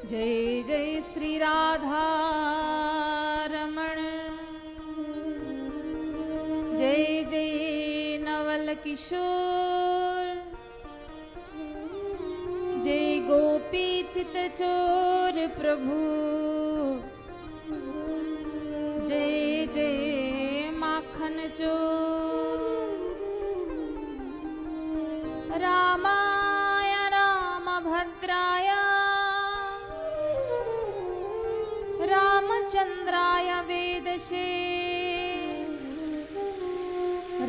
जय जय श्री राधा रमण, जय जय नवल किशोर, जय गोपी चित चोर प्रभु, जय जय माखन चोर। रामाय रामभद्राय रामचंद्राय वेदसे,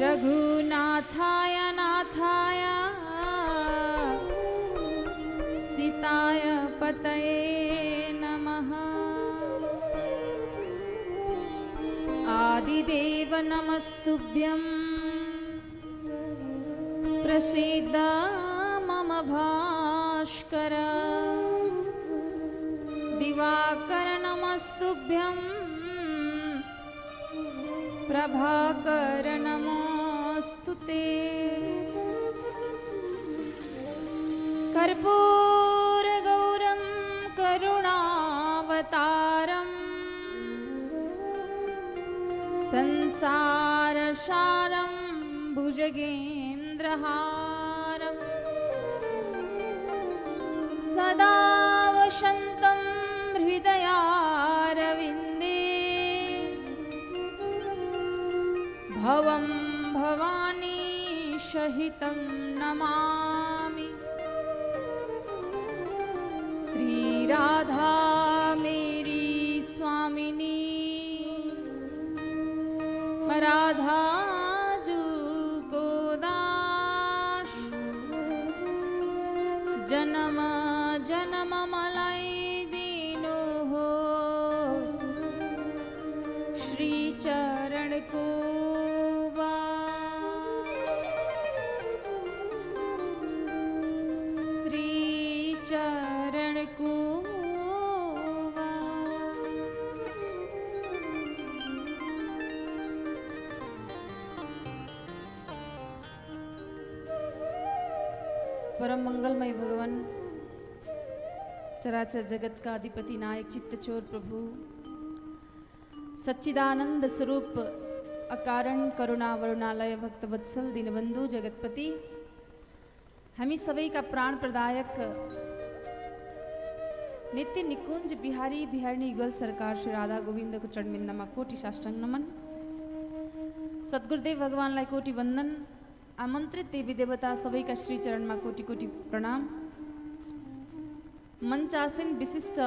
रघुनाथाय नाथाय सीताय पतये नमः। आदिदेव नमस्तुभ्यं, प्रसीद मम भास्कर। दिवाकर नमस्तुभ्यं, प्रभाकर नमोस्तुते। कर्पूर गौरं करुणावतारं, संसार सारं भुजगेन्द्रहारं, सदा वसन्तं हृदयारविन्दे। भवं भवानी सहितं नमामि। श्री राधा मेरी स्वामिनी, राधा जू को दास। जन्म जन्म मलाई दीनो हो, श्री चरण को श्री चरण को। परम मंगलमय भगवान, चराचर जगत का अधिपति नायक चित्तचोर प्रभु, सच्चिदानंद स्वरूप अकारण करुणा वरुणालय भक्तवत्सल दीनबंधु जगतपति, हामी सबै का प्राण प्रदायक नित्य निकुंज बिहारी बिहारिणी युगल सरकार श्री राधा गोविंद को चरणबिन्दमा कोटि साष्टांग नमन। सद्गुरुदेव भगवानलाई कोटि वंदन। आमन्त्रित देवी देवता सबैका श्री चरणमा कोटि कोटि प्रणाम। मञ्चासीन विशिष्ट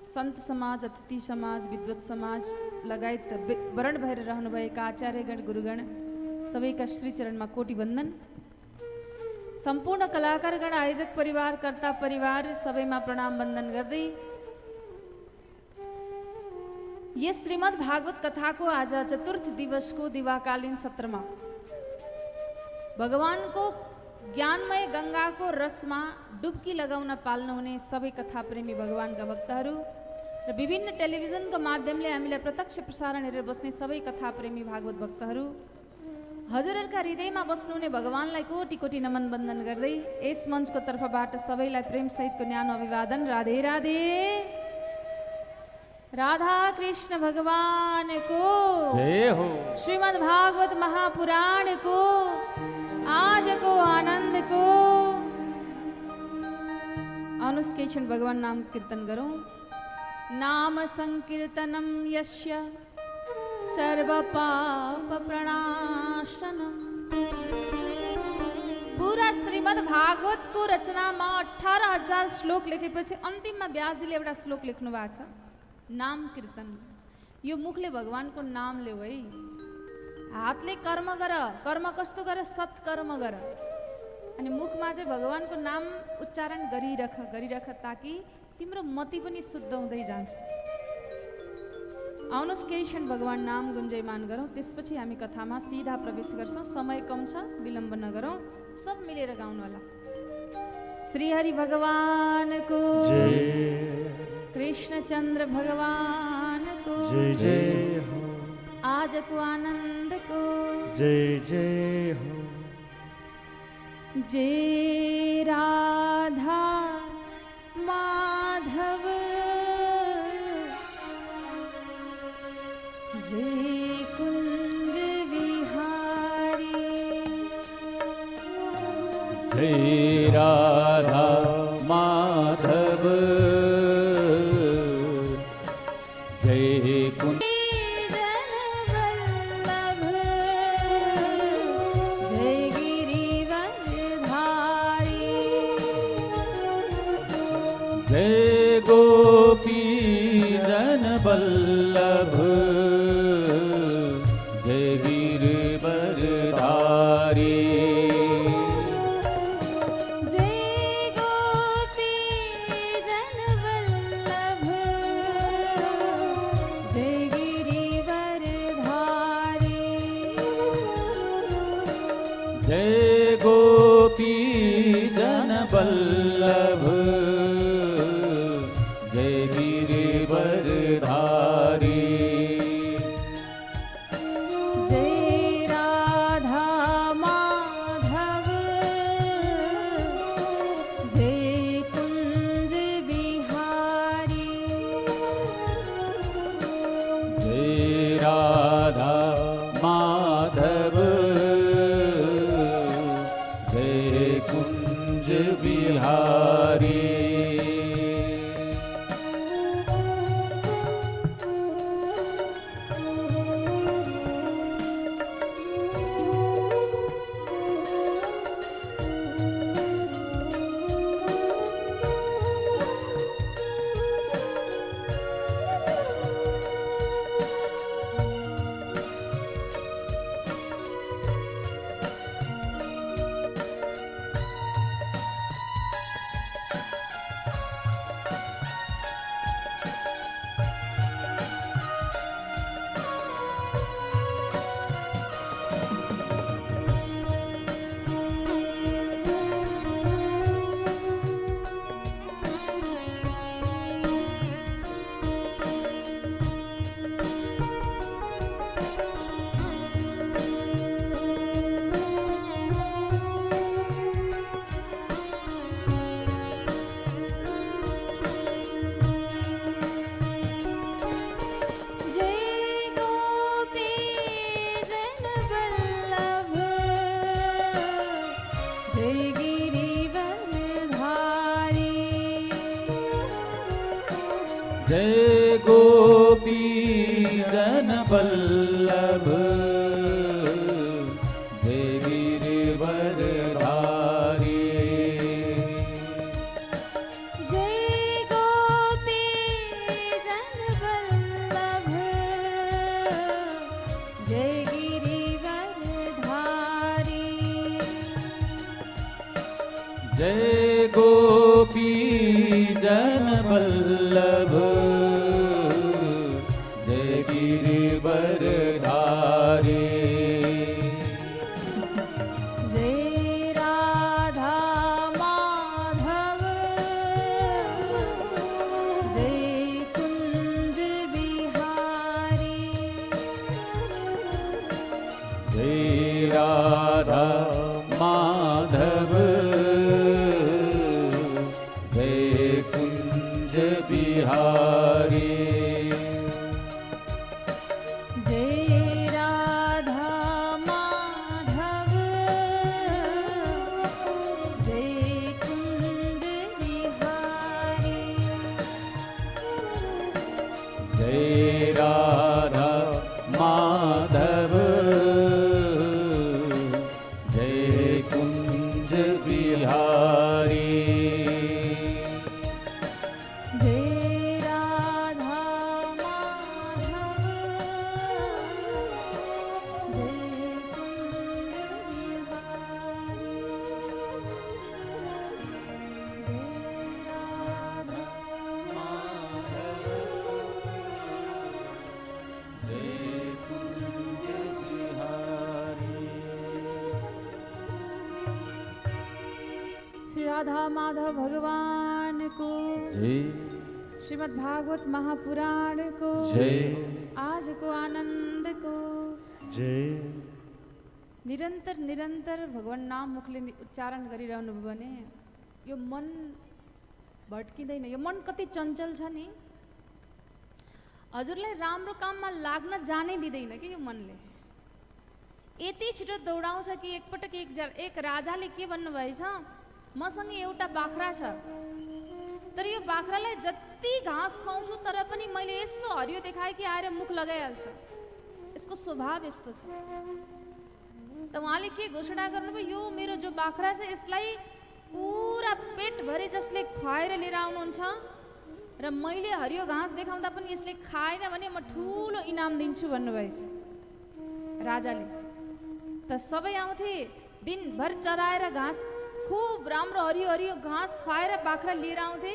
सन्त समाज, अतिथि समाज, विद्वत समाज लगायत वरण भएर रहनुभएका आचार्यगण गुरुगण सबैका श्री चरणमा कोटि वन्दन। सम्पूर्ण कलाकारगण, आयोजक परिवार, कर्ता परिवार सबैमा प्रणाम वन्दन गर्दै यस श्रीमद् भागवत कथाको आज चतुर्थ दिवसको दिवाकालीन सत्रमा भगवानको ज्ञानमय गङ्गाको रसमा डुब्की लगाउन पाल्नुहुने सबै कथा प्रेमी भगवानका भक्तहरू र विभिन्न टेलिभिजनको माध्यमले हामीलाई प्रत्यक्ष प्रसारण हेरेर बस्ने सबै कथा प्रेमी भागवत भक्तहरू, हजुरहरूका हृदयमा बस्नुहुने भगवानलाई कोटि कोटि नमन वन्दन गर्दै यस मञ्चको तर्फबाट सबैलाई प्रेम सहितको न्यानो अभिवादन। राधे राधे। राधा कृष्ण भगवान को जय हो। श्रीमद् भागवत महापुराण को आज को आनंद को। अनुष्केशन भगवान नाम कीर्तन करो। नाम संकीर्तनम यस्य सर्व पाप प्रणाशनम। पूरा श्रीमद् भागवत को रचना में 18,000 श्लोक लेखेपछि अन्तिममा व्यासजीले एउटा श्लोक लेख्नु भएको छ, नाम कीर्तन। यो मुखले भगवानको नाम लेऊ है, हातले कर्म गर, कर्म कस्तो गर, सत्कर्म गर, अनि मुखमा चाहिँ भगवानको नाम उच्चारण गरिरख ताकि तिम्रो मति पनि शुद्ध हुँदै जान्छ। आउनुहोस् केही क्षण भगवान नाम गुन्जयमान गरौँ, त्यसपछि हामी कथामा सिधा प्रवेश गर्छौँ। समय कम छ, विलम्ब नगरौँ, सब मिलेर गाउनु होला। श्री हरि भगवान को जय, कृष्णचन्द्र भगवान को जय जय हो, आज को आनंद को जय जय हो। जय राधा माधव जय कुंज विहारी जय राधा माधव जय कुंज जनवल्लभ जय गिरिवरधारी जय गोपी जन बल्लभ जय गिरिवरधारी जय गोपी जनवल्लभ जय गिरिवरधारी जय गोपी जन बल्लभ जय गिरिवरधारी जय राधा माधव जय कुंज बिहारी जय राधा माधव जय कुंज बिहारी जय गोपी जनवल्लभ जय गिरिवरधारी जय गोपी जन बल्लभ जय गिरिवरधारी जय गोपी जनवल्लभ जय गिरिवरधारी जय गोपी जन बल्लभ जय गिरिवरधारी जय राधा माधव जय कुंज बिहारी जय राधा माधव जय कुंज बिहारी जय राधा माधव जय कुंज बिहारी जय राधा माधव जय कुंज बिहारी जय राधा माधव जय कुंज बिहारी जय राधा जय कुंज बिहारी श्री राधा माधव भगवान को जय श्रीमद् भागवत महापुराण को जय आज को आनंद को जय निरंतर निरंतर भगवान नाम मुखले उच्चारण गरिरहनु भयो भने यो मन भट्किँदैन। यो मन कति चञ्चल छ नि, हजुरलाई राम्रो काममा लाग्न जानै दिँदैन कि यो मनले। यति छिटो दौडाउँछ कि एकपटक एक राजाले के भन्नुभएछ, मसँग एउटा बाख्रा छ, तर यो बाख्रालाई जति घाँस खुवाउँछु तर पनि मैले यसो हरियो देखाएँ कि आएर मुख लगाइहाल्छ, यसको स्वभाव यस्तो छ। त उहाँले के घोषणा गर्नुभयो, यो मेरो जो बाख्रा छ यसलाई पुरा पेटभरि जसले खुवाएर लिएर आउनुहुन्छ र मैले हरियो घाँस देखाउँदा पनि यसले खाएन भने म ठुलो इनाम दिन्छु भन्नुभएछ राजाले। त सबै आउँथे, दिनभर चराएर घाँस, खुब राम्रो हरियो हरियो घाँस खुवाएर बाख्रा लिएर आउँथे,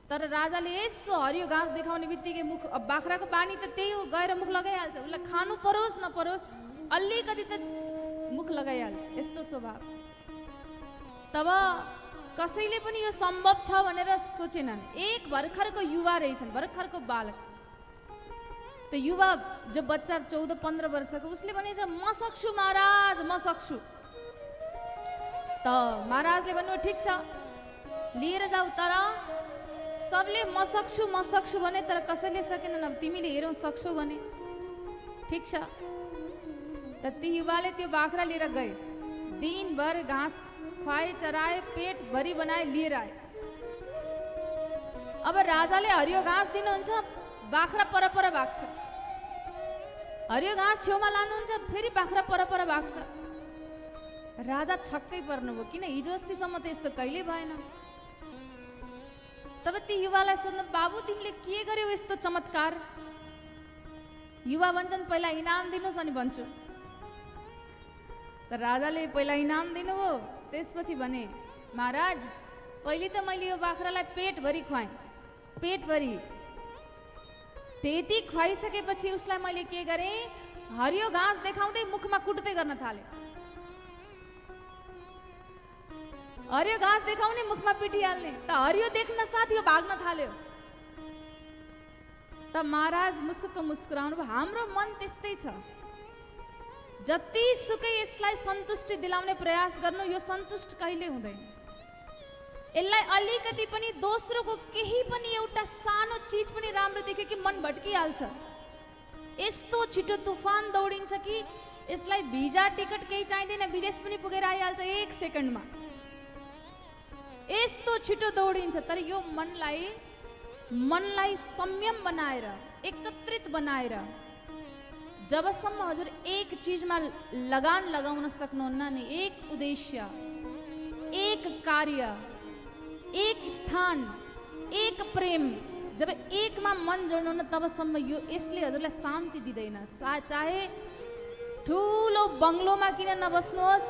तर राजाले यसो हरियो घाँस देखाउने बित्तिकै मुख, बाख्राको बानी त त्यही हो, गएर मुख लगाइहाल्छ, उसलाई खानु परोस् नपरोस् अलिकति त मुख लगाइहाल्छ, यस्तो स्वभाव। तब कसैले पनि यो सम्भव छ भनेर सोचेनन्। एक भर्खरको युवा रहेछन्, भर्खरको बालक, त्यो युवा जो बच्चा 14-15 वर्षको, उसले भनेछ म सक्छु महाराज, म सक्छु। त महाराजले भन्नुभयो ठिक छ लिएर जाऊ, तर सबले म सक्छु भने, तर कसैले सकेनन्, अब तिमीले हेरौँ सक्छौ भने। ठिक छ, त ती युवाले त्यो बाख्रा लिएर गए, दिनभर घाँस खुवाए, चराए, पेट भरि बनाए, लिएर आए। अब राजाले हरियो घाँस दिनुहुन्छ, बाख्रा परपर भाग्छ, हरियो घाँस छेउमा लानुहुन्छ, फेरि बाख्रा परपर भाग्छ। राजा छक्कै पर्नुभयो, किन हिजो अस्तिसम्म त यस्तो कहिले भएन। तब ती युवालाई सोध्नु, बाबु तिमीले के गर्यौ यस्तो चमत्कार? युवा भन्छन् पहिला इनाम दिनुहोस् अनि भन्छु। त राजाले पहिला इनाम दिनुभयो, त्यसपछि भने महाराज पहिले त मैले यो बाख्रालाई पेटभरि खुवाएँ, पेटभरि। त्यति खुवाइसकेपछि उसलाई मैले के गरेँ, हरियो घाँस देखाउँदै मुखमा कुट्दै गर्न थालेँ। हरियो घाँस देखाउने, मुखमा पिटिहाल्ने, त हरियो देख्न साथ यो भाग्न थाल्यो। त महाराज मुसुक्क मुस्कुराउनु भयो, हाम्रो मन त्यस्तै छ, जति सुकै यसलाई सन्तुष्टि दिलाउने प्रयास गर्नु, यो सन्तुष्ट कहिले हुँदैन। यसलाई अलिकति पनि दोस्रोको केही पनि एउटा सानो चिज पनि राम्रो देख्यो कि मन भट्किहाल्छ। यस्तो छिटो तुफान दौडिन्छ कि यसलाई भिजा टिकट केही चाहिँदैन, विदेश पनि पुगेर आइहाल्छ 1 सेकेन्डमा, यस्तो छिटो दौडिन्छ। तर यो मनलाई संयम बनाएर, एकत्रित बनाएर, जबसम्म हजुर एक चिजमा लगान लगाउन सक्नुहुन्न नि, एक उद्देश्य, एक कार्य, एक स्थान, एक प्रेम, जब एकमा मन जोड्नुहुन्न तबसम्म यो यसले हजुरलाई शान्ति दिँदैन। चाहे ठुलो बङ्गलोमा किन नबस्नुहोस्,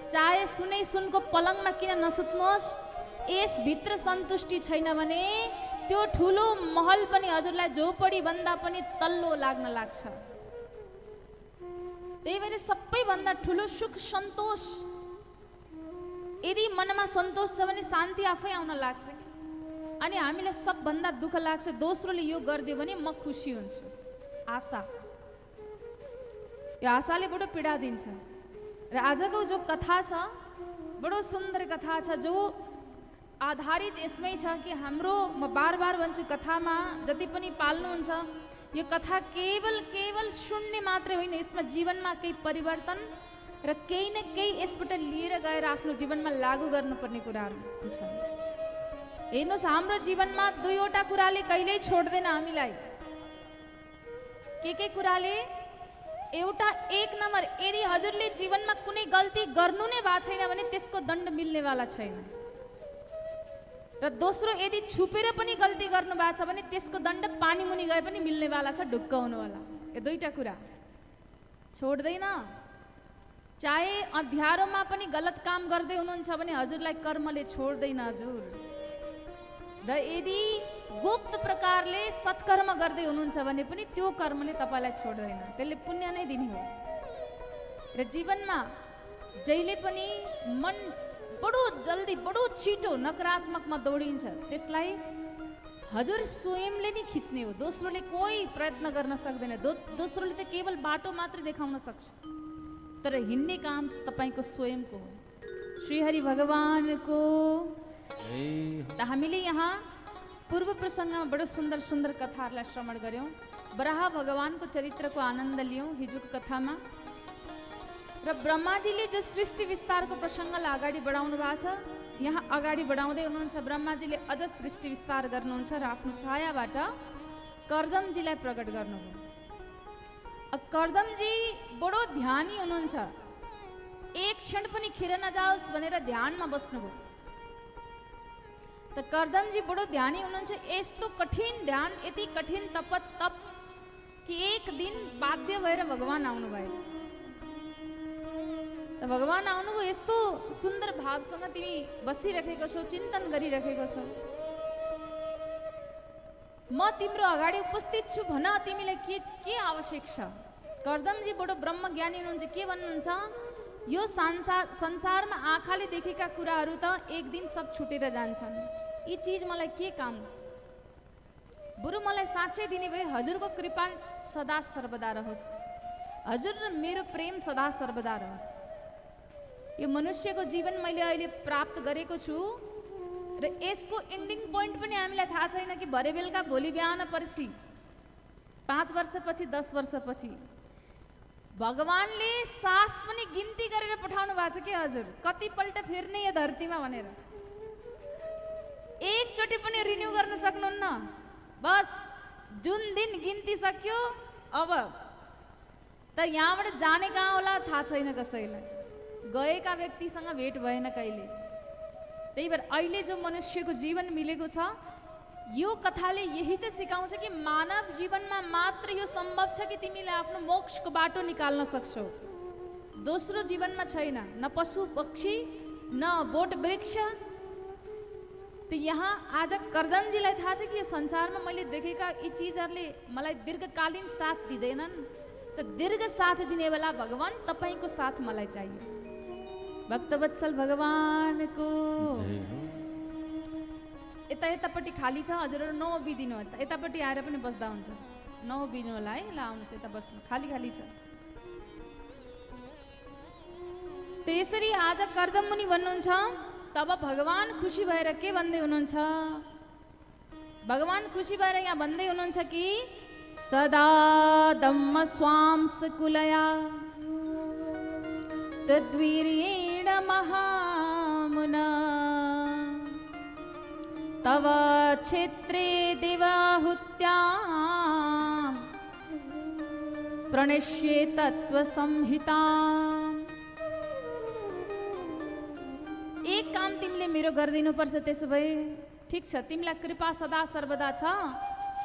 चाहे सुनै सुनको पलङमा किन नसुत्नुहोस्, यसभित्र सन्तुष्टि छैन भने त्यो ठुलो महल पनि हजुरलाई झोपडी भन्दा पनि तल्लो लाग्न लाग्छ। त्यही भएर सबैभन्दा ठुलो सुख सन्तोष, यदि मनमा सन्तोष छ भने शान्ति आफै आउन लाग्छ। अनि हामीलाई सबभन्दा दुःख लाग्छ, दोस्रोले यो गरिदियो भने म खुसी हुन्छु। आशा, यो आशाले बडो पीडा दिन्छ। र आजको जो कथा छ, बडो सुन्दर कथा छ, जो आधारित यसमै छ कि हाम्रो, म बार बार भन्छु, कथामा जति पनि पाल्नुहुन्छ, यो कथा केवल सुन्ने मात्रै होइन, यसमा जीवनमा केही परिवर्तन र केही न केही यसबाट लिएर गएर आफ्नो जीवनमा लागू गर्नुपर्ने कुराहरू हुन्छ। हेर्नुहोस्, हाम्रो जीवनमा 2वटा कुराले कहिल्यै छोड्दैन हामीलाई। के कुराले? एउटा, 1 नम्बर, यदि हजुरले जीवनमा कुनै गल्ती गर्नु नै भएको छैन भने त्यसको दण्ड मिल्नेवाला छैन। र दोस्रो, यदि छुपेर पनि गल्ती गर्नु भएको छ भने त्यसको दण्ड पानी मुनि गए पनि मिल्नेवाला छ, ढुक्क हुनुवाला। यो 2टा कुरा छोड्दैन। चाहे अँध्यारोमा पनि गलत काम गर्दै हुनुहुन्छ भने हजुरलाई कर्मले छोड्दैन हजुर। र यदि गुप्त प्रकारले सत्कर्म गर्दै हुनुहुन्छ भने पनि त्यो कर्मले तपाईँलाई छोड्दैन, त्यसले पुण्य नै दिने हो। र जीवनमा जहिले पनि मन बडो जल्दी, बडो छिटो नकारात्मकमा दौडिन्छ, त्यसलाई हजुर स्वयंले नै खिच्ने हो, दोस्रोले कोही प्रयत्न गर्न सक्दैन। दोस्रोले त केवल बाटो मात्रै देखाउन सक्छ, तर हिँड्ने काम तपाईँको स्वयंको हो। श्री हरि भगवानको। त हामीले यहाँ पूर्व प्रसङ्गमा बडो सुन्दर सुन्दर कथाहरूलाई श्रवण गऱ्यौँ। वराह भगवानको चरित्रको आनन्द लियौँ हिजोको कथामा। र ब्रह्माजीले जो सृष्टि विस्तारको प्रसङ्गलाई अगाडि बढाउनु भएको छ, यहाँ अगाडि बढाउँदै हुनुहुन्छ। ब्रह्माजीले अझ सृष्टि विस्तार गर्नुहुन्छ र आफ्नो छायाबाट कर्दमजीलाई प्रकट गर्नुभयो। अब कर्दमजी बडो ध्यानी हुनुहुन्छ, एक क्षण पनि खेर नजाओस् भनेर ध्यानमा बस्नुभयो। त कर्दमजी बडो ध्यानी हुनुहुन्छ। यस्तो कठिन ध्यान, यति कठिन तप कि एक दिन बाध्य भएर भगवान आउनुभयो। त भगवान आउनुभयो, यस्तो सुन्दर भावसँग तिमी बसिरहेको छौ, चिन्तन गरिरहेको छौ, म तिम्रो अगाडि उपस्थित छु, भन तिमीलाई के आवश्यक छ। कर्दमजी बडो ब्रह्मज्ञानी हुनुहुन्छ। के भन्नुहुन्छ, यो संसारमा आँखाले देखेका कुराहरू त एक दिन सब छुटेर जान्छन्, यी चिज मलाई के काम। बरु मलाई साँच्चै दिने भए हजुरको कृपा सदा सर्वदा रहोस्, हजुर र मेरो प्रेम सदा सर्वदा रहोस्। यो मनुष्यको जीवन मैले अहिले प्राप्त गरेको छु र यसको एन्डिङ पोइन्ट पनि हामीलाई थाहा छैन कि भरे बेलुका, भोलि बिहान, पर्सि, 5 वर्षपछि, 10 वर्षपछि। भगवानले सास पनि गिन्ती गरेर पठाउनु भएको छ कि हजुर, कतिपल्ट फिर्ने यो धरतीमा भनेर। एकचोटि पनि रिन्यू गर्न सक्नुहुन्न। बस जुन दिन गिन्ती सक्यो, अब त यहाँबाट जाने कहाँ होला थाहा छैन कसैलाई, गएका व्यक्तिसँग भेट भएन कहिले। त्यही भएर अहिले जो मनुष्यको जीवन मिलेको छ, यो कथाले यही त सिकाउँछ कि मानव जीवनमा मात्र यो सम्भव छ कि तिमीले आफ्नो मोक्षको बाटो निकाल्न सक्छौ, दोस्रो जीवनमा छैन। न पशु पक्षी, न बोट वृक्ष। त यहाँ आज कर्दमजीलाई थाहा छ कि यो संसारमा मैले देखेका यी चिजहरूले मलाई दीर्घकालीन साथ दिँदैनन्, त दीर्घ साथ दिने बेला भगवान तपाईँको साथ मलाई चाहियो। भक्तवत्सल भगवानको यतापट्टि खाली छ, हजुरहरू नउभिदिनु, यतापट्टि आएर पनि बस्दा हुन्छ, नउभिनु होला है। ल आउनुहोस्, यता बस्नु, खाली खाली छ। त्यसरी आज कर्दम मुनि भन्नुहुन्छ। तब भगवान खुसी भएर के भन्दै हुनुहुन्छ, भगवान खुसी भएर यहाँ भन्दै हुनुहुन्छ कि सदा दम्म स्वांस कुलया तद्वीर्येण महामुना तव क्षेत्रे देवाहुत्या प्रणश्ये तत्त्वसंहिता। एक काम तिमीले मेरो गरिदिनुपर्छ, त्यसो भए ठिक छ, तिमीलाई कृपा सदा सर्वदा छ,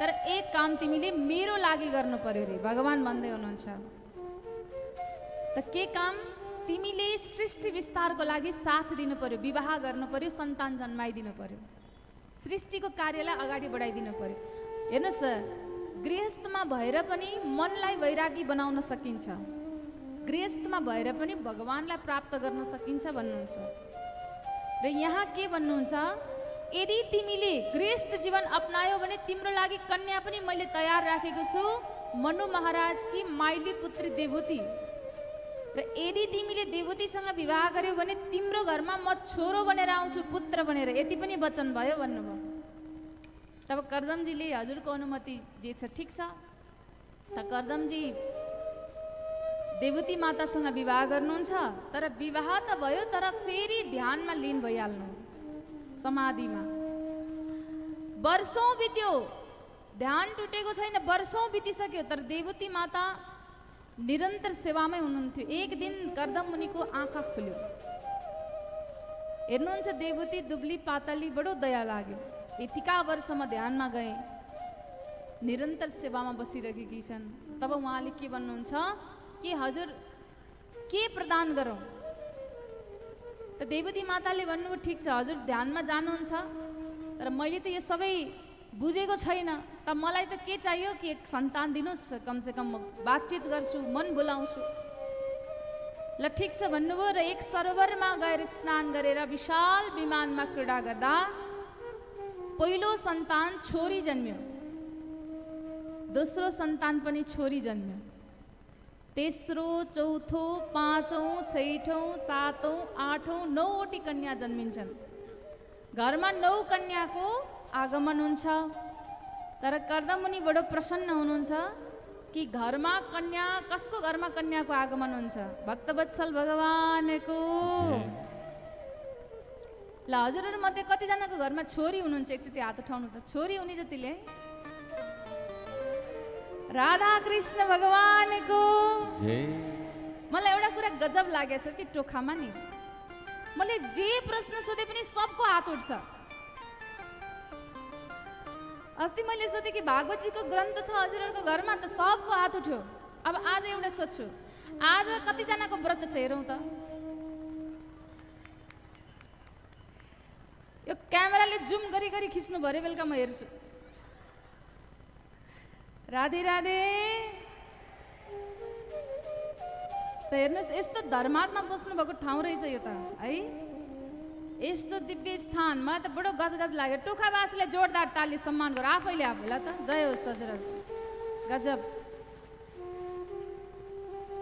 तर एक काम तिमीले मेरो लागि गर्नु पर्यो रे, भगवान भन्दै हुनुहुन्छ। त के काम? तिमीले सृष्टि विस्तारको लागि साथ दिनु पर्यो, विवाह गर्नु पर्यो, सन्तान जन्माइदिनु पर्यो, सृष्टिको कार्यलाई अगाडि बढाइदिनु पर्यो। हेर्नुहोस्, गृहस्थमा भएर पनि मनलाई वैरागी बनाउन सकिन्छ, गृहस्थमा भएर पनि भगवानलाई प्राप्त गर्न सकिन्छ भन्नुहुन्छ। र यहाँ के भन्नुहुन्छ, यदि तिमीले गृहस्थ जीवन अपनायो भने तिम्रो लागि कन्या पनि मैले तयार राखेको छु, मनु महाराजकी माइली पुत्री देवहूति। र यदि तिमीले देवहूतिसँग विवाह गर्यौ भने तिम्रो घरमा म छोरो बनेर आउँछु, पुत्र बनेर, यति पनि वचन भयो भन्नुभयो। तब कर्दमजीले हजुरको अनुमति जे छ ठिक छ। त कर्दमजी देवहूति मातासँग विवाह गर्नुहुन्छ, तर विवाह त भयो, तर फेरि ध्यानमा लीन भइहाल्नु, समाधिमा। वर्षौँ बित्यो, ध्यान टुटेको छैन, वर्षौँ बितिसक्यो, तर देवहूति माता निरन्तर सेवामै हुनुहुन्थ्यो। एक दिन कर्दम मुनिको आँखा खुल्यो, हेर्नुहुन्छ देवहूति दुब्ली पातली, बडो दया लाग्यो। यतिका वर्षमा ध्यानमा गए, निरन्तर सेवामा बसिरहेकी छन्। तब उहाँले के भन्नुहुन्छ कि हजुर के प्रदान गरौँ? त देवहूति माताले भन्नुभयो ठिक छ, हजुर ध्यानमा जानुहुन्छ, तर मैले त यो सबै बुझेको छैन, त मलाई त के चाहियो कि एक सन्तान दिनुहोस्, कमसेकम म बातचित गर्छु, मन बोलाउँछु। ल ठिक छ भन्नुभयो र एक सरोवरमा गएर स्नान गरेर विशाल विमानमा क्रीडा गर्दा पहिलो सन्तान छोरी जन्म्यो, दोस्रो सन्तान पनि छोरी जन्म्यो, तेस्रो, चौथो, पाँचौँ, छैठौँ, सातौँ, आठौँ, 9वटी कन्या जन्मिन्छन्। घरमा 9 कन्याको आगमन हुन्छ। तर कर्दम मुनि बडो प्रसन्न हुनुहुन्छ कि घरमा कन्या, कसको घरमा कन्याको आगमन हुन्छ? भक्तवत्सल भगवानको। ल हजुरहरू मध्ये कतिजनाको घरमा छोरी हुनुहुन्छ? एकचोटि हात उठाउनु त। छोरी हुने जतिले राधा कृष्ण भगवानको। मलाई एउटा कुरा गजब लागेछ कि टोखामा नि मैले जे प्रश्न सोधे पनि सबको हात उठ्छ। अस्ति मैले सोधेँ कि भागवतजीको ग्रन्थ छ हजुरहरूको घरमा, त सबको हात उठ्यो। अब आज एउटा सोध्छु, आज कतिजनाको व्रत छ हेरौँ त। यो क्यामेराले जुम गरी गरी खिच्नु भरे बेलुका म हेर्छु। राधे राधे। त हेर्नुहोस्, यस्तो धर्मात्मा बस्नु भएको ठाउँ रहेछ यो त है, यस्तो दिव्य स्थान। मलाई त बडो गदगद लाग्यो। टोखावासीले जोरदार ताली सम्मान गर आफैले आफूलाई त। जय होस् हजुर, गजब।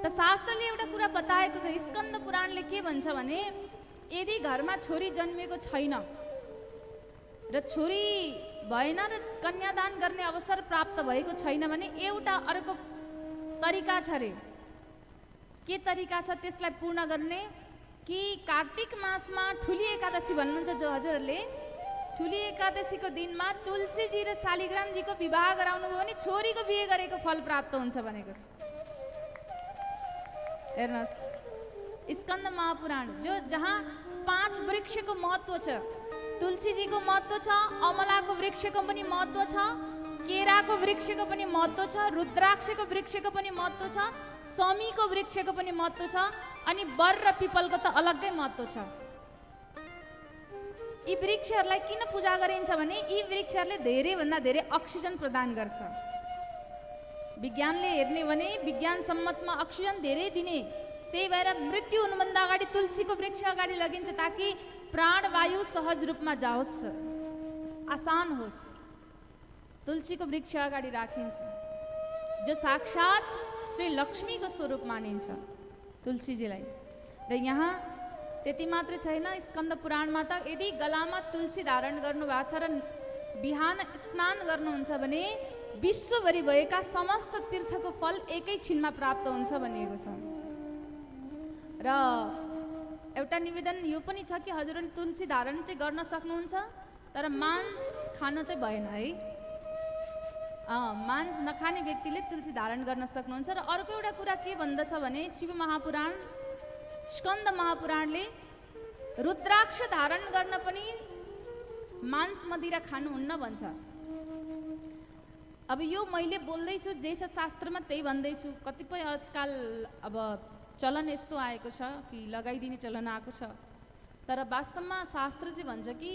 त शास्त्रले एउटा कुरा बताएको छ, स्कन्द पुराणले के भन्छ भने यदि घरमा छोरी जन्मिएको छैन र छोरी भएन र कन्यादान गर्ने अवसर प्राप्त भएको छैन भने एउटा अर्को तरिका छ रे। के तरिका छ त्यसलाई पूर्ण गर्ने? कि कार्तिक मासमा ठुली एकादशी भन्नुहुन्छ जो हजुरहरूले, ठुली एकादशीको दिनमा तुलसीजी र शालिग्रामजीको विवाह गराउनु भयो भने छोरीको बिहे गरेको फल प्राप्त हुन्छ भनेको छ। हेर्नुहोस्, स्कन्द महापुराण जो जहाँ 5 वृक्षको महत्त्व छ। तुलसीजीको महत्त्व छ, अमलाको वृक्षको पनि महत्त्व छ, केराको वृक्षको पनि महत्त्व छ, रुद्राक्षको वृक्षको पनि महत्त्व छ, समीको वृक्षको पनि महत्त्व छ, अनि बर र पिपलको त अलग्गै महत्त्व छ। यी वृक्षहरूलाई किन पूजा गरिन्छ भने यी वृक्षहरूले धेरैभन्दा धेरै अक्सिजन प्रदान गर्छ। विज्ञानले हेर्ने भने विज्ञान सम्मतमा अक्सिजन धेरै दिने, त्यही भएर मृत्यु हुनुभन्दा अगाडि तुलसीको वृक्ष अगाडि लगिन्छ ताकि प्राणवायु सहज रूपमा जाओस्, आसान होस्। तुलसीको वृक्ष अगाडि राखिन्छ, जो साक्षात श्री लक्ष्मीको स्वरूप मानिन्छ तुलसीजीलाई। र यहाँ त्यति मात्रै छैन, स्कन्द पुराणमा त यदि गलामा तुलसी धारण गर्नु भएको छ र बिहान स्नान गर्नुहुन्छ भने विश्वभरि भएका समस्त तीर्थको फल एकै छिनमा प्राप्त हुन्छ भनिएको छ। र एउटा निवेदन यो पनि छ कि हजुरले तुलसी धारण चाहिँ गर्न सक्नुहुन्छ, तर मांस खान चाहिँ भएन है। मांस नखाने व्यक्तिले तुलसी धारण गर्न सक्नुहुन्छ। र अर्को एउटा कुरा के भन्दछ भने शिव महापुराण, स्कन्द महापुराणले रुद्राक्ष धारण गर्न पनि मांस मदिरा खानुहुन्न भन्छ। अब यो मैले बोल्दैछु जे छ शास्त्रमा त्यही भन्दैछु। कतिपय आजकल अब चलन यस्तो आएको छ कि लगाइदिने चलन आएको छ, तर वास्तवमा शास्त्र चाहिँ भन्छ कि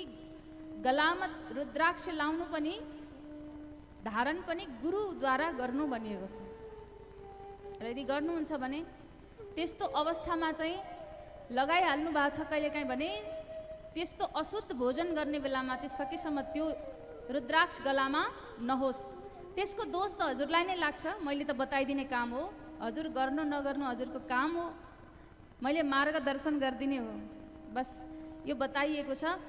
गलामा रुद्राक्ष लाउनु पनि धारण पनि गुरुद्वारा गर्नु भनिएको छ। र यदि गर्नुहुन्छ भने त्यस्तो अवस्थामा चाहिँ लगाइहाल्नु भएको छ कहिलेकाहीँ भने त्यस्तो अशुद्ध भोजन गर्ने बेलामा चाहिँ सकेसम्म त्यो रुद्राक्ष गलामा नहोस्। त्यसको दोष त हजुरलाई नै लाग्छ, मैले त बताइदिने काम हो। हजुर गर्नु नगर्नु हजुरको काम हो, मैले मार्गदर्शन गरिदिने हो, बस यो बताइएको छ।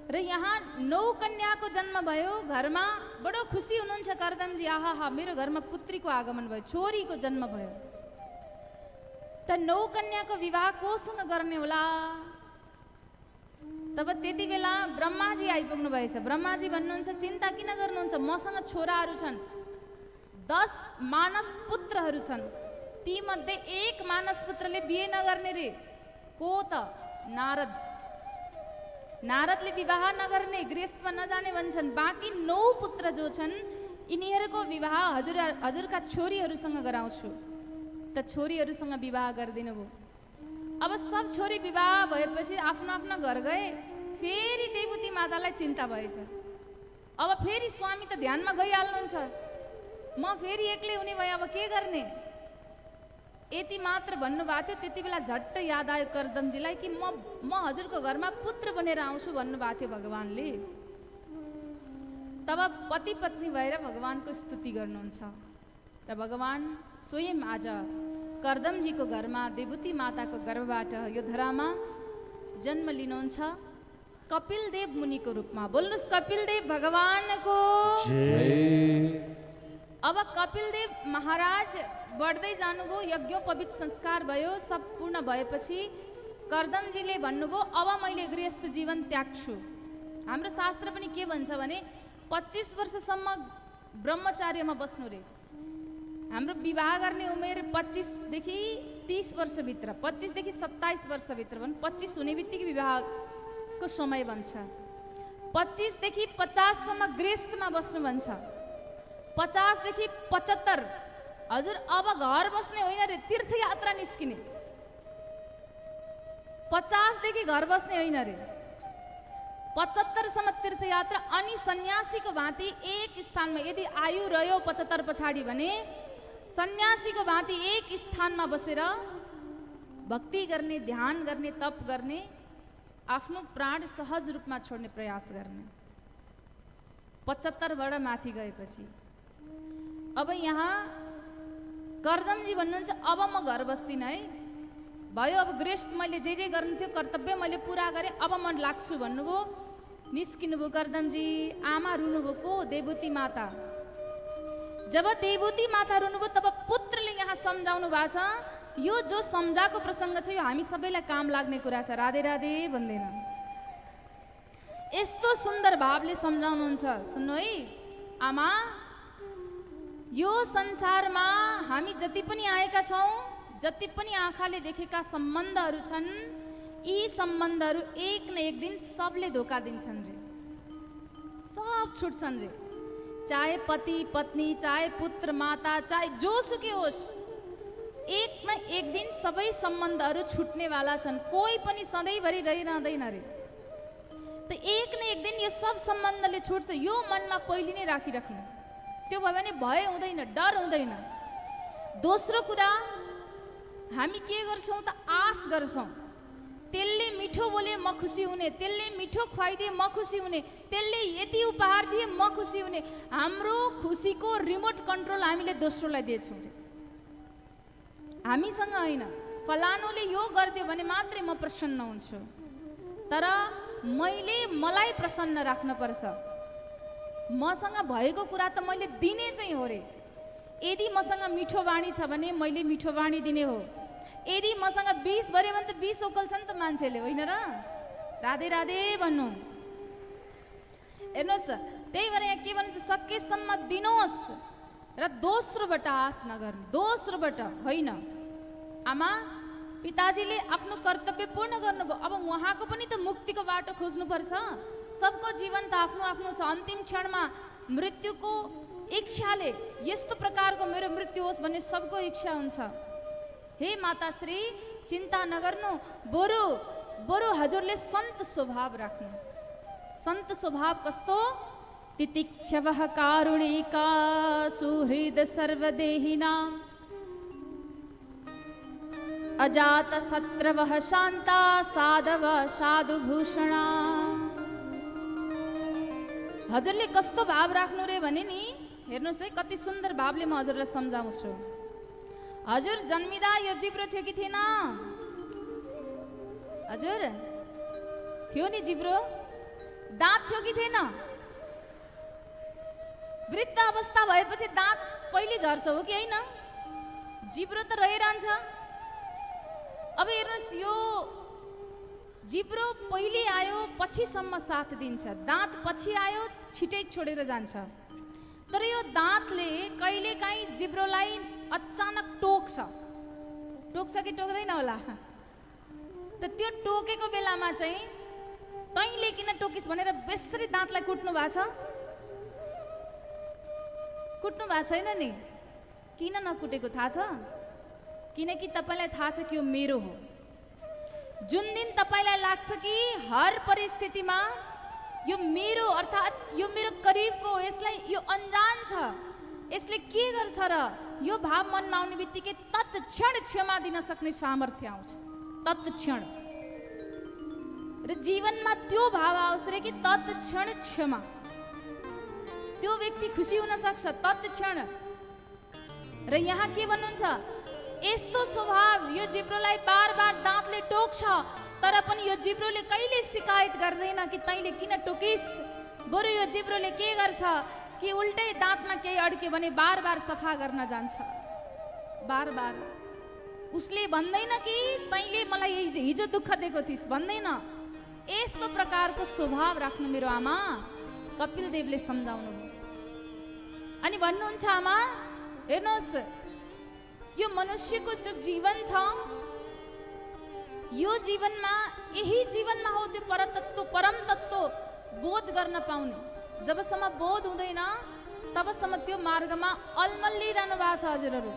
र यहाँ 9 कन्याको जन्म भयो। घरमा बडो खुसी हुनुहुन्छ कर्दमजी, आहा मेरो घरमा पुत्रीको आगमन भयो, छोरीको जन्म भयो। त 9 कन्याको विवाह कोसँग गर्ने होला? तब त्यति बेला ब्रह्माजी आइपुग्नु भएछ। ब्रह्माजी भन्नुहुन्छ चिन्ता किन गर्नुहुन्छ, मसँग छोराहरू छन्, 10 मानस पुत्रहरू छन्, ती मध्ये 1 मानस पुत्रले बिहे नगर्ने रे। को त? नारद। नारदले विवाह नगर्ने, गृहस्थमा नजाने भन्छन्। बाँकी 9 पुत्र जो छन् यिनीहरूको विवाह हजुरका छोरीहरूसँग गराउँछु। त छोरीहरूसँग विवाह गरिदिनु भयो। अब सब छोरी विवाह भएपछि आफ्नो आफ्नो घर गए। फेरि देवती मातालाई चिन्ता भएछ। अब फेरि स्वामी त ध्यानमा गइहाल्नुहुन्छ, म फेरि एक्लै हुने भए अब के गर्ने? यति मात्र भन्नुभएको थियो। त्यति बेला झट्ट याद आयो कर्दमजीलाई कि म हजुरको घरमा पुत्र बनेर आउँछु भन्नुभएको थियो भगवानले। तब पति पत्नी भएर भगवानको स्तुति गर्नुहुन्छ र भगवान स्वयं आज कर्दमजीको घरमा देवती माताको गर्भबाट यो धरामा जन्म लिनुहुन्छ कपिल देव मुनिको रूपमा। बोल्नुहोस् कपिल देव भगवानको। जय। अब कपिल देव महाराज बढ्दै जानुभयो, यज्ञोपवीत संस्कार भयो, सब पूर्ण भएपछि कर्दमजीले भन्नुभयो अब मैले गृहस्थ जीवन त्याग्छु। हाम्रो शास्त्र पनि के भन्छ भने 25 वर्षसम्म ब्रह्मचार्यमा बस्नु रे। हाम्रो विवाह गर्ने उमेर 25 देखि 30 वर्षभित्र, 25 देखि 27 वर्षभित्र भन्, 25 हुने बित्तिकै विवाहको समय भन्छ। 25 देखि 50 सम्म गृहस्थमा बस्नु भन्छ। 50 देखि 75 हजुर अब घर बस्ने होइन रे, तीर्थयात्रा निस्किने। 50 देखि घर बस्ने होइन रे, 75 सम्म तीर्थयात्रा। अनि सन्यासीको भाँति एक स्थानमा, यदि आयु रह्यो 75 पछाडि भने सन्यासीको भाँति एक स्थानमा बसेर भक्ति गर्ने, ध्यान गर्ने, तप गर्ने, आफ्नो प्राण सहज रूपमा छोड्ने प्रयास गर्ने। 75बाट माथि गएपछि अब यहाँ कर्दमजी भन्नुहुन्छ अब म घर बस्दिनँ है, भयो अब गृहस्थ मैले जे जे गर्नु थियो कर्तव्य मैले पुरा गरेँ, अब म लाग्छु भन्नुभयो। निस्किनुभयो कर्दमजी। आमा रुनुभयो को? देवती माता। जब देवती माता रुनुभयो तब पुत्रले यहाँ सम्झाउनु भएको छ, यो जो सम्झाको प्रसङ्ग छ यो हामी सबैलाई काम लाग्ने कुरा छ। राधे राधे भन्दैन, यस्तो सुन्दर भावले सम्झाउनुहुन्छ। सुन्नु है आमा, यो संसारमा हामी जति पनि आएका छौँ, जति पनि आँखाले देखेका सम्बन्धहरू छन्, यी सम्बन्धहरू एक न एक दिन सबले धोका दिन्छन् रे, सब छुट्छन् रे। चाहे पति पत्नी, चाहे पुत्र माता, चाहे जोसुकै होस्, एक न एक दिन सबै सम्बन्धहरू छुट्नेवाला छन्। कोही पनि सधैँभरि रहिरहँदैन रे। त एक न एक दिन यो सब सम्बन्धले छुट्छ, यो मनमा पहिले नै राखिराख्नु। त्यो भयो भने भय हुँदैन, डर हुँदैन। दोस्रो कुरा, हामी के गर्छौँ त आश गर्छौँ। त्यसले मिठो बोले म खुसी हुने, त्यसले मिठो खुवाइदिए म खुसी हुने, त्यसले यति उपहार दिए म खुसी हुने। हाम्रो खुसीको रिमोट कन्ट्रोल हामीले दोस्रोलाई दिएछौँ। हामीसँग होइन, फलानुले यो गरिदियो भने मात्रै म प्रसन्न हुन्छु। तर मैले मलाई प्रसन्न राख्नुपर्छ। मसँग भएको कुरा त मैले दिने चाहिँ हो रे। यदि मसँग मिठो बाणी छ भने मैले मिठो बाणी दिने हो। यदि मसँग 20 भर्यो भने त 20 ओकल्छ नि त मान्छेले, होइन र? राधे राधे भन्नु। हेर्नुहोस्, त्यही भएर यहाँ के भन्छ, सकेसम्म दिनुहोस् र दोस्रोबाट आश नगर्नु। दोस्रोबाट होइन। आमा पिताजीले आफ्नो कर्तव्य पूर्ण गर्नुभयो, अब उहाँको पनि त मुक्तिको बाटो खोज्नुपर्छ। सबको जीवन त आफ्नो आफ्नो छ। अन्तिम क्षणमा मृत्युको इच्छाले यस्तो प्रकारको मेरो मृत्यु होस् भन्ने सबको इच्छा हुन्छ। हे माताश्री, चिन्ता नगर्नु, बरु बरु हजुरले सन्त स्वभाव राख्नु। सन्त स्वभाव कस्तो? तितिक्षवः कारुणिका सुहृद सर्वदेहिना अजात शत्रवः शान्ता साधव साधुभूषणा। हजुरले कस्तो भाव राख्नु रे भने नि, हेर्नुहोस् है कति सुन्दर भावले म हजुरलाई सम्झाउँछु। हजुर जन्मिँदा यो जिब्रो थियो कि थिएन? हजुर थियो नि जिब्रो? दाँत थियो कि थिएन? वृद्ध अवस्था भएपछि दाँत पहिले झर्छ हो कि होइन? जिब्रो त रहिरहन्छ। अब हेर्नुहोस्, यो जिब्रो पहिले आयो पछिसम्म साथ दिन्छ, दाँत पछि आयो छिटै छोडेर जान्छ। तर यो दाँतले कहिलेकाहीँ जिब्रोलाई अचानक टोक्छ। टोक्छ कि टोक्दैन होला? त त्यो टोकेको बेलामा चाहिँ तैँले किन टोकिस् भनेर बेसरी दाँतलाई कुट्नु भएको छ? कुट्नु भएको छैन नि? किन नकुटेको थाहा छ? किनकि तपाईँलाई थाहा छ कि यो मेरो हो। जुन दिन तपाईँलाई लाग्छ कि हर परिस्थितिमा यो मेरो, अर्थात् यो मेरो करिबको हो, यसलाई यो अन्जान छ, यसले के गर्छ र यो भाव मनमा आउने बित्तिकै तत्क्षण क्षमा दिन सक्ने सामर्थ्य आउँछ। तत्क्षण र जीवनमा त्यो भाव आओस् रे कि तत्क्षण क्षमा। त्यो व्यक्ति खुसी हुन सक्छ तत्क्षण। र यहाँ के भन्नुहुन्छ, यस्तो स्वभाव यो जिब्रोलाई बार बार दाँतले टोक्छ, तर पनि यो जिब्रोले कहिले शिकायत गर्दैन कि तैँले किन टोकिस्। बरु यो जिब्रोले के गर्छ कि उल्टै दाँतमा केही अड्क्यो भने बार बार सफा गर्न जान्छ। बार बार उसले भन्दैन कि तैँले मलाई हिजो दुःख दिएको थिइस्, भन्दैन। यस्तो प्रकारको स्वभाव राख्नु मेरो आमा, कपिल देवले सम्झाउनु भयो। अनि भन्नुहुन्छ आमा हेर्नुहोस्, यो मनुष्यको जो जीवन छ, यो जीवनमा यही जीवनमा हो त्यो परतत्व परम तत्व बोध गर्न पाउने। जबसम्म बोध हुँदैन तबसम्म त्यो मार्गमा अलमल्लिरहनु भएको छ हजुरहरू।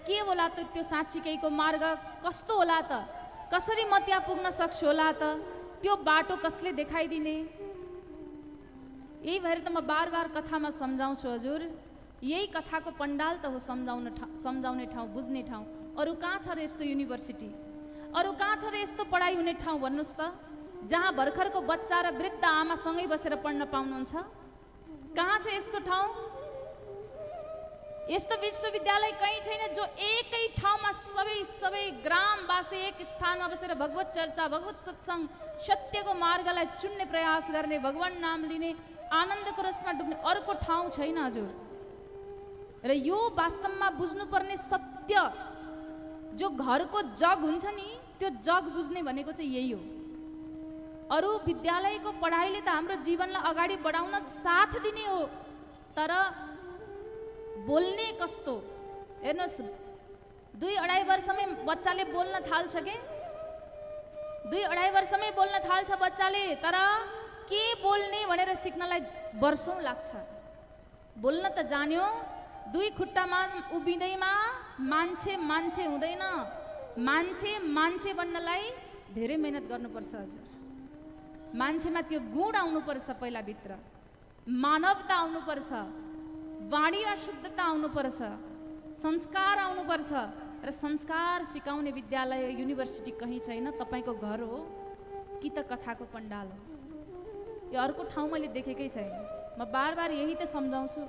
के होला त त्यो साँच्चीकैको मार्ग कस्तो होला त, कसरी म त्यहाँ पुग्न सक्छु होला त, त्यो बाटो कसले देखाइदिने। यही भएर त म बार बार कथामा सम्झाउँछु हजुर, यही कथाको पण्डाल त हो सम्झाउने ठाउँ, बुझ्ने ठाउँ। अरू कहाँ छ र यस्तो युनिभर्सिटी, अरू कहाँ छ र यस्तो पढाइ हुने ठाउँ भन्नुहोस् त, जहाँ भर्खरको बच्चा र वृद्ध आमासँगै बसेर पढ्न पाउनुहुन्छ। कहाँ छ यस्तो ठाउँ? यस्तो विश्वविद्यालय कहीँ छैन जो एकै ठाउँमा सबै ग्रामवासी एक स्थानमा बसेर भगवत चर्चा, भगवत सत्सङ्ग, सत्यको मार्गलाई चुन्ने प्रयास गर्ने, भगवान नाम लिने, आनन्दको रसमा डुब्ने अर्को ठाउँ छैन हजुर। र यो वास्तवमा बुझ्नुपर्ने सत्य, जो घरको जग हुन्छ नि, त्यो जग बुझ्ने भनेको चाहिँ यही हो। अरू विद्यालयको पढाइले त हाम्रो जीवनलाई अगाडि बढाउन साथ दिने हो, तर बोल्ने कस्तो। हेर्नुहोस्, 2-2.5 वर्षमै बच्चाले बोल्न थाल्छ के, 2-2.5 वर्षमै बोल्न थाल्छ बच्चाले, तर के बोल्ने भनेर सिक्नलाई वर्षौँ लाग्छ। बोल्न त जान्यो, 2 खुट्टामा उभिँदैमा मान्छे हुँदैन। मान्छे बन्नलाई धेरै मेहनत गर्नुपर्छ हजुर। मान्छेमा त्यो गुण आउनुपर्छ, पहिला भित्र मानवता आउनुपर्छ, वाणीमा शुद्धता आउनुपर्छ, संस्कार आउनुपर्छ। र संस्कार सिकाउने विद्यालय, युनिभर्सिटी कहीँ छैन, तपाईँको घर हो कि त कथाको पण्डाल हो। यो अर्को ठाउँ मैले देखेकै छैन। म बार बार यही त सम्झाउँछु।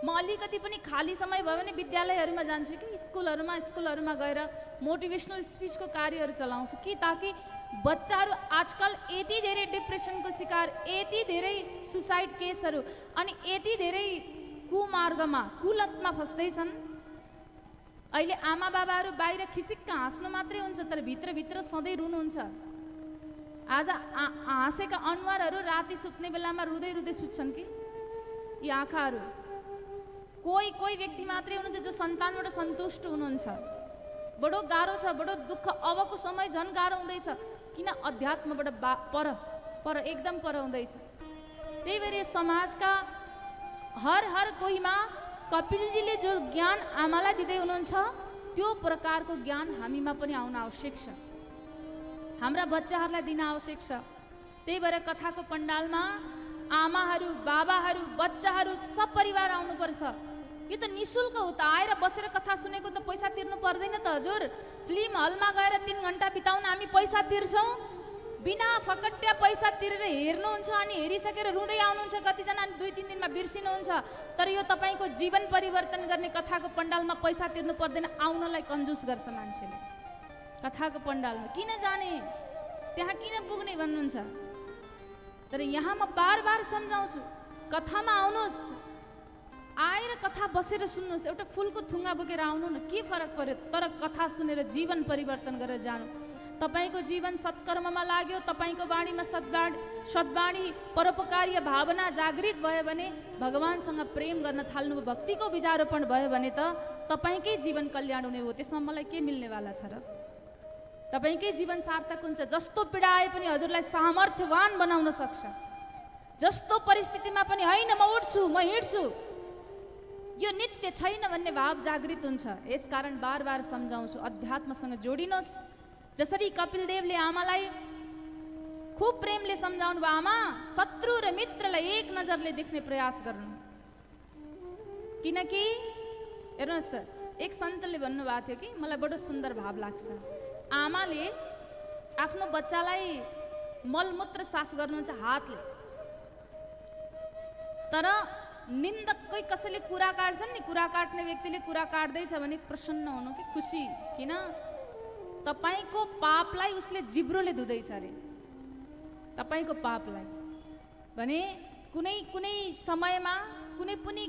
म अलिकति पनि खाली समय भयो भने विद्यालयहरूमा जान्छु कि स्कुलहरूमा गएर मोटिभेसनल स्पिचको कार्यहरू चलाउँछु कि, ताकि बच्चाहरू आजकल यति धेरै डिप्रेसनको शिकार, यति धेरै सुसाइड केसहरू अनि यति धेरै कुमार्गमा, कुलतमा फस्दैछन्। अहिले आमा बाबाहरू बाहिर खिसिक्क हाँस्नु मात्रै हुन्छ, तर भित्रभित्र सधैँ रुनुहुन्छ। आज हाँसेका अनुहारहरू राति सुत्ने बेलामा रुँदै रुँदै सुत्छन् कि यी आँखाहरू। कोही व्यक्ति मात्रै हुनुहुन्छ जो सन्तानबाट सन्तुष्ट हुनुहुन्छ। बडो गाह्रो छ, बडो दुःख। अबको समय झन् गाह्रो हुँदैछ, किन अध्यात्मबाट पर एकदम पर हुँदैछ। त्यही भएर समाजका हर कोहीमा कपिलजीले जो ज्ञान आमालाई दिँदै हुनुहुन्छ, त्यो प्रकारको ज्ञान हामीमा पनि आउन आवश्यक छ, हाम्रा बच्चाहरूलाई दिन आवश्यक छ। त्यही भएर कथाको पण्डालमा आमाहरू, बाबाहरू, बच्चाहरू, सब परिवार आउनुपर्छ। यो त निःशुल्क हो त, आएर बसेर कथा सुनेको त पैसा तिर्नु पर्दैन त हजुर। फिल्म हलमा गएर 3 घन्टा बिताउन हामी पैसा तिर्छौँ, बिना फकट्या पैसा तिरेर हेर्नुहुन्छ अनि हेरिसकेर रुँदै आउनुहुन्छ। कतिजना 2-3 दिनमा बिर्सिनुहुन्छ। तर यो तपाईँको जीवन परिवर्तन गर्ने कथाको पण्डालमा पैसा तिर्नु पर्दैन, आउनलाई कन्जुस गर्छ मान्छेले। कथाको पण्डालमा किन जाने, त्यहाँ किन पुग्ने भन्नुहुन्छ। तर यहाँ म बार बार सम्झाउँछु, कथामा आउनुहोस्, आएर कथा बसेर सुन्नुहोस्। एउटा फुलको थुङ्गा बोकेर आउनु न, के फरक पर्यो। तर कथा सुनेर जीवन परिवर्तन गरेर जानु। तपाईँको जीवन सत्कर्ममा लाग्यो, तपाईँको वाणीमा सद्वाणी परोपकारीय भावना जागृत भयो भने, भगवानसँग प्रेम गर्न थाल्नु, भक्तिको बीजारोपण भयो भने त तपाईँकै जीवन कल्याण हुने हो। त्यसमा मलाई के मिल्नेवाला छ र? तपाईँकै जीवन सार्थक हुन्छ। जस्तो पीडा आए पनि हजुरलाई सामर्थ्यवान बनाउन सक्छ। जस्तो परिस्थितिमा पनि होइन म उठ्छु, म हिँड्छु, यो नित्य छैन भन्ने भाव जागृत हुन्छ। यसकारण बार बार सम्झाउँछु, अध्यात्मसँग जोडिनुहोस्। जसरी कपिल देवले आमालाई खुब प्रेमले सम्झाउनु भयो, आमा शत्रु र मित्रलाई एक नजरले देख्ने प्रयास गर्नु। किनकि हेर्नुहोस्, एक सन्तले भन्नुभएको थियो कि मलाई बडो सुन्दर भाव लाग्छ। आमाले आफ्नो बच्चालाई मलमूत्र साफ गर्नुहुन्छ हातले, तर निन्दकै कसैले कुरा काट्छन् नि, कुरा काट्ने व्यक्तिले कुरा काट्दैछ भने प्रसन्न हुनु कि खुसी, किन तपाईको पापलाई उसले जिब्रोले धुँदैछ अरे, तपाईको पापलाई। भने कुनै कुनै समयमा कुनै पनि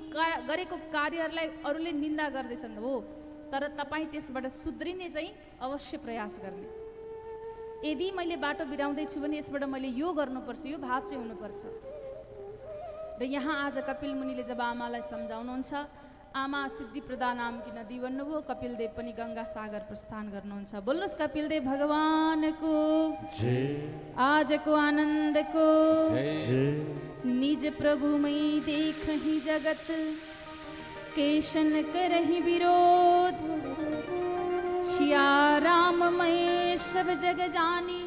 गरेको कार्यहरूलाई अरूले निन्दा गर्दैछन् हो, तर तपाईँ त्यसबाट सुध्रिने चाहिँ अवश्य प्रयास गर्ने। यदि मैले बाटो बिराउँदैछु भने यसबाट मैले यो गर्नुपर्छ, यो भाव चाहिँ हुनुपर्छ। र यहाँ आज कपिल मुनिले जब आमालाई सम्झाउनुहुन्छ, आमा सिद्धिप्रदा नामकी नदी बन्नुभयो, कपिलदेव पनि गङ्गा सागर प्रस्थान गर्नुहुन्छ। बोल्नुहोस् कपिलदेव भगवानको जय, आजको आनन्दको जय, निज प्रभुमै देखहि जगत, केशन करहि विरोध, सिया राम मैं सब जग जानी,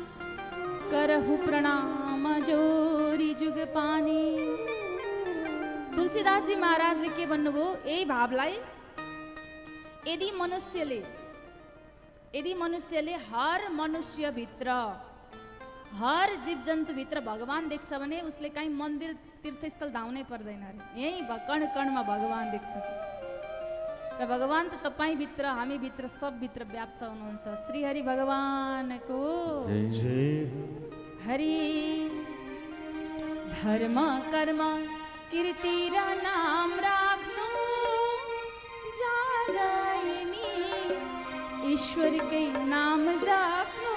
करहु प्रणाम जोरी जुग पानी। तुलसीदासजी महाराजले के भन्नुभयो, यही भावलाई यदि मनुष्यले हर मनुष्यभित्र, हर जीव जन्तुभित्र भगवान देख्छ भने उसले काहीँ मन्दिर तीर्थस्थल धाउनै पर्दैन अरे, यही कण कणमा भगवान देख्दछ। र भगवान त तपाईँभित्र, हामीभित्र, सबभित्र व्याप्त हुनुहुन्छ। श्रीहरि भगवानको हरि। धर्म कर्म कीर्ति र नाम राख्नु जागाइनी, ईश्वरकै नाम जाप्नु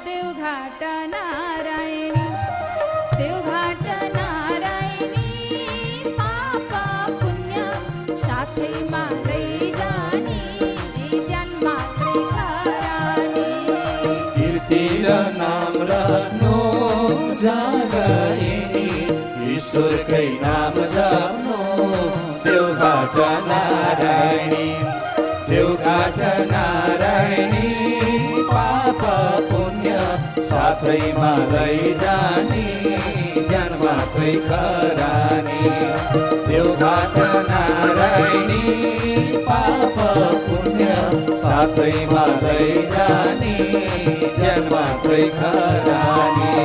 देवघाट नारायणी, देवघाट नारायणी, पाप पुण्य साथैमा लैजानी, जन्मात्रै खरानी। कीर्ति र नाम राख्नु जागाइनी, ईश्वरकै नाम जप्नु देवघाट नारायणी, देवघाट नारायणी, पाप पुण्य साथैमा लैजानी, जन्मात्रै खरानी। देवघाट नारायणी, पाप पुण्य साथैमा लैजानी, जन्मात्रै खरानी।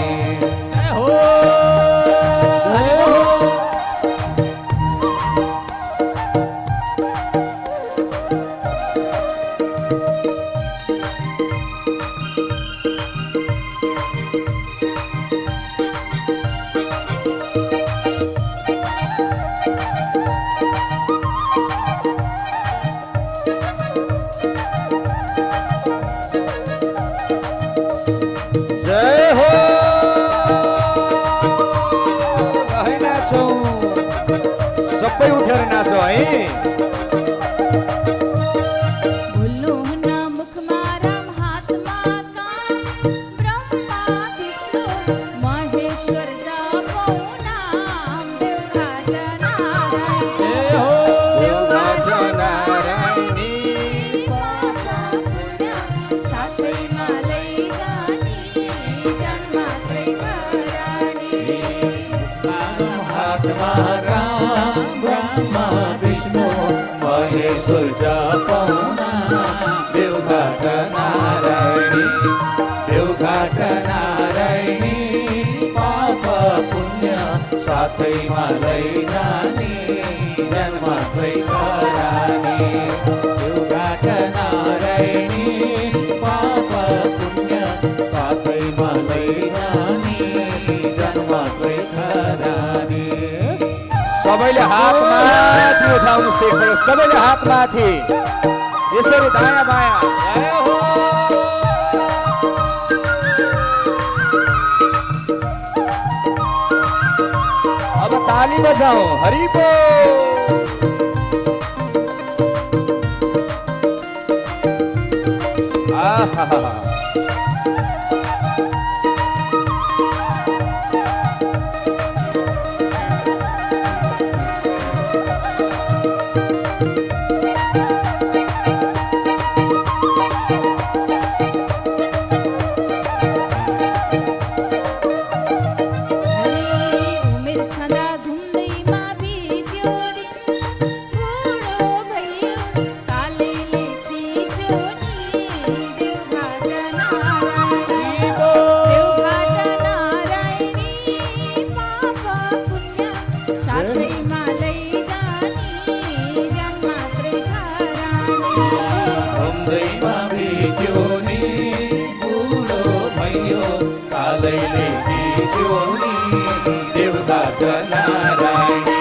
सबै उठेर नाचो है। बोल्नु हुन्न मुखमा राम, हातमा काम, ब्रह्मा विष्णु महेश्वर जपौ नाम, देवघाट नारायणी, देवघाट नारायणी, पाप पुण्य साथैमा लैजानी, जन्मात्रै खरानी। हातमा राम, ब्रह्मा विष्णु महेश्वर जपौ नाम, देवघाट नारायणी, देवघाट नारायणी, पाप पुण्य साथैमा लैजानी, जन्मात्रै खरानी। देवघाट नारायणी, पाप पुण्य साथैमा लैजानी, जन्मात्रै खरानी। सबैले हात माथि उठाउनुहोस्, देखबाट सबैले हात माथि, यसरी दायाँ बायाँ। जय हो। अब ताली बजाऊ, हरि बोल। आहा, चिउनी देवघाट नारायणी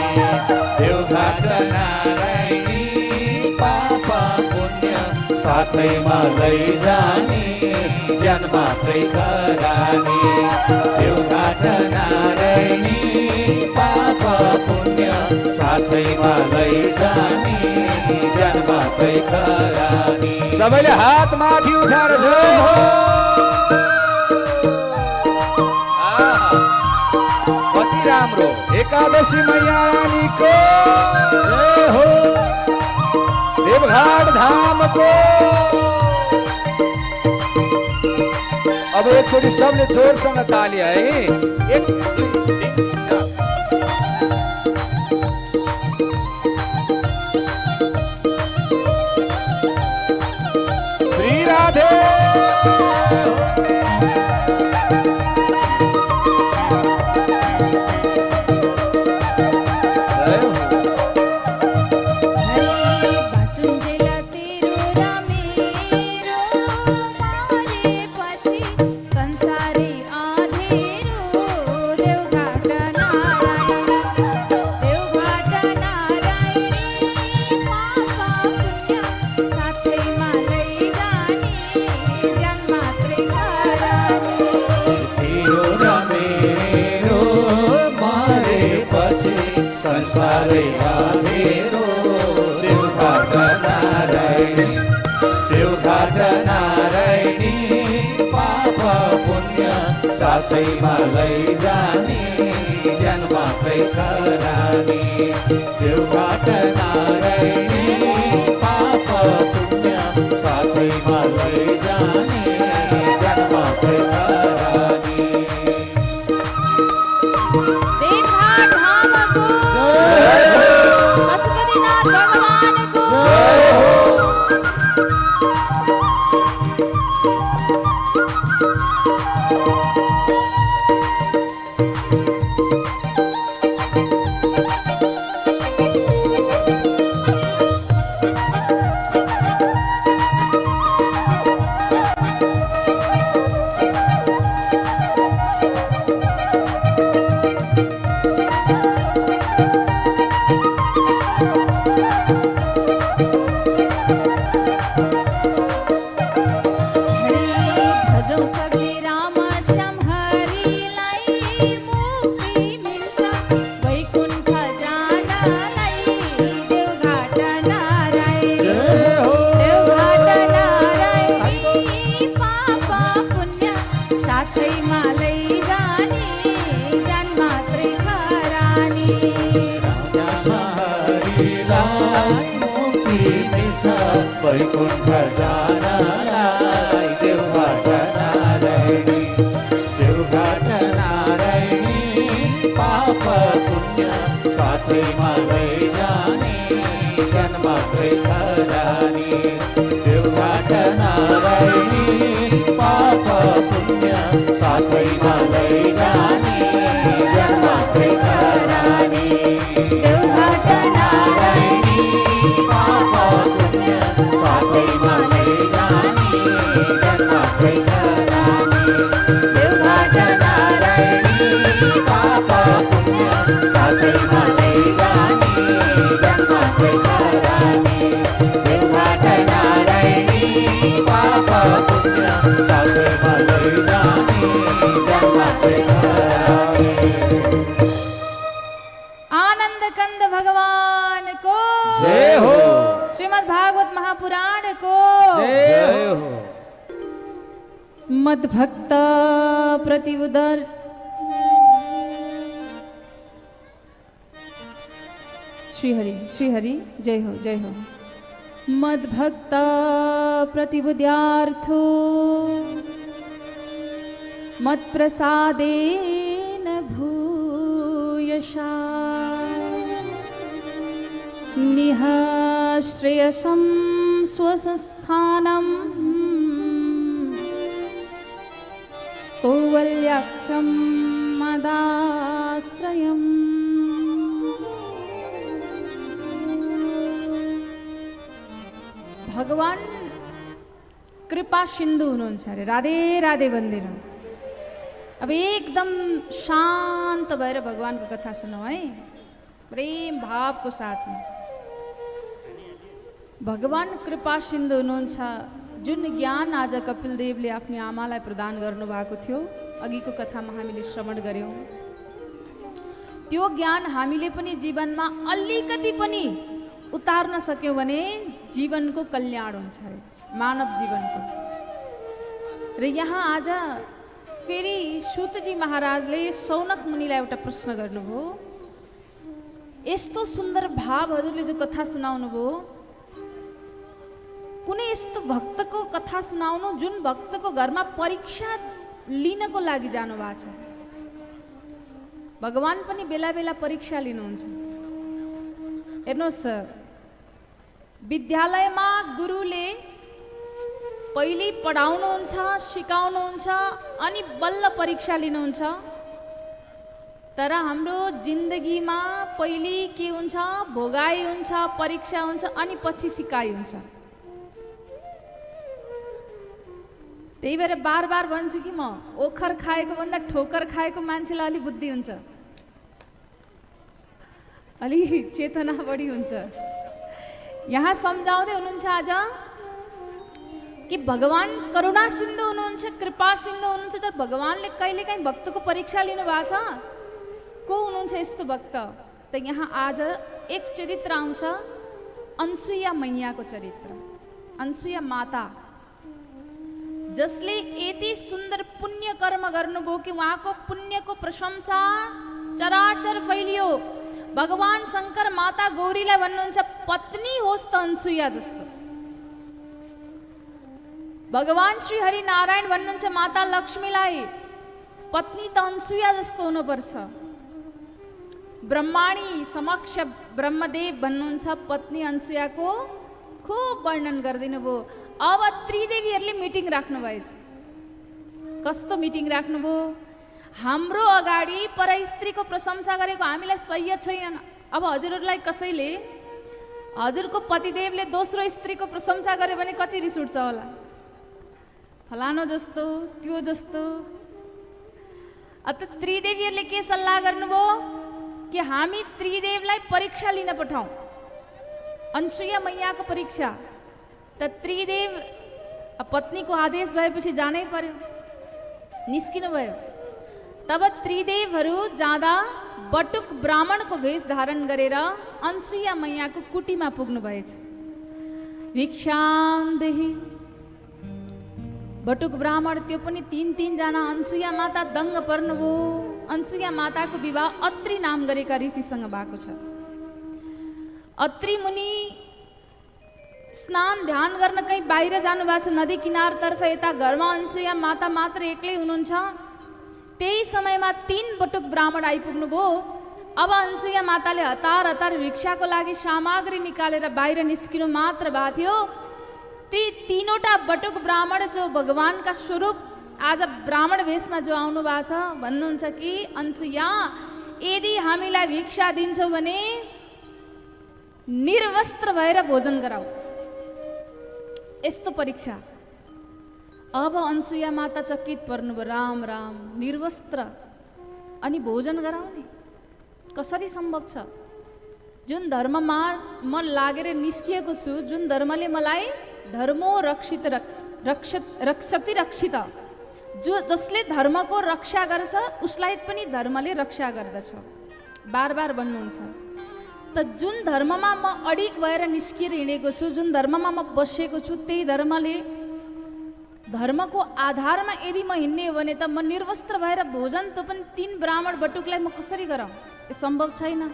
देवघाट नारायणी पाप पुण्य साथैमा लैजाने ज्यान मात्रै खरानी देवघाट नारायणी पाप पुण्य साथैमा लैजाने ज्यान मात्रै खरानी सबैले हात माथि उठाएर जय हो कति राम्रो एकादशी मैया रानीको जय हो देवघाट धामको अब एकचोटि सबले जोरसँग ताली है 1 2 3 श्री राधे संसारै अँधेरो देवघाट नारायणी देवघाट नारायणी पाप पुण्य साथैमा लैजाने ज्यान मात्रै खरानी देवघाट नारायणी पाप पुण्य साथैमा लैजाने ज्यान मात्रै खरानी पशुपतिनाथ भगवान को वैकुण्ठ जानलाई देवघाट नारायणी देवघाट नारायणी पाप पुण्य साथैमा लैजाने ज्यान मात्रै खरानी देवघाट नारायणी पाप पुण्य साथैमा लैजाने ज्यान मात्रै खरानी देवघाट नारायणी पाप पुण्य साथैमा लैजाने ज्यान मात्रै खरानी देवघाट नारायणी पाप पुण्य साथैमा लैजाने ज्यान मात्रै खरानी देवघाट नारायणी पाप पुण्य साथैमा लैजाने ज्यान मात्रै खरानी आनंद कंद भगवान को जय हो श्रीमद् भागवत महापुराण को जय हो मद्भक्त प्रतिउदर श्री हरि जय हो मद्भक्त प्रतिबुद्ध्यार्थो मत्प्रसादेन भूयशा निःश्रेयसं स्वसंस्थानम् कौवल्याख्यं मदाश्रयम् भगवान कृपा सिन्धु हुनुहुन्छ अरे राधे राधे भन्दिनु अब एकदम शान्त भएर भगवानको कथा सुनौ है, प्रेम भावको साथमा। भगवान कृपा सिन्धु हुनुहुन्छ, जुन ज्ञान आज कपिल देवले आफ्नो आमालाई प्रदान गर्नुभएको थियो, अघिको कथामा हामीले श्रवण गऱ्यौँ। त्यो ज्ञान हामीले पनि जीवनमा अलिकति पनि उतार्न सक्यौँ भने जीवनको कल्याण हुन्छ, मानव जीवनको। र यहाँ आज फेरि सूतजी महाराजले सौनक मुनिलाई एउटा प्रश्न गर्नुभयो। यस्तो सुन्दर भाव हजुरले जो कथा सुनाउनु भयो, कुनै यस्तो भक्तको कथा सुनाउनु जुन भक्तको घरमा परीक्षा लिनको लागि जानुभएको छ। भगवान पनि बेला बेला परीक्षा लिनुहुन्छ। हेर्नुहोस्, विद्यालयमा गुरुले पहिले पढाउनुहुन्छ, सिकाउनुहुन्छ, अनि बल्ल परीक्षा लिनुहुन्छ। तर हाम्रो जिन्दगीमा पहिले के हुन्छ, भोगाइ हुन्छ, परीक्षा हुन्छ, अनि पछि सिकाइ हुन्छ। त्यही भएर बार बार भन्छु कि म ओखर खाएको भन्दा ठोकर खाएको मान्छेलाई अलि बुद्धि हुन्छ, अलि चेतना बढी हुन्छ। यहाँ सम्झाउँदै हुनुहुन्छ आज कि भगवान करुणा सिन्धु हुनुहुन्छ, कृपा सिन्धु हुनुहुन्छ। तर भगवानले कहिलेकाहीँ भक्तको परीक्षा लिनु भएको छ। को हुनुहुन्छ यस्तो भक्त? त यहाँ आज एक चरित्र आउँछ, अनसुया मैयाको चरित्र। अनसुया माता जसले यति सुन्दर पुण्य कर्म गर्नुभयो कि उहाँको पुण्यको प्रशंसा चराचर फैलियो। भगवान शङ्कर माता गौरीलाई भन्नुहुन्छ, पत्नी होस् त अनसुया जस्तो। भगवान श्री हरि नारायण भन्नुहुन्छ माता लक्ष्मीलाई, पत्नी त अनसुया जस्तो हुनुपर्छ। ब्रह्माणी समक्ष ब्रह्मदेव भन्नुहुन्छ, पत्नी अनसुयाको खुब वर्णन गरिदिनु भयो। अब त्रिदेवीहरूले मिटिङ राख्नुभएछ। कस्तो मिटिङ राख्नुभयो? हाम्रो अगाडि परस्त्रीको प्रशंसा गरेको हामीलाई सह्य छैन। अब हजुरहरूलाई कसैले हजुरको पतिदेवले दोस्रो स्त्रीको प्रशंसा गर्यो भने कति रिस उठ्छ होला? फलानो जस्तो, त्यो जस्तो। अत त्रिदेवीहरूले के सल्लाह गर्नुभयो कि हामी त्रिदेवलाई परीक्षा लिन पठाउँ, अनसुया मैयाको परीक्षा। त त्रिदेव पत्नीको आदेश भएपछि जानै पर्यो, निस्किनु भयो। तब त्रिदेवहरू जाँदा बटुक ब्राह्मणको वेश धारण गरेर अनसुया मैयाको कुटीमा पुग्नु भएछ। भिक्षाम देही बटुक ब्राह्मण, त्यो पनि 3 जना। अनसुया माता दङ्ग पर्नुभयो। अनसुया माताको विवाह अत्रि नाम गरेका ऋषिसँग भएको छ। अत्रि मुनि स्नान ध्यान गर्न कहीँ बाहिर जानुभएको छ, नदी किनारतर्फ। यता घरमा अनसुया माता मात्र एक्लै हुनुहुन्छ। त्यही समयमा 3 बटुक ब्राह्मण आइपुग्नु भयो। अब अनसुया माताले हतार हतार भिक्षाको लागि सामग्री निकालेर बाहिर निस्किनु मात्र भएको थियो। ती 3वटा बटुक ब्राह्मण जो भगवानका स्वरूप आज ब्राह्मण वेशमा जो आउनु भएको छ, भन्नुहुन्छ कि अनसुया, यदि हामीलाई भिक्षा दिन्छौ भने निर्वस्त्र भएर भोजन गराऊ। यस्तो परीक्षा। अब अनसुया माता चकित पर्नुभयो। राम राम, निर्वस्त्र अनि भोजन गराउने कसरी सम्भव छ? जुन धर्ममा म लागेर निस्किएको छु, जुन धर्मले मलाई धर्मो रक्षित रक्षति रक्षित, जसले धर्मको रक्षा गर्छ उसलाई पनि धर्मले रक्षा गर्दछ, बार बार भन्नुहुन्छ। त जुन धर्ममा म अडिग भएर निस्किएर हिँडेको छु, जुन धर्ममा म बसेको छु, त्यही धर्मले धर्मको आधारमा यदि म हिँड्ने हो भने त म निर्वस्त्र भएर भोजन त पनि 3 ब्राह्मण बटुकलाई म कसरी गराउँ? यो सम्भव छैन।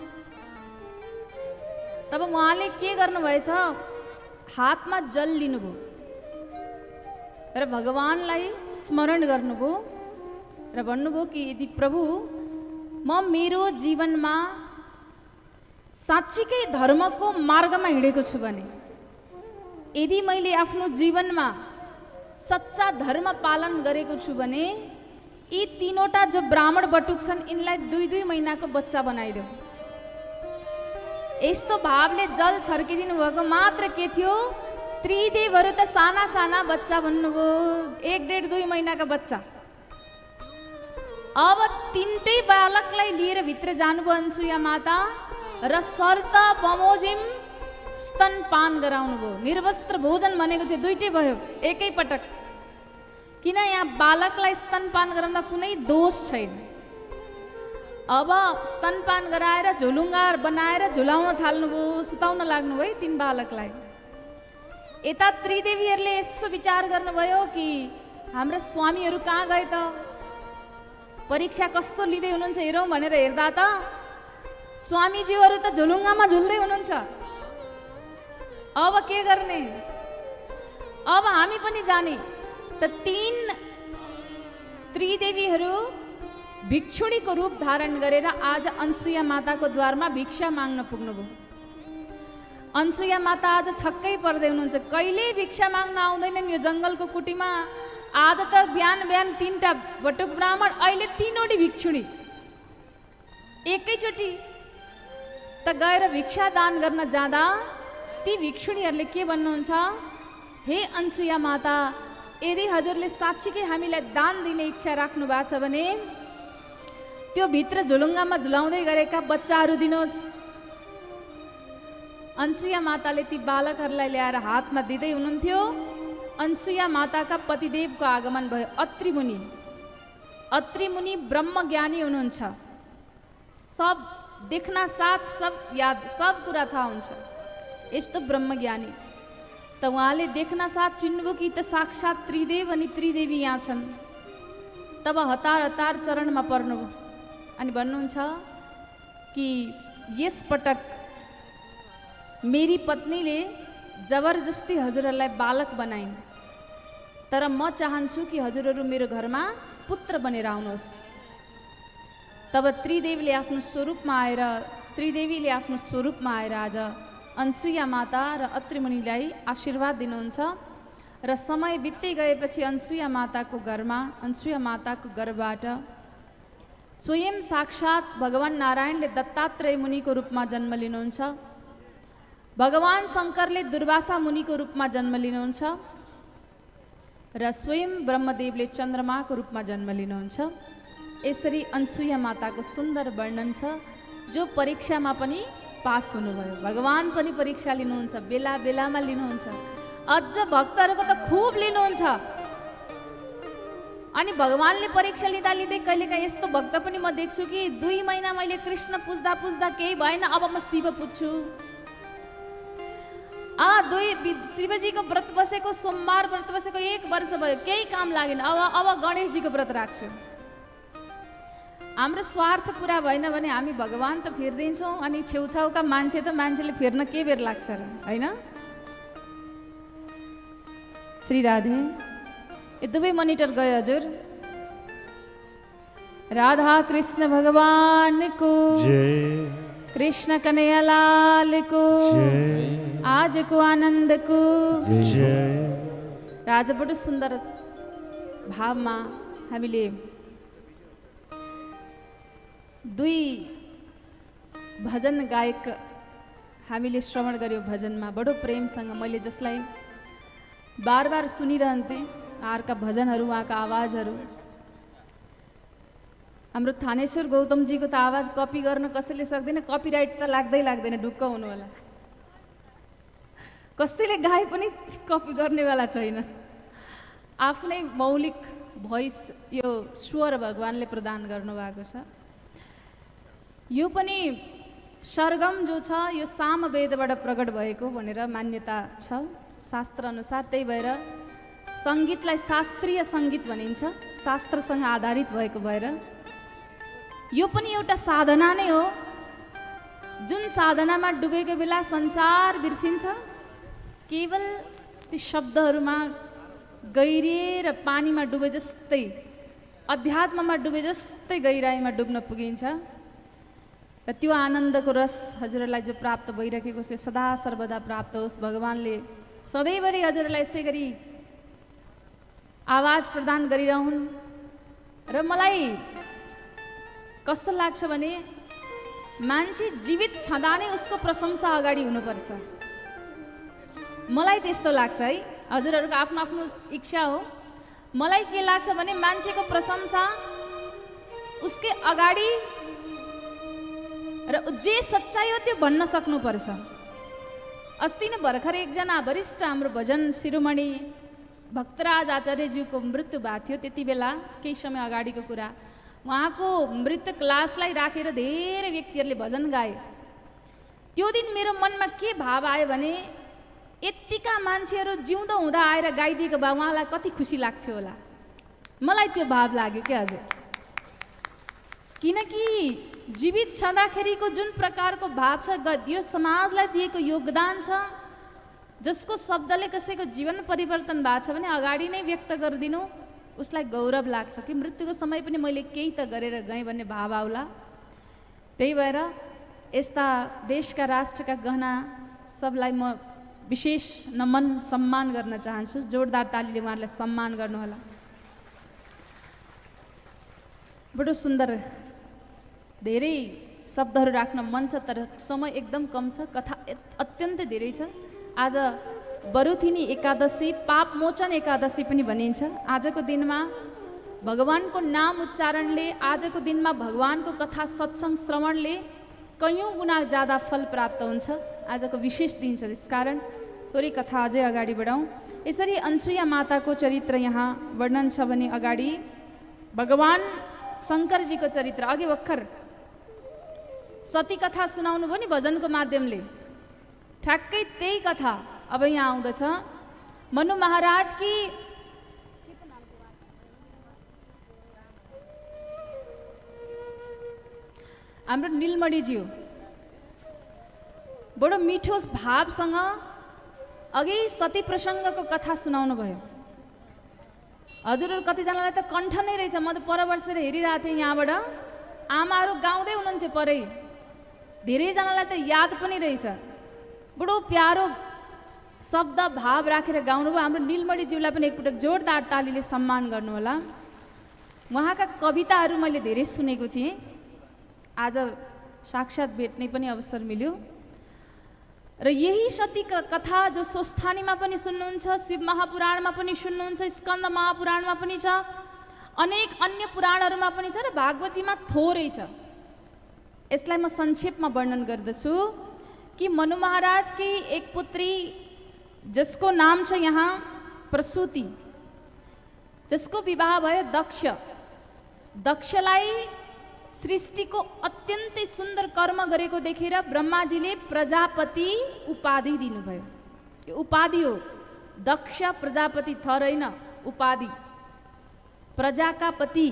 तब उहाँले के गर्नुभएछ? हातमा जल लिनुभयो र भगवानलाई स्मरण गर्नुभयो र भन्नुभयो कि यदि प्रभु, म मेरो जीवनमा साँच्चीकै धर्मको मार्गमा हिँडेको छु भने, यदि मैले आफ्नो जीवनमा सच्चा धर्म पालन गरेको छु भने यी 3वटा जो ब्राह्मण बटुक छन् यिनलाई 2-2 महिनाको बच्चा बनाइदेऊ। यस्तो भावले जल छर्किदिनु भएको मात्र के थियो? त्रिदेवहरू त साना साना बच्चा भन्नुभयो, 1-1.5-2 महिनाका बच्चा। अब तिनटै बालकलाई लिएर भित्र जानुभयो अनसुया माता र शर्त बमोजिम स्तनपान गराउनु भयो। निर्वस्त्र भोजन भनेको थियो, दुइटै भयो एकै पटक। किन यहाँ बालकलाई स्तनपान गराउँदा कुनै दोष छैन। अब स्तनपान गराएर झोलुङ्गा बनाएर झुलाउन थाल्नुभयो, सुताउन लाग्नुभयो तीन बालकलाई। यता त्रिदेवीहरूले यसो विचार गर्नुभयो कि हाम्रा स्वामीहरू कहाँ गए त, परीक्षा कस्तो लिँदै हुनुहुन्छ हेरौँ भनेर हेर्दा त स्वामीज्यूहरू त झुलुङ्गामा झुल्दै हुनुहुन्छ। अब के गर्ने, अब हामी पनि जाने। त तीन त्रिदेवीहरू भिक्षुणीको रूप धारण गरेर आज अनसुया माताको द्वारमा भिक्षा माग्न पुग्नुभयो। अनसुया माता आज छक्कै पर्दै हुनुहुन्छ, कहिले भिक्षा माग्न आउँदैनन् यो जङ्गलको कुटीमा। आज त बिहान बिहान तीनटा बटुक ब्राह्मण, अहिले तीनवटी भिक्षुणी एकैचोटि। त गएर भिक्षा दान गर्न जाँदा ती भिक्षुणीहरूले के भन्नुहुन्छ, हे अनसुया माता, यदि हजुरले साँच्चीकै हामीलाई दान दिने इच्छा राख्नु भएको छ भने त्यो भित्र झुलुङ्गामा झुलाउँदै गरेका बच्चाहरू दिनुहोस्। अनसुया माताले ती बालकहरूलाई ल्याएर हातमा दिँदै हुनुहुन्थ्यो। अनसुया माताका पतिदेवको आगमन भयो, अत्रि मुनि। अत्रि मुनि ब्रह्मज्ञानी हुनुहुन्छ, सब देख्न साथ सब याद, सब कुरा थाहा हुन्छ। यस्तो ब्रह्मज्ञानी त उहाँले देख्न साथ चिन्नुभयो कि त साक्षात् त्रिदेव अनि त्रिदेवी यहाँ छन्। तब हतार हतार चरणमा पर्नुभयो अनि भन्नुहुन्छ कि यस पटक मेरी पत्नीले जबरजस्ती हजुरहरूलाई बालक बनाइन्, तर म चाहन्छु कि हजुरहरू मेरो घरमा पुत्र बनेर आउनुहोस्। तब त्रिदेवीले आफ्नो स्वरूपमा आएर आज अनसुया माता र अत्रि मुनिलाई आशीर्वाद दिनुहुन्छ। र समय बित्दै गएपछि अनसुया माताको गर्भबाट स्वयं साक्षात् भगवान नारायणले दत्तात्रेय मुनिको रूपमा जन्म लिनुहुन्छ। भगवान शङ्करले दुर्वासा मुनिको रूपमा जन्म लिनुहुन्छ र स्वयं ब्रह्मदेवले चन्द्रमाको रूपमा जन्म लिनुहुन्छ। यसरी अनसुया माताको सुन्दर वर्णन छ, जो परीक्षामा पनि पास हुनुभयो। भगवान पनि परीक्षा लिनुहुन्छ, बेला बेलामा लिनुहुन्छ। अझ भक्तहरूको त खुब लिनुहुन्छ। अनि भगवानले परीक्षा लिँदा लिँदै कहिलेकाहीँ यस्तो भक्त पनि म देख्छु कि 2 महिना मैले कृष्ण पुज्दा पुज्दा केही भएन, अब म शिव पुज्छु। शिवजीको व्रत बसेको, सोमबार व्रत बसेको 1 वर्ष भयो, केही काम लागेन, अब गणेशजीको व्रत राख्छु। हाम्रो स्वार्थ पुरा भएन भने हामी भगवान त फेर्दिन्छौँ, अनि छेउछाउका मान्छेले फेर्न के बेर लाग्छ र, होइन? श्री राधे। ये दुवै मोनिटर गयो हजुर। राधा कृष्ण भगवान को जय, कृष्ण कन्हैया लाल को जय, आज को आनंद को जय। राजा बडो सुन्दर भावमा हामीले 2 भजन गायक हामीले श्रवण गर्यो। भजनमा बडो प्रेमसँग मैले जसलाई बार बार सुनिरहन्थेँ, उहाँहरूका भजनहरू, उहाँका आवाजहरू। हाम्रो थानेश्वर गौतमजीको त आवाज कपी गर्न कसैले सक्दैन, कपिराइट त लाग्दैन, ढुक्क हुनु होला। कसैले गाए पनि कपी गर्नेवाला छैन। आफ्नै मौलिक भोइस, यो स्वर भगवानले प्रदान गर्नुभएको छ। यो पनि सरगम जो छ यो सामवेदबाट प्रकट भएको भनेर मान्यता छ शास्त्र अनुसार। त्यही भएर सङ्गीतलाई शास्त्रीय सङ्गीत भनिन्छ, शास्त्रसँग आधारित भएको भएर। यो पनि एउटा साधना नै हो, जुन साधनामा डुबेको बेला संसार बिर्सिन्छ। केवल ती शब्दहरूमा गहिरिएर पानीमा डुबे जस्तै, अध्यात्ममा डुबे जस्तै गहिराइमा डुब्न पुगिन्छ। र त्यो आनन्दको रस हजुरहरूलाई जो प्राप्त भइरहेको छ, सदा सर्वदा प्राप्त होस्। भगवानले सधैँभरि हजुरहरूलाई यसै गरी आवाज प्रदान गरिरहन्। र मलाई कस्तो लाग्छ भने मान्छे जीवित छँदा नै उसको प्रशंसा अगाडि हुनुपर्छ। मलाई त्यस्तो लाग्छ है, हजुरहरूको आफ्नो आफ्नो इच्छा हो। मलाई के लाग्छ भने मान्छेको प्रशंसा उसके अगाडि र जे सच्चाइ हो त्यो भन्न सक्नुपर्छ। अस्ति नै भर्खर एकजना वरिष्ठ हाम्रो भजन शिरोमणि भक्तराज आचार्यज्यूको मृत्यु भएको थियो। त्यति बेला केही समय अगाडिको कुरा, उहाँको मृतक लासलाई राखेर धेरै व्यक्तिहरूले भजन गाए। त्यो दिन मेरो मनमा के भाव आयो भने यत्तिका मान्छेहरू जिउँदो हुँदा आएर गाइदिएको भए उहाँलाई कति खुसी लाग्थ्यो होला। मलाई त्यो भाव लाग्यो क्या हजुर। किनकि जीवित छँदाखेरिको जुन प्रकारको भाव छ, यो समाजलाई दिएको योगदान छ, जसको शब्दले कसैको जीवन परिवर्तन भएको छ भने अगाडि नै व्यक्त गरिदिनु, उसलाई गौरव लाग्छ कि मृत्युको समय पनि मैले केही त गरेर गएँ भन्ने भाव आउला। त्यही भएर यस्ता देशका राष्ट्रका गहना सबलाई म विशेष नमन सम्मान गर्न चाहन्छु। जोरदार तालीले उहाँहरूलाई सम्मान गर्नुहोला। बडो सुन्दर, धेरै शब्दहरू राख्न मन छ तर समय एकदम कम छ, कथा अत्यन्तै धेरै छ। आज बरुथिनी एकादशी, पाप मोचन एकादशी पनि भनिन्छ। आजको दिनमा भगवानको नाम उच्चारणले, आजको दिनमा भगवानको कथा सत्सङ्ग श्रवणले कैयौँ गुणा ज्यादा फल प्राप्त हुन्छ। आजको विशेष दिन छ, त्यसकारण थोरै कथा अझै अगाडि बढाउँ। यसरी अनसुया माताको चरित्र यहाँ वर्णन छ भने अगाडि भगवान शङ्करजीको चरित्र, अघि भर्खर सती कथा सुनाउनु भयो नि भजनको माध्यमले, ठ्याक्कै त्यही कथा अब यहाँ आउँदछ। मनु महाराज कि हाम्रो नीलमणिज्यू बडो मिठो भावसँग अघि सती प्रसङ्गको कथा सुनाउनु भयो। हजुरहरू कतिजनालाई त कण्ठ नै रहेछ। म त पर बसेर हेरिरहेको थिएँ यहाँबाट, आमाहरू गाउँदै हुनुहुन्थ्यो परै, धेरैजनालाई त याद पनि रहेछ। बडो प्यारो शब्द भाव राखेर गाउनुभयो। हाम्रो नीलमणिज्यूलाई पनि एकपटक जोरदार तालीले सम्मान गर्नुहोला। उहाँका कविताहरू मैले धेरै सुनेको थिएँ, आज साक्षात् भेट्ने पनि अवसर मिल्यो। र यही सती कथा जो स्वस्थानीमा पनि सुन्नुहुन्छ, शिव महापुराणमा पनि सुन्नुहुन्छ, स्कन्द महापुराणमा पनि छ, अनेक अन्य पुराणहरूमा पनि छ र भागवतीमा थोरै छ। यसलाई म संक्षेपमा वर्णन गर्दछु कि मनु महाराज की एक पुत्री जिसको नाम छ यहाँ प्रसूति, जिसको विवाह भयो दक्ष। दक्षलाई सृष्टिको अत्यन्तै सुन्दर कर्म गरेको देखेर ब्रह्माजीले प्रजापति उपाधि दिनुभयो। यो उपाधि हो, दक्ष प्रजापति थर होइन, उपाधि प्रजाका पति।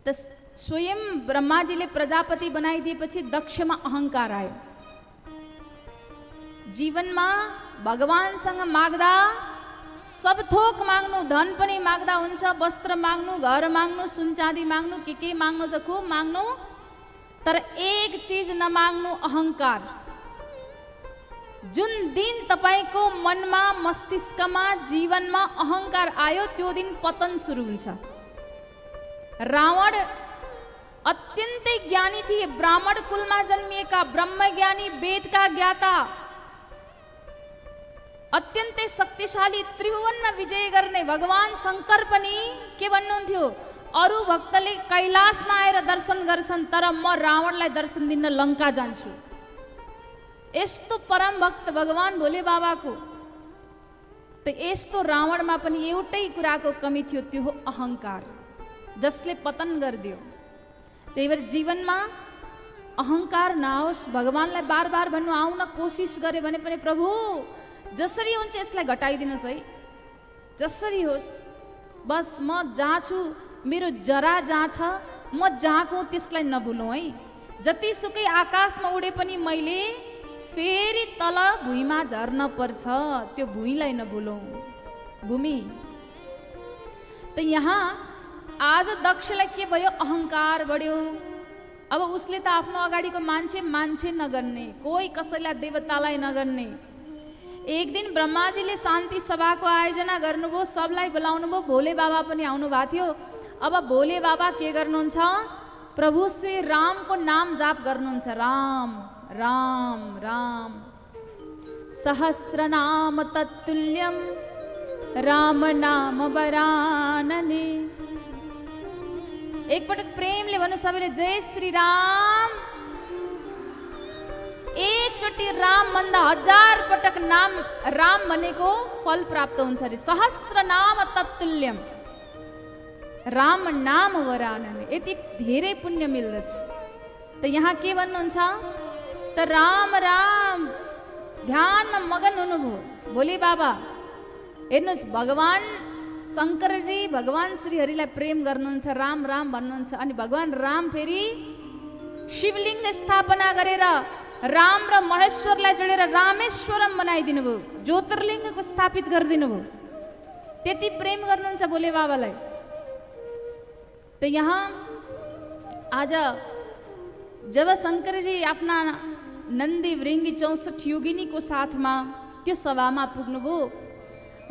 त स्वयं ब्रह्माजीले प्रजापति बनाइदिएपछि दक्षमा अहङ्कार आयो। जीवनमा भगवानसँग माग्दा सब थोक माग्नु, धन पनि माग्दा हुन्छ, वस्त्र माग्नु, घर माग्नु, सुनचाँदी माग्नु, के माग्नु छ खुब माग्नु, तर एक चिज नमाग्नु, अहङ्कार। जुन दिन तपाईँको मनमा, मस्तिष्कमा, जीवनमा अहङ्कार आयो त्यो दिन पतन सुरु हुन्छ। रावण अत्यन्तै ज्ञानी थिए, ब्राह्मण कुलमा जन्मिएका, ब्रह्मज्ञानी, वेदका ज्ञाता, अत्यन्तै शक्तिशाली, त्रिभुवनमा विजय गर्ने भगवान शङ्कर पनि के भन्नुहुन्थ्यो, अरू भक्तले कैलाशमा आएर दर्शन गर्छन् तर म रावणलाई दर्शन दिन लङ्का जान्छु। यस्तो परम भक्त भगवान भोले बाबाको। त यस्तो रावणमा पनि एउटै कुराको कमी थियो, त्यो हो अहङ्कार, जसले पतन गरिदियो। त्यही भएर जीवनमा अहङ्कार नहोस्। भगवानलाई बार बार भन्नु, आउन कोसिस गरे भने पनि प्रभु जसरी हुन्छ यसलाई घटाइदिनुहोस् है, जसरी होस्, बस म जहाँ छु, मेरो जरा जहाँ छ, म जहाँको त्यसलाई नभुलौँ है। जतिसुकै आकाशमा उडे पनि मैले फेरि तल भुइँमा झर्न पर्छ, त्यो भुइँलाई नभुलौँ, भूमि। त यहाँ आज दक्षलाई के भयो, अहङ्कार बढ्यो। अब उसले त आफ्नो अगाडिको मान्छे नगर्ने, कोही कसैलाई देवतालाई नगर्ने। एक दिन ब्रह्माजीले शान्ति सभाको आयोजना गर्नुभयो, सबलाई बोलाउनु भयो, भोले बाबा पनि आउनु भएको थियो। अब भोले बाबा के गर्नुहुन्छ, प्रभु श्री रामको नाम जाप गर्नुहुन्छ। राम राम राम सहस्रनाम तत्तुल्यम राम नाम वरानने। एकपटक प्रेमले भन्नु सबैले जय श्री राम। एकचोटि राम भन्दा 1000 पटक नाम राम भनेको फल प्राप्त हुन्छ अरे। सहस्र नाम तत्तुल्यम राम नाम वरानने, यति धेरै पुण्य मिल्दछ। त यहाँ के भन्नुहुन्छ त राम राम ध्यानमा मगन हुनुभयो भोले बाबा। हेर्नुहोस् भगवान शङ्करजी भगवान श्रीहरिलाई प्रेम गर्नुहुन्छ, राम राम भन्नुहुन्छ। अनि भगवान राम फेरि शिवलिङ्ग स्थापना गरेर राम र महेश्वरलाई जोडेर रामेश्वरम बनाइदिनु भयो, ज्योतिर्लिङ्गको स्थापित गरिदिनु भयो। त्यति प्रेम गर्नुहुन्छ भोले बाबालाई। त यहाँ आज जब शङ्करजी आफ्ना नन्दी वृङ्गी 64 योगिनीको साथमा त्यो सभामा पुग्नुभयो,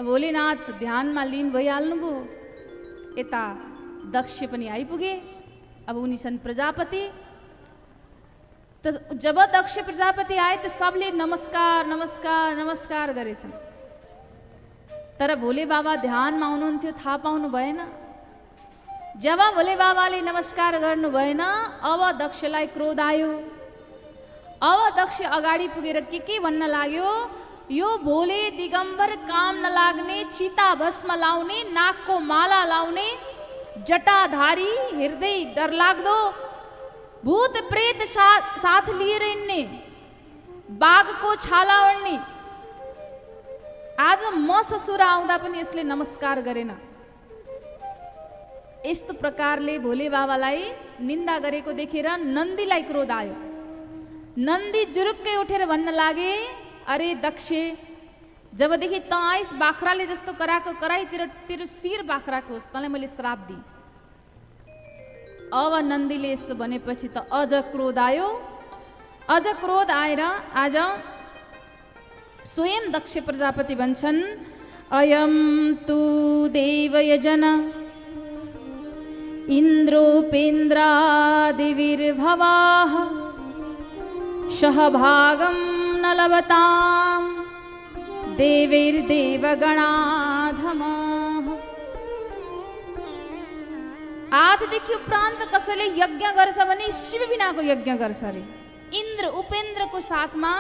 भोलेनाथ ध्यानमा लिन भइहाल्नुभयो। यता दक्ष पनि आइपुगे। अब उनी छन् प्रजापति। त जब दक्ष प्रजापति आए त सबले नमस्कार नमस्कार नमस्कार गरेछन्। तर भोले बाबा ध्यानमा हुनुहुन्थ्यो, थाहा पाउनु भएन। जब भोले बाबाले नमस्कार गर्नु भएन, अब दक्षलाई क्रोध आयो। अब दक्ष अगाडि पुगेर के भन्न लाग्यो, यो भोले दिगम्बर काम नलाग्ने, चिता भस्म लाउने, नाकको माला लाउने, जटाधारी, हृदय डरलाग्दो, भूत प्रेत साथ लिएर हिँड्ने, बाघको छाला ओढ्ने, आज म ससुरा आउँदा पनि यसले नमस्कार गरेन। यस्तो प्रकारले भोले बाबालाई निन्दा गरेको देखेर नन्दीलाई क्रोध आयो। नन्दी जुरुक्कै उठेर भन्न लागे, अरे दक्ष, जबदेखि त आइस बाख्राले जस्तो कराएको कराई, तेरो शिर बाख्राको होस्, तँलाई मैले श्राप दिएँ। अब नन्दीले यस्तो भनेपछि त अझ क्रोध आयो। अझ क्रोध आएर आज स्वयं दक्ष प्रजापति भन्छन्, अयम तु देवयजन इन्द्रोपेन्द्रादिविर्भवाः सहभागं न लभतां देवैर्देवगणाधमाः। आजदेखि उपरान्त कसैले यज्ञ गर्छ भने शिव बिनाको यज्ञ गर्छ अरे। इन्द्र उपेन्द्रको साथमा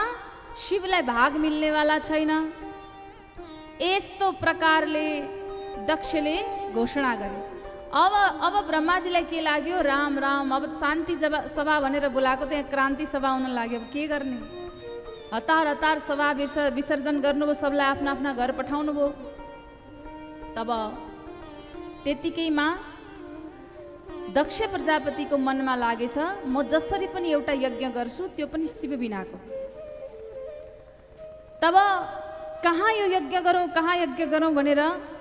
शिवलाई भाग मिल्नेवाला छैन। यस्तो प्रकारले दक्षले घोषणा गरे। अब ब्रह्माजीलाई के लाग्यो, राम राम, अब शान्ति सभा भनेर बोलाएको, त्यहाँ क्रान्ति सभा हुन लाग्यो। अब के गर्ने, हतार हतार सभा विसर्जन गर्नुभयो, सबलाई आफ्ना आफ्ना घर पठाउनु भयो। तब त्यतिकैमा दक्ष प्रजापतिको मनमा लागेछ, म जसरी पनि एउटा यज्ञ गर्छु, त्यो पनि शिव बिनाको। तब कहाँ यो यज्ञ गरौँ भनेर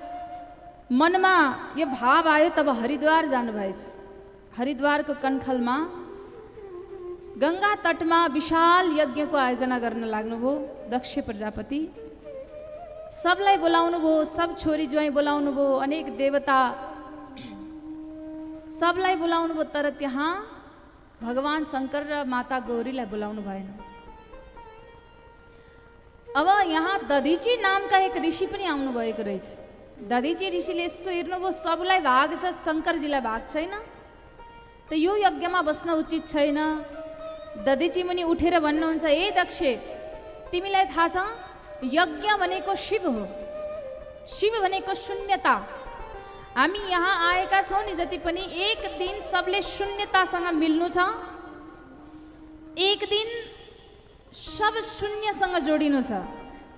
मनमा यो भाव आयो। तब हरिद्वार जानुभएछ। हरिद्वारको कन्खलमा गङ्गा तटमा विशाल यज्ञको आयोजना गर्न लाग्नुभयो दक्ष प्रजापति। सबलाई बोलाउनु भयो, सब छोरी ज्वाइँ बोलाउनु भयो, अनेक देवता सबलाई बोलाउनु भयो। तर त्यहाँ भगवान शङ्कर र माता गौरीलाई बोलाउनु भएन। अब यहाँ दधिची नामका एक ऋषि पनि आउनु भएको रहेछ। दधिची ऋषिले यसो हेर्नुभयो, सबलाई भाग छ, शङ्करजीलाई भाग छैन, त यो यज्ञमा बस्न उचित छैन। दधिची मुनि उठेर भन्नुहुन्छ, ए दक्ष, तिमीलाई थाहा छ यज्ञ भनेको शिव हो, शिव भनेको शून्यता। हामी यहाँ आएका छौँ नि जति पनि, एक दिन सबले शून्यतासँग मिल्नु छ, एक दिन सब शून्यसँग जोडिनु छ।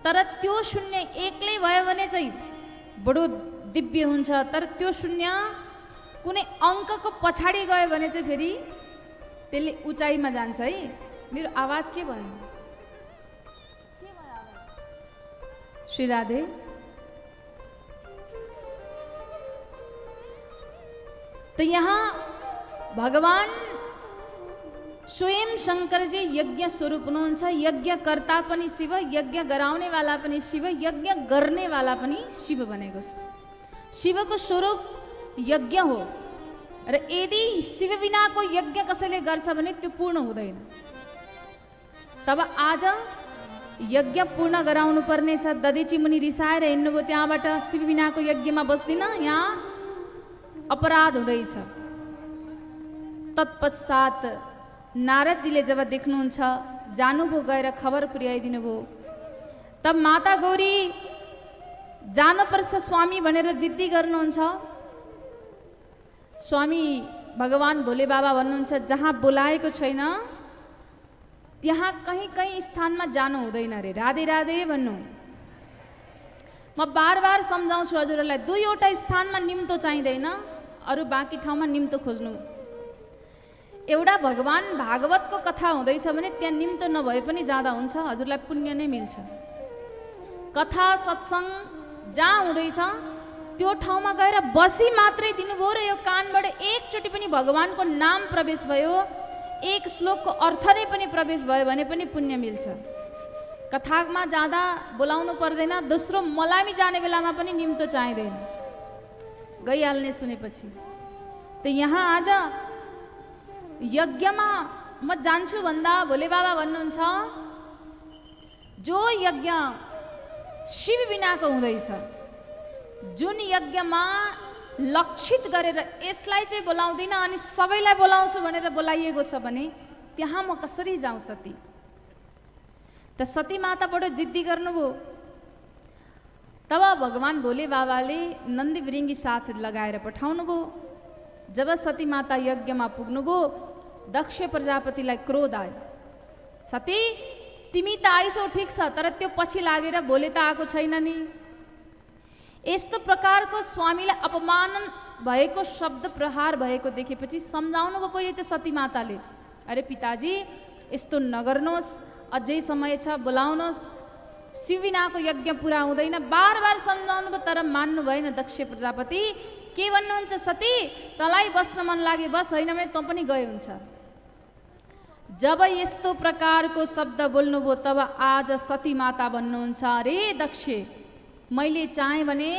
तर त्यो शून्य एक्लै भयो भने चाहिँ बडो दिव्य हुन्छ। तर त्यो शून्य कुनै अङ्कको पछाडि गयो भने चाहिँ फेरि त्यसले उचाइमा जान्छ है। मेरो आवाज के भयो? श्री राधे। त यहाँ भगवान स्वयं शङ्करजी यज्ञ स्वरूप हुनुहुन्छ। यज्ञकर्ता पनि शिव, यज्ञ गराउनेवाला पनि शिव, यज्ञ गर्नेवाला पनि शिव बनेको छ। शिवको स्वरूप यज्ञ हो र यदि शिव बिनाको यज्ञ कसैले गर्छ भने त्यो पूर्ण हुँदैन। तब आज यज्ञ पूर्ण गराउनु पर्ने छ। दधिची मुनि रिसाएर हिँड्नुभयो त्यहाँबाट, शिव बिनाको यज्ञमा बस्दिन, यहाँ अपराध हुँदैछ। तत्पश्चात नारदजीले जब देख्नुहुन्छ जानुभयो, गएर खबर पुर्याइदिनु भयो। तब माता गौरी जानुपर्छ स्वामी भनेर जिद्दी गर्नुहुन्छ। स्वामी भगवान भोले बाबा भन्नुहुन्छ जहाँ बोलाएको छैन त्यहाँ कहीँ कहीँ स्थानमा जानु हुँदैन रे, राधे राधे भन्नु। म बार बार सम्झाउँछु हजुरहरूलाई, दुईवटा स्थानमा निम्तो चाहिँदैन, अरू बाँकी ठाउँमा निम्तो खोज्नु। एउटा भगवान भागवतको कथा हुँदैछ भने त्यहाँ निम्तो नभए पनि जाँदा हुन्छ, हजुरलाई पुण्य नै मिल्छ। कथा सत्सङ्ग जहाँ हुँदैछ त्यो ठाउँमा गएर बसी मात्रै दिनुभयो र यो कानबाट एकचोटि पनि भगवानको नाम प्रवेश भयो, एक श्लोकको अर्थ नै पनि प्रवेश भयो भने पनि पुण्य मिल्छ। कथामा जाँदा बोलाउनु पर्दैन, दोस्रो मलामी जाने बेलामा पनि निम्तो चाहिँदैन, गइहाल्ने सुनेपछि। त यहाँ आज यज्ञमा म जान्छु भन्दा भोले बाबा भन्नुहुन्छ जो यज्ञ शिव बिनाको हुँदैछ, जुन यज्ञमा लक्षित गरेर यसलाई चाहिँ बोलाउँदिन अनि सबैलाई बोलाउँछु भनेर बोलाइएको छ भने त्यहाँ म कसरी जाउँ सती? त सती माताबाट जिद्दी गर्नुभयो। तब भगवान भोले बाबाले नन्दी बिरिङ्गी साथ लगाएर पठाउनु भयो। जब सती माता यज्ञमा पुग्नुभयो दक्ष प्रजापतिलाई क्रोध आयो, सती तिमी त आइसौ ठिक छ, तर त्यो पछि लागेर भोले त आएको छैन नि। यस्तो प्रकारको स्वामीलाई अपमान भएको शब्द प्रहार भएको देखेपछि सम्झाउनु भयो पहिले त सती माताले, अरे पिताजी यस्तो नगर्नुहोस्, अझै समय छ, बोलाउनुहोस्, शिवबिनाको यज्ञ पुरा हुँदैन। बार बार सम्झाउनु भयो तर मान्नु भएन दक्ष प्रजापति। के भन्नुहुन्छ सती, तँलाई बस्न मन लागे बस, होइन भने तँ पनि गए हुन्छ। जब यस्तो प्रकारको शब्द बोल्नुभयो तब आज सती माता भन्नुहुन्छ अरे दक्ष, मैले चाहेँ भने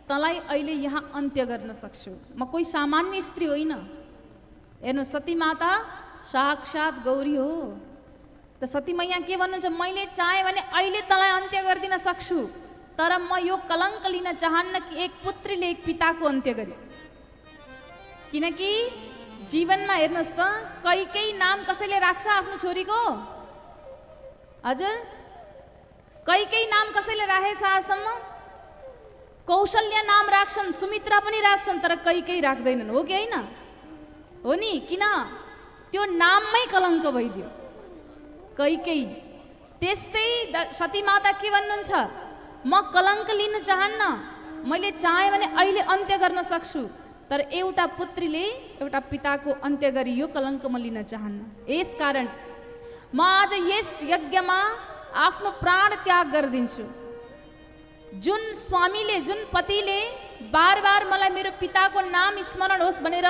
तँलाई अहिले यहाँ अन्त्य गर्न सक्छु, म कोही सामान्य स्त्री होइन। हेर्नु सती माता साक्षात् गौरी हो। त सती मैया के भन्नुहुन्छ, मैले चाहेँ भने अहिले तँलाई अन्त्य गरिदिन सक्छु, तर म यो कलङ्क लिन चाहन्न कि एक पुत्रीले एक पिताको अन्त्य गरे। किनकि जीवनमा हेर्नुहोस् त कैकेयी नाम कसैले राख्छ आफ्नो छोरीको? हजुर, कैकेयी नाम कसैले राखेछ आजसम्म? कौशल्या नाम राख्छन्, सुमित्रा पनि राख्छन्, तर कैकेयी राख्दैनन्, हो कि होइन? हो नि, किन? त्यो नाममै कलङ्क भइदियो कैकेयी। त्यस्तै सती माता के भन्नुहुन्छ, म कलङ्क लिन चाहन्न, मैले चाहेँ भने अहिले अन्त्य गर्न सक्छु, तर एउटा पुत्रीले एउटा पिताको अन्त्य गरी यो कलङ्क म लिन चाहन्न। यसकारण म आज यस यज्ञमा आफ्नो प्राण त्याग गरिदिन्छु। जुन स्वामीले, जुन पतिले बार बार मलाई मेरो पिताको नाम स्मरण होस् भनेर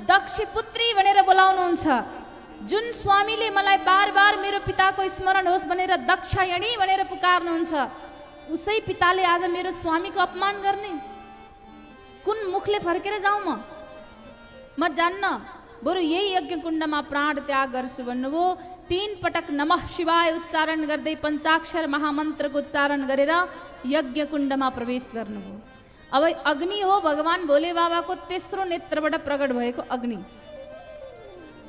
दक्ष पुत्री भनेर बोलाउनुहुन्छ, जुन स्वामीले मलाई बार बार मेरो पिताको स्मरण होस् भनेर दक्षायणी भनेर पुकार्नुहुन्छ, उसै पिताले आज मेरो स्वामीको अपमान गर्ने? कुन मुखले फर्केर जाउँ म जान्न। बरु यही यज्ञ कुण्डमा प्राण त्याग गर्छु भन्नुभयो। 3 पटक नमः शिवाय उच्चारण गर्दै पञ्चाक्षर महामन्त्रको उच्चारण गरेर यज्ञ कुण्डमा प्रवेश गर्नुभयो। अब अग्नि हो भगवान भोले बाबाको तेस्रो नेत्रबाट प्रकट भएको अग्नि।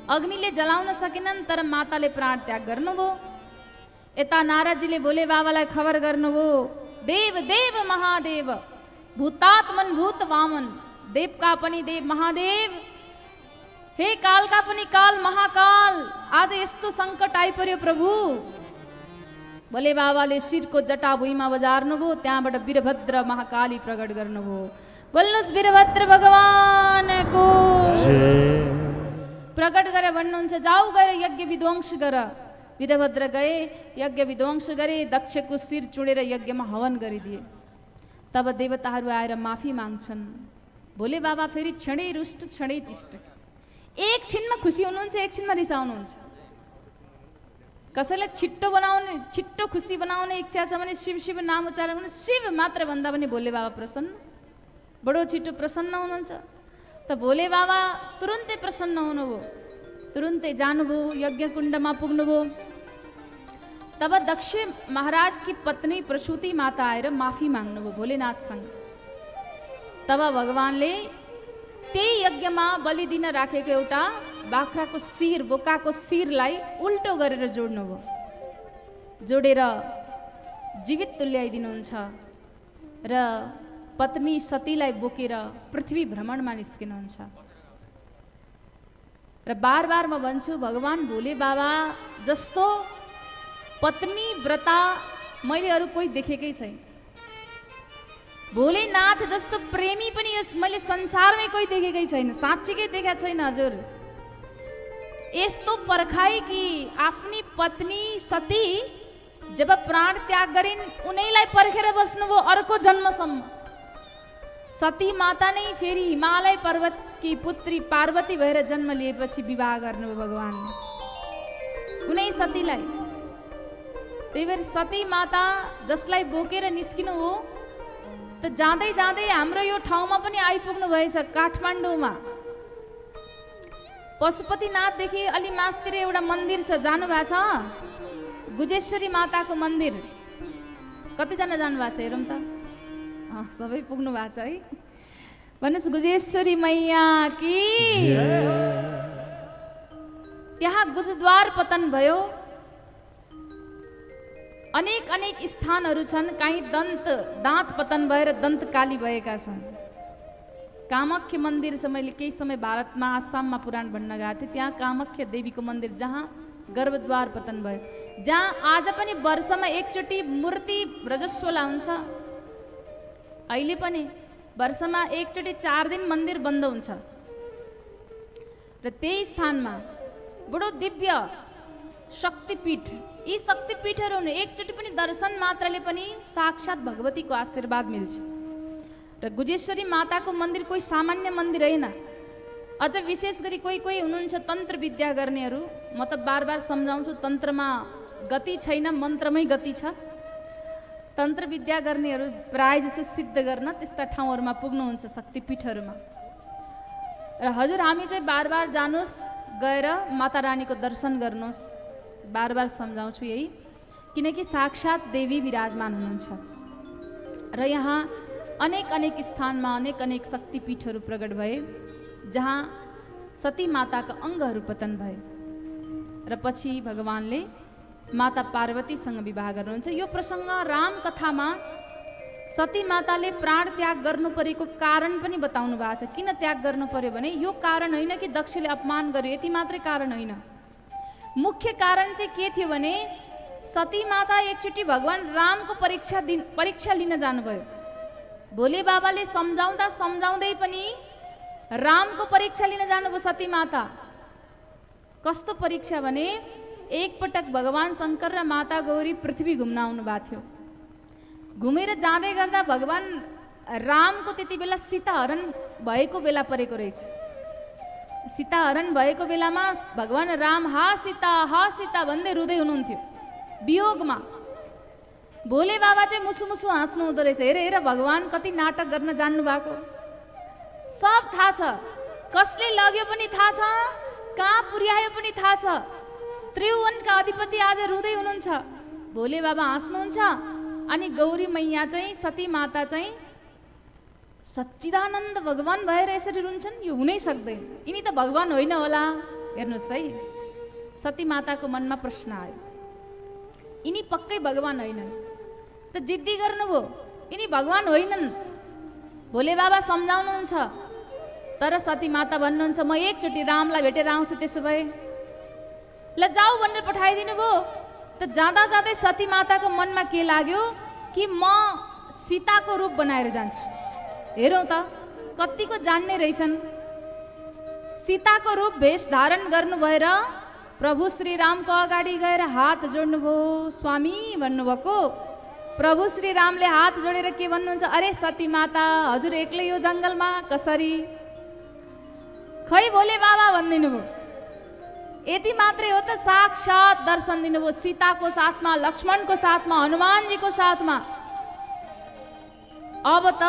अग्निले जलाउन सकेनन् तर माताले प्राण त्याग गर्नुभयो। यता नारदजीले भोले बाबालाई खबर गर्नुभयो, देव देव महादेव, भूतात्मन भूत वामन, देवका पनि देव महादेव, हे कालका पनि काल महाकाल, आज यस्तो सङ्कट आइपर्यो प्रभु। भोले बाबाले शिरको जटा भुइँमा बजार्नुभयो, त्यहाँबाट वीरभद्र महाकाली प्रकट गर्नुभयो। बोल्नुहोस् वीरभद्र भगवानको प्रकट गरेर भन्नुहुन्छ जाऊ गएर यज्ञ विध्वंस गर। वीरभद्र गए, यज्ञ विध्वंस गरे, दक्षको शिर चुडेर यज्ञमा हवन गरिदिए। तब देवताहरू आएर माफी माग्छन्। भोले बाबा फेरि क्षणै रुष्ट क्षणै तिष्ट, एक छिनमा खुसी हुनुहुन्छ, एक छिनमा रिसाउनुहुन्छ। कसैलाई छिट्टो बनाउने, छिट्टो खुसी बनाउने इच्छा छ भने शिव शिव नाम उच्चारण भने शिव मात्र भन्दा पनि भोले बाबा प्रसन्न, बडो छिट्टो प्रसन्न हुनुहुन्छ। त भोले बाबा तुरुन्तै प्रसन्न हुनुभयो, तुरुन्तै जानुभयो, यज्ञ कुण्डमा पुग्नुभयो। तब दक्ष महाराज की पत्नी प्रसूति माता आएर माफी माग्नुभयो भोलेनाथसँग। तब भगवानले त्यही यज्ञमा बलि दिन राखेको एउटा बाख्राको शिर बोकाको शिरलाई उल्टो गरेर जोड्नुभयो, जोडेर जीवित तुल्याइदिनुहुन्छ र पत्नी सतीलाई बोकेर पृथ्वी भ्रमणमा निस्किनुहुन्छ। र बार बार म भन्छु भगवान भोले बाबा जस्तो पत्नी व्रता मैले अरू कोही देखेकै छैन। भोलेनाथ जस्तो प्रेमी पनि यस मैले संसारमै कोही देखेकै छैन, साँच्चीकै देखेको छैन हजुर। यस्तो पर्खाइ कि आफ्नी पत्नी सती जब प्राण त्याग गरिन् उनैलाई पर्खेर बस्नुभयो अर्को जन्मसम्म। सती माता नै फेरि हिमालय पर्वतकी पुत्री पार्वती भएर जन्म लिएपछि विवाह गर्नुभयो भगवानले उनै सतीलाई। त्यही भएर सती माता जसलाई बोकेर निस्किनु हो त जाँदै जाँदै हाम्रो यो ठाउँमा पनि आइपुग्नु भएछ काठमाडौँमा। पशुपतिनाथदेखि अलि मास्तिर एउटा मन्दिर छ, जानु भएको छ? गुजेश्वरी माताको मन्दिर। कतिजना जानुभएको छ हेरौँ त? सबै पुग्नु भएको छ है। भन्नुहोस् गुजेश्वरी मैया कि। त्यहाँ गुजद्वार पतन भयो। अनेक अनेक स्थानहरू छन्, कहीँ दाँत पतन भएर दन्तकाली भएका छन्। कामाख्या मन्दिर छ, मैले केही समय भारतमा आसाममा पुराण भन्न गएको थिएँ। त्यहाँ कामाख्या देवीको मन्दिर जहाँ गर्भद्वार पतन भयो, जहाँ आज पनि वर्षमा एकचोटि मूर्ति रजस्वला हुन्छ। अहिले पनि वर्षमा एकचोटि 4 दिन मन्दिर बन्द हुन्छ। र त्यही स्थानमा बडो दिव्य शक्तिपीठ, यी शक्तिपीठहरू हुने एकचोटि पनि दर्शन मात्रले पनि साक्षात भगवतीको आशीर्वाद मिल्छ। र गुजेश्वरी माताको मन्दिर कोही सामान्य मन्दिर होइन। अझ विशेष गरी कोही कोही हुनुहुन्छ तन्त्र विद्या गर्नेहरू, म त बार बार सम्झाउँछु तन्त्रमा गति छैन, मन्त्रमै गति छ। तन्त्र विद्या गर्नेहरू प्राय जसो सिद्ध गर्न त्यस्ता ठाउँहरूमा पुग्नुहुन्छ शक्तिपीठहरूमा। र हजुर हामी चाहिँ बार बार जानुहोस्, गएर माता रानीको दर्शन गर्नुहोस्, बार बार सम्झाउँछु यही, किनकि साक्षात देवी विराजमान हुनुहुन्छ। र यहाँ अनेक अनेक स्थानमा अनेक अनेक शक्तिपीठहरू प्रकट भए जहाँ सती माताका अङ्गहरू पतन भए र पछि भगवानले माता पार्वतीसँग विवाह गर्नुहुन्छ। यो प्रसङ्ग रामकथामा सती माताले प्राण त्याग गर्नु परेको कारण पनि बताउनु भएको छ। किन त्याग गर्नु पर्यो भने यो कारण होइन कि दक्षले अपमान गर्यो, यति मात्रै कारण होइन। मुख्य कारण चाहिँ के थियो भने सती माता एकचोटि भगवान रामको परीक्षा लिन जानुभयो। भोले बाबाले सम्झाउँदा सम्झाउँदै पनि रामको परीक्षा लिन जानुभयो सती माता। कस्तो परीक्षा भने एकपटक भगवान शङ्कर र माता गौरी पृथ्वी घुम्न आउनु भएको थियो। घुमेर जाँदै गर्दा भगवान रामको त्यति बेला सीताहरण भएको बेला परेको रहेछ। सीताहरण भएको बेलामा भगवान राम हा सीता भन्दै रुँदै हुनुहुन्थ्यो वियोगमा। भोले बाबा चाहिँ मुसु मुसु हाँस्नु हुँदो रहेछ। हेर हेर भगवान कति नाटक गर्न जान्नु भएको, सब थाहा छ, कसले लग्यो पनि थाहा छ, कहाँ पुर्यायो पनि थाहा छ। त्रिभुवनका अधिपति आज रुँदै हुनुहुन्छ, भोले बाबा हाँस्नुहुन्छ। अनि गौरी मैया चाहिँ सती माता चाहिँ सच्चिदानन्द भगवान भएर यसरी रुन्छन्, यो हुनै सक्दैन, यिनी त भगवान होइन होला। हेर्नुहोस् है, सती माताको मनमा प्रश्न आयो, यिनी पक्कै भगवान होइनन्। त जिद्दी गर्नुभयो, यिनी भगवान होइनन्। भोले बाबा सम्झाउनुहुन्छ, तर सती माता भन्नुहुन्छ म एकचोटि रामलाई भेटेर आउँछु, त्यसो भए ल जाऊ भनेर पठाइदिनु भयो। त जाँदा जाँदै सती माताको मनमा के लाग्यो कि म सीताको रूप बनाएर जान्छु। हेरौँ त कतिको जान्ने रहेछन्। सीताको रूप भेष धारण गर्नु भएर प्रभु श्री रामको अगाडि गएर हात जोड्नुभयो, स्वामी भन्नुभएको। प्रभु श्री रामले हात जोडेर के भन्नुहुन्छ, अरे सती माता हजुर एक्लै यो जङ्गलमा कसरी? खै भोले बाबा भनिदिनु भयो। यति मात्रै हो त, साक्षात दर्शन दिनुभयो सीताको साथमा, लक्ष्मणको साथमा, हनुमानजीको साथमा। अब त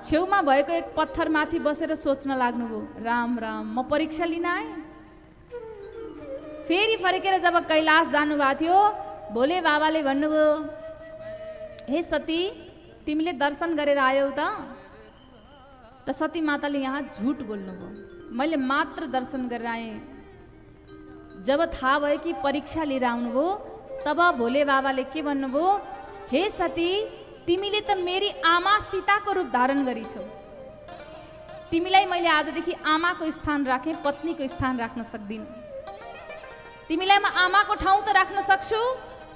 छेउमा भएको एक पत्थरमाथि बसेर सोच्न लाग्नुभयो, राम राम म परीक्षा लिन आएँ। फेरि फर्केर जब कैलाश जानुभएको थियो, भोले बाबाले भन्नुभयो, हे सती तिमीले दर्शन गरेर आयौ त? त सती माताले यहाँ झुट बोल्नुभयो, मैले मात्र दर्शन गरेर आएँ, जब थाहा भयो कि परीक्षा लिएर आउनुभयो तब भोले बाबाले के भन्नुभयो, हे सती तिमीले त मेरी आमा सीताको रूप धारण गरिछौ, तिमीलाई मैले आजदेखि आमाको स्थान राखेँ, पत्नीको स्थान राख्न सक्दिनँ। तिमीलाई म आमाको ठाउँ त राख्न सक्छु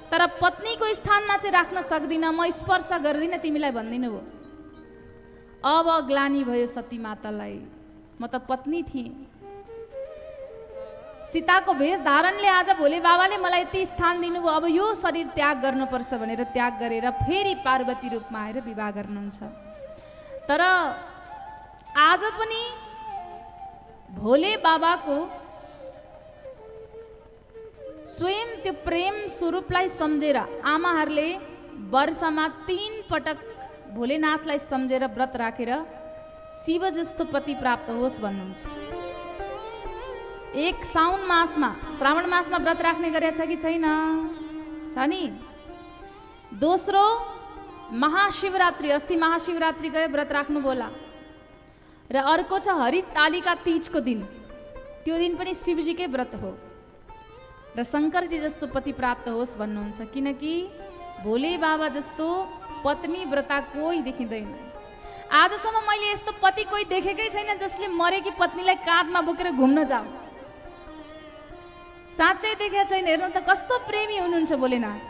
तर पत्नीको स्थानमा चाहिँ राख्न सक्दिनँ, म स्पर्श गर्दिनँ तिमीलाई भन्दिनु भयो। अब ग्लानी भयो सती मातालाई, म त पत्नी थिएँ, सीताको भेष धारणले आज भोले बाबाले मलाई यति स्थान दिनुभयो, अब यो शरीर त्याग गर्नुपर्छ भनेर त्याग गरेर फेरि पार्वती रूपमा आएर विवाह गर्नुहुन्छ। तर आज पनि भोले बाबाको स्वयं त्यो प्रेम स्वरूपलाई सम्झेर आमाहरूले वर्षमा 3 पटक भोलेनाथलाई सम्झेर व्रत राखेर शिव जस्तो पति प्राप्त होस् भन्नुहुन्छ। एक साउन मासमा, श्रावण मासमा व्रत राख्ने गरेछ कि छैन? छ नि। दोस्रो महाशिवरात्रि, अस्ति महाशिवरात्रि गयो व्रत राख्नु बोला। र अर्को छ हरितालिका तीजको दिन, त्यो दिन पनि शिवजीकै व्रत हो र शङ्करजी जस्तो पति प्राप्त होस् भन्नुहुन्छ। किनकि भोले बाबा जस्तो पत्नी व्रता कोही देखिँदैन। आजसम्म मैले यस्तो पति कोही देखेकै छैन जसले मरेकी पत्नीलाई काँधमा बोकेर घुम्न जाओस्। साँच्चै देखेको छैन। हेर्नु त कस्तो प्रेमी हुनुहुन्छ भोलेनाथ।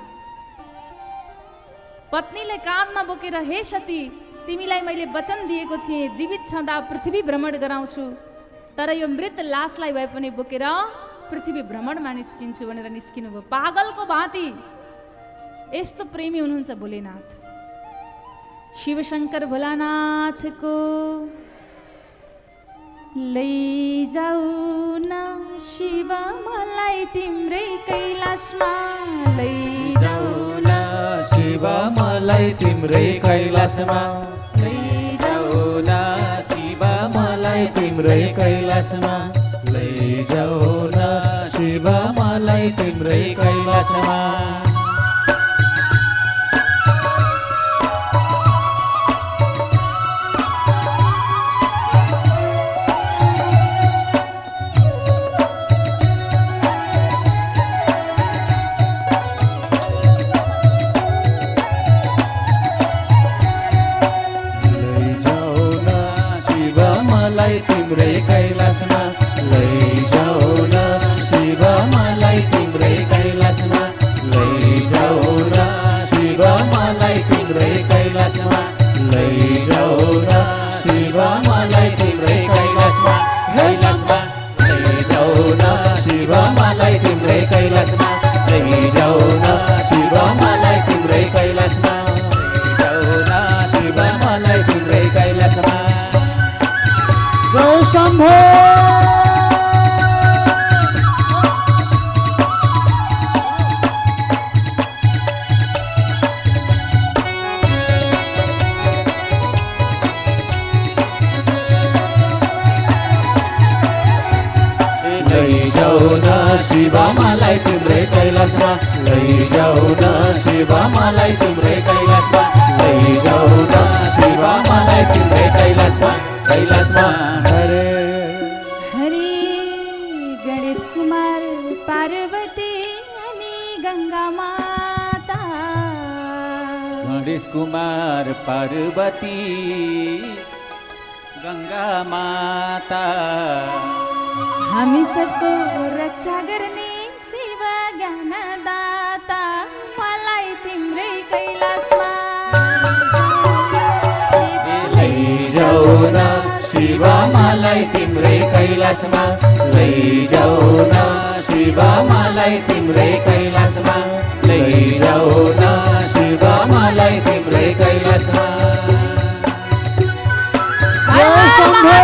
पत्नीले काँधमा बोकेर, हे सती तिमीलाई मैले वचन दिएको थिएँ जीवित छँदा पृथ्वी भ्रमण गराउँछु, तर यो मृत लासलाई भए पनि बोकेर पृथ्वी भ्रमणमा निस्किन्छु भनेर निस्किनु भयो। पागलको भाँति यस्तो प्रेमी हुनुहुन्छ भोलेनाथ। शिवशङ्कर भोलानाथको लैजाऊ न शिव मलाई तिम्रै कैलाशमा, लैजाऊ न शिव मलाई तिम्रै कैलाशमा, लैजाऊ न शिव मलाई तिम्रै कैलाशमा, लैजाऊ न शिव मलाई तिम्रै कैलाशमा। तिम्रै कैलाशमा, लैजाऊ न शिव मलाई तिम्रै कैलाशमा, लैजाऊ न शिव मलाई तिम्रै कैलाशमा, लैजाऊ न शिव मलाई तिम्रै कैलाशमा, कैलाशमा लैजाऊ न शिव मलाई तिम्रै कैलाशमा, लैजाऊ न शिव मलाई तिम्रै कैलाशमा, लैजाऊ न शिव मलाई तिम्रै कैलाशमा। जय शम्भो। लैजाऊ न शिव मलाई तिम्रै कैलाशमा, लैजाऊ न शिव मलाई तिम्रै कैलाशमा, लैजाऊ न शिव मलाई तिम्रै कैलाशमा, कैलाशमा। हरे हरे गणेश कुमार पार्वती अनि गङ्गा माता, गणेश कुमार पार्वती गङ्गा माता, हामी सबको रक्षा गर्ने शिव ज्ञानदाता, मलाई तिम्रै कैलाशमा, लैजाऊ न शिव मलाई तिम्रै कैलाशमा, लैजाऊ न शिव मलाई तिम्रै कैलाशमा, लैजाऊ न शिव मलाई तिम्रै कैलाशमा। जय शम्भो।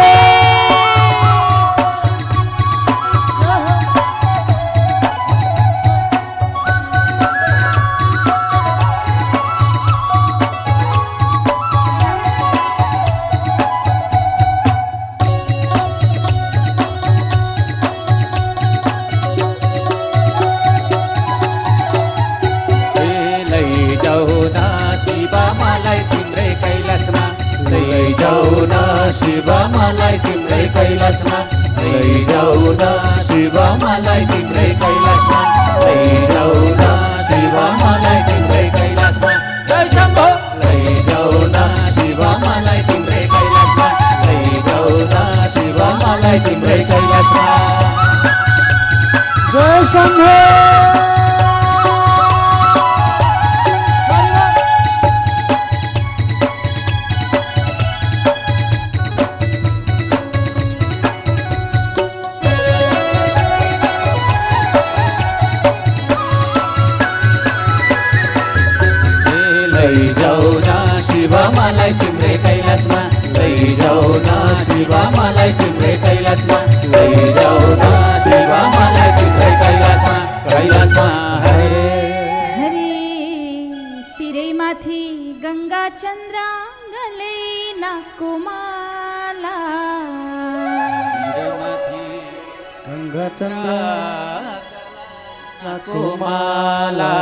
लैजाऊ न शिव मलाई तिम्रै कैलाशमा, लैजाऊ न शिव मलाई तिम्रै कैलाशमा लैजाऊ न शिव मलाई तिम्रै कैलाशमा जय शम्भो लैजाऊ न शिव मलाई तिम्रै कैलाशमा लैजाऊ न शिव मलाई तिम्रै कैलाशमा जय शम्भो लैजाऊ न शिव मलाई तिम्रै कैलाशमा लैजाऊ न शिव मलाई तिम्रै कैलाशमा लैजाऊ न शिव मलाई तिम्रै कैलाशमा कैलाशमा हरे हरे सिरैमाथि गङ्गा चन्द्र गले नाकको माला गंगा चंद्र कुमाला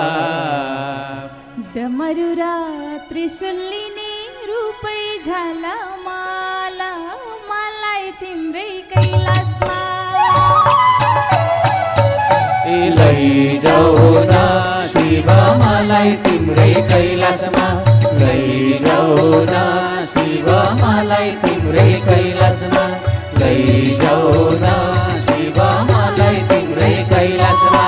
डमरू र त्रिशुलिनी रूपै झाला माला मलाई तिम्रै कैलाशमा लैजाऊ न शिव मलाई तिम्रै कैलाशमा लैजाऊ न शिव मलाई तिम्रै कैलाशमा लैजाऊ न शिव मलाई तिम्रै कैलाशमा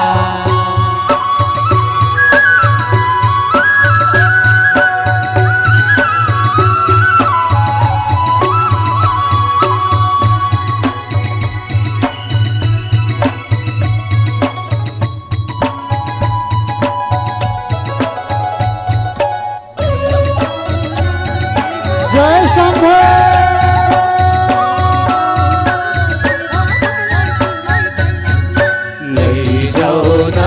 जय शम्भो लैजाऊ न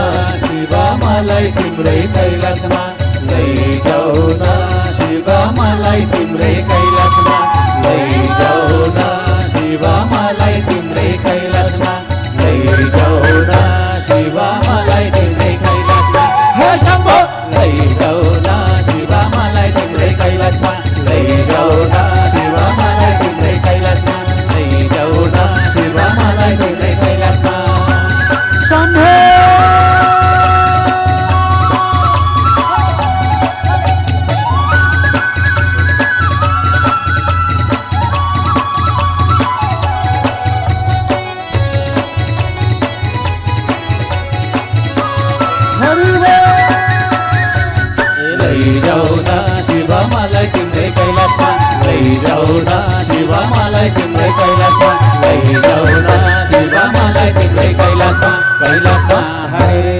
शिव मलाई तिम्रै कैलाशमा लैजाऊ न शिव मलाई तिम्रै कैलाशमा लैजाऊ न शिव मलाई तिम्रै कैलाशमा लैजाऊ न शिव मलाई तिम्रै कैलाशमा हे शम्भो लैजाऊ न शिव मलाई तिम्रै कैलाशमा लैजाऊ न शिव मलाई तिम्रै कैलाशमा लैजाऊ न शिव मलाई तिम्रै कैलाशमा शम्भो हरि लैजाऊ न शिव मलाई तिम्रै कैलाशमा लैजाऊ न शिव मलाई तिम्रै कैलाशमा लैजाऊ न शिव मलाई तिम्रै कैलाशमा कैलाशमा हरे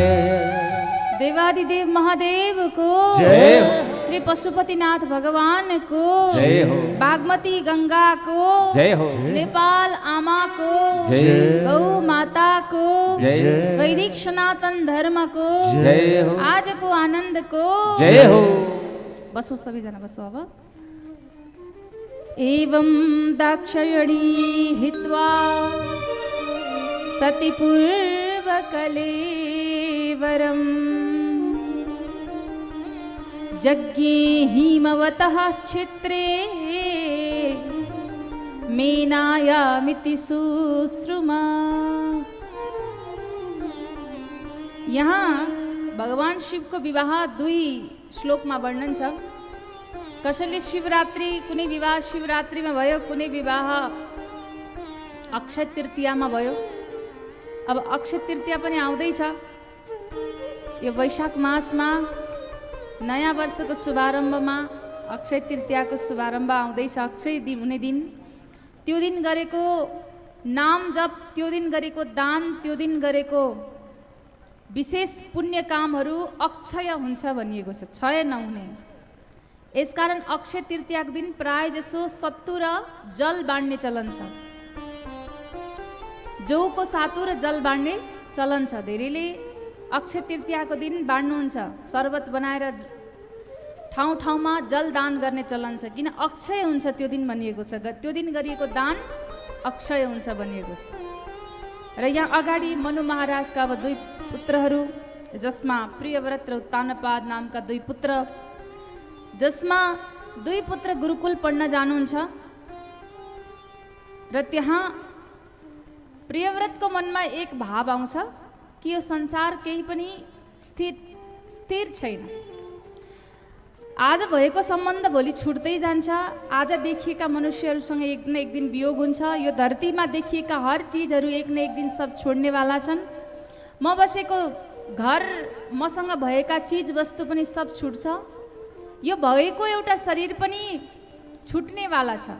देवादिदेव महादेव को जय हो श्री पशुपतिनाथ भगवान को जय हो बागमती गंगा को जय हो नेपाल आमा को जय। गौ माता को जय। वैदिक सनातन धर्म को जय हो आज को आनंद को जय हो बसो सबैजना बसो अब एवं दाक्षयणी हित्वा सतिपूर्वकलेवरम् यज्ञे हिमवतः क्षेत्रे मेनायामिति सुश्रुमा। यहाँ भगवान शिव को विवाह दुई श्लोक में वर्णन छ। कसैले शिवरात्रि कुनै विवाह शिवरात्रिमा भयो, कुनै विवाह अक्षय तृतीयामा भयो। अब अक्षय तृतीया पनि आउँदैछ। यो वैशाख मासमा नयाँ वर्षको शुभारम्भमा अक्षय तृतीयाको शुभारम्भ आउँदैछ। अक्षय दिन हुने दिन, त्यो दिन गरेको नाम जप, त्यो दिन गरेको दान, त्यो दिन गरेको विशेष पुण्य कामहरू अक्षय हुन्छ भनिएको छ, क्षय नहुने। यसकारण अक्षय तृतीयाको दिन प्राय जसो सत्तु र जल बाँड्ने चलन छ। जौको सातु र जल बाँड्ने चलन छ। धेरैले अक्षय तृतीयाको दिन बाँड्नुहुन्छ, शरबत बनाएर ठाउँ ठाउँमा जल दान गर्ने चलन छ। किन अक्षय हुन्छ त्यो दिन भनिएको छ, त्यो दिन गरिएको दान अक्षय हुन्छ भनिएको छ। र यहाँ अगाडि मनु महाराजका अब दुई पुत्रहरू, जसमा प्रियव्रत र उत्तानपाद नामका दुई पुत्र, जसमा दुई पुत्र गुरुकुल पढ्न जानुहुन्छ र त्यहाँ प्रियव्रतको मनमा एक भाव आउँछ कि यो संसार केही पनि स्थिर छैन। आज भएको सम्बन्ध भोलि छुट्दै जान्छ। आज देखिएका मनुष्यहरूसँग एक न एक दिन वियोग हुन्छ। यो धरतीमा देखिएका हर चिजहरू एक न एक दिन सब छोड्नेवाला छन्। म बसेको घर, मसँग भएका चिज वस्तु पनि सब छुट्छ। यो भएको एउटा शरीर पनि छुट्नेवाला छ।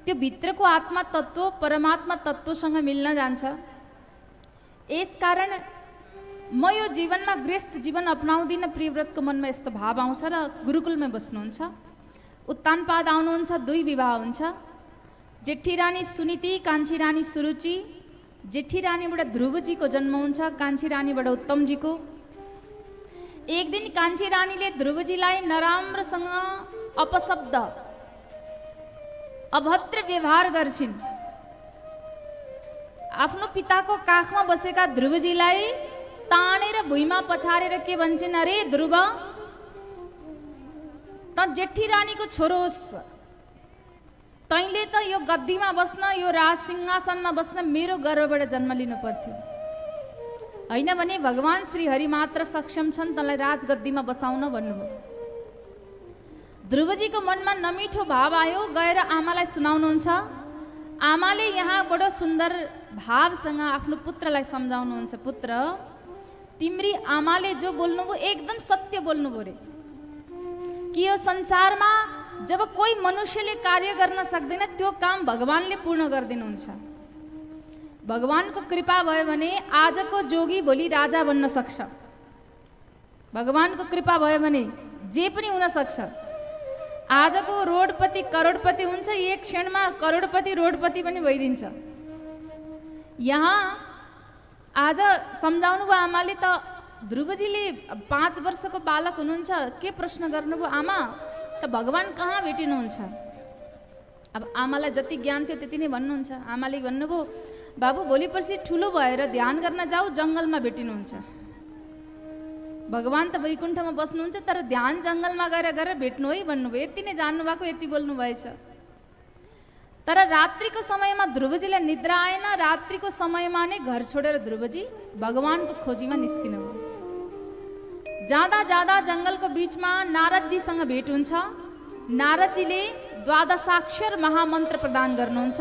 त्यो भित्रको आत्मा तत्व परमात्मा तत्वसँग मिल्न जान्छ। यसकारण म यो जीवनमा गृहस्थ जीवन अपनाउँदिनँ। प्रियव्रतको मनमा यस्तो भाव आउँछ र गुरुकुलमा बस्नुहुन्छ। उत्तानपाद आउनुहुन्छ, 2 विवाह हुन्छ। जेठी रानी सुनीति, कान्छी रानी सुरुचि। जेठी रानीबाट ध्रुवजीको जन्म हुन्छ, कान्छी रानीबाट उत्तमजीको। एक दिन कान्छी रानीले ध्रुवजीलाई नराम्रोसँग अपशब्द अभद्र व्यवहार गर्छिन्। आफ्नो पिताको काखमा बसेका ध्रुवजीलाई तानेर भुइँमा पछारेर के भन्छन्, अरे ध्रुव, त जेठी रानीको छोरो होस्, तैँले त यो गद्दीमा बस्न, यो राज सिंहासनमा बस्न मेरो गर्भबाट जन्म लिनु पर्थ्यो। होइन भने भगवान श्री हरि मात्र सक्षम छन् तँलाई राजगद्दीमा बसाउन भन्नुभयो। ध्रुवजीको मनमा नमिठो भाव आयो। गएर आमालाई सुनाउनुहुन्छ। आमाले यहाँ बडो सुन्दर भावसँग आफ्नो पुत्रलाई सम्झाउनुहुन्छ। पुत्र, तिम्री आमाले जो बोल्नुभयो एकदम सत्य बोल्नुभयो रे। कि यो संसारमा जब कोही मनुष्यले कार्य गर्न सक्दैन त्यो काम भगवानले पूर्ण गरिदिनुहुन्छ। भगवानको कृपा भयो भने आजको जोगी भोलि राजा बन्न सक्छ। भगवानको कृपा भयो भने जे पनि हुन सक्छ। आजको रोडपति करोडपति हुन्छ, एक क्षणमा करोडपति रोडपति पनि भइदिन्छ। यहाँ आज सम्झाउनु भयो आमाले। त ध्रुवजीले 5 वर्षको बालक हुनुहुन्छ। के प्रश्न गर्नुभयो, आमा त भगवान कहाँ भेटिनुहुन्छ? अब आमालाई जति ज्ञान थियो त्यति नै भन्नुहुन्छ। आमाले भन्नुभयो, बाबु भोलि पर्सि ठुलो भएर ध्यान गर्न जाऊ, जङ्गलमा भेटिनुहुन्छ। भगवान त वैकुण्ठमा बस्नुहुन्छ, तर ध्यान जङ्गलमा गएर भेट्नु है भन्नुभयो। यति नै जान्नुभएको, यति बोल्नु भएछ। तर रात्रिको समयमा ध्रुवजीलाई निद्रा आएन। रात्रिको समयमा नै घर छोडेर ध्रुवजी भगवानको खोजीमा निस्किनु भयो। जाँदा जाँदा जङ्गलको बिचमा नारदजीसँग भेट हुन्छ। नारदजीले 12 महामन्त्र प्रदान गर्नुहुन्छ।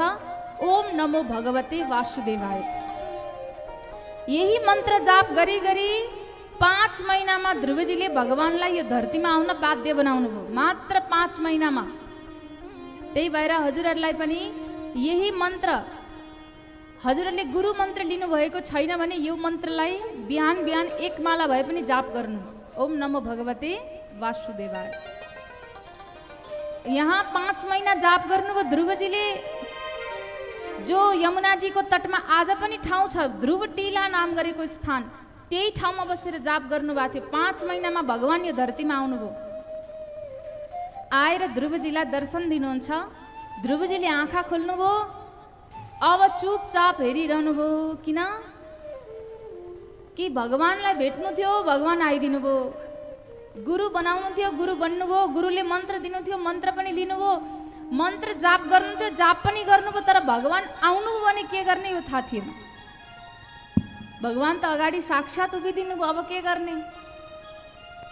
ओम नमो भगवते वासुदेवाय। यही मन्त्र जाप गरी गरी 5 महिनामा ध्रुवजीले भगवानलाई यो धरतीमा आउन बाध्य बनाउनु भयो। मात्र 5 महिनामा। त्यही भएर हजुरहरूलाई पनि यही मन्त्र, हजुरहरूले गुरु मन्त्र लिनुभएको छैन भने यो मन्त्रलाई बिहान बिहान 1 माला भए पनि जाप गर्नु। ओम नमो भगवते वासुदेवाय। यहाँ 5 महिना जाप गर्नुभयो ध्रुवजीले। जो यमुनाजीको तटमा आज पनि ठाउँ छ, ध्रुव टीला नाम गरेको स्थान, त्यही ठाउँमा बसेर जाप गर्नुभएको थियो। 5 महिनामा भगवान यो धरतीमा आउनुभयो। आएर ध्रुवजीलाई दर्शन दिनुहुन्छ। ध्रुवजीले आँखा खोल्नुभयो। अब चुपचाप हेरिरहनु भयो। किन कि भगवानलाई भेट्नु थियो, भगवान आइदिनु भयो। गुरु बनाउनु थियो, गुरु बन्नुभयो। गुरुले मन्त्र दिनु थियो, मन्त्र पनि लिनुभयो। मन्त्र जाप गर्नु थियो, जाप पनि गर्नुभयो। तर भगवान आउनुभयो भने के गर्ने यो थाहा थिएन। भगवान त अगाडि साक्षात उभिदिनु भयो, अब के गर्ने?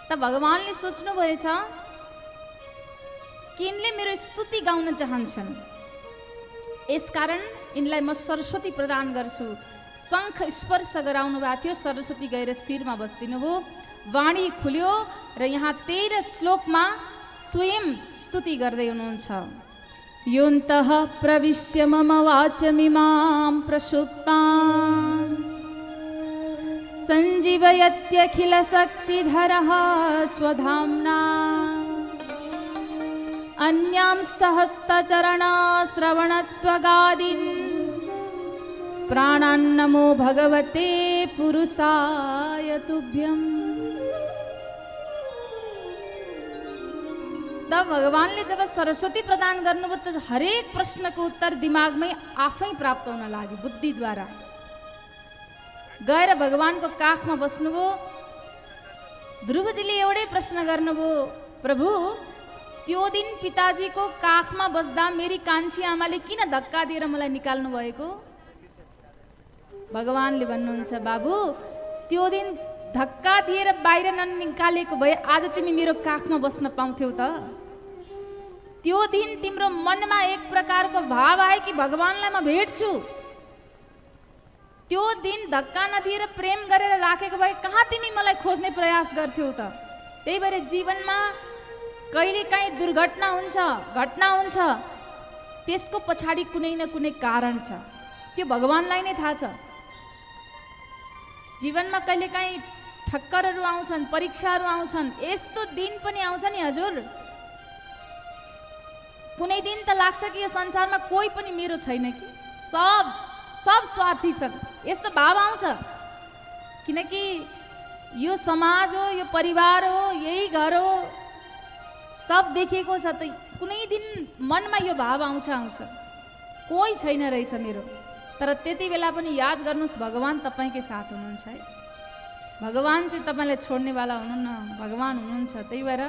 त भगवानले सोच्नु भएछ कि यिनले मेरो स्तुति गाउन चाहन्छन्, यसकारण यिनलाई म सरस्वती प्रदान गर्छु। शङ्ख स्पर्श गराउनु भएको थियो। सरस्वती गएर शिरमा बस्दिनु भयो। वाणी खुल्यो र यहाँ 13 श्लोकमा स्वयं स्तुति गर्दै हुनुहुन्छ। योऽन्तः प्रविश्य मम वाचमिमां प्रसुप्तां सञ्जीवयत्यखिलशक्तिधरः स्वधाम्ना अन्यांश्च हस्तचरणश्रवणत्वगादीन् प्राणान्नमो भगवते पुरुषाय तुभ्यम्। तब भगवानले जब सरस्वती प्रदान गर्नुभयो त हरेक प्रश्नको उत्तर दिमागमै आफै प्राप्त हुन लाग्यो बुद्धिद्वारा। गएर भगवानको काखमा बस्नुभयो। ध्रुवजीले एउटै प्रश्न गर्नुभयो, प्रभु त्यो दिन पिताजीको काखमा बस्दा मेरी कान्छी आमाले किन धक्का दिएर मलाई निकाल्नु भएको? भगवानले भन्नुहुन्छ बाबु त्यो दिन धक्का दिएर बाहिर ननिकालेको भए आज तिमी मेरो काखमा बस्न पाउँथ्यौ त। त्यो दिन तिम्रो मनमा एक प्रकारको भाव आयो कि भगवानलाई म भेट्छु। त्यो दिन धक्का नदिएर प्रेम गरेर राखेको भए कहाँ तिमी मलाई खोज्ने प्रयास गर्थ्यौ त। त्यही भएर जीवनमा कहिलेकाहीँ दुर्घटना हुन्छ, घटना हुन्छ, त्यसको पछाडि कुनै न कुनै कारण छ, त्यो भगवानलाई नै थाहा छ। जीवनमा कहिलेकाहीँ ठक्करहरू आउँछन्, परीक्षाहरू आउँछन्, यस्तो दिन पनि आउँछ नि हजुर। कुनै दिन त लाग्छ कि यो संसारमा कोही पनि मेरो छैन कि सब स्वार्थी छन्, यस्तो भाव आउँछ। किनकि यो समाज हो, यो परिवार हो, यही घर हो, सब देखेको छ, त कुनै दिन मनमा यो भाव आउँछ कोही छैन रहेछ मेरो। तर त्यति बेला पनि याद गर्नुहोस् भगवान तपाईँकै साथ हुनुहुन्छ है। भगवान चाहिँ तपाईँलाई छोड्नेवाला हुनुहुन्न, भगवान हुनुहुन्छ। त्यही भएर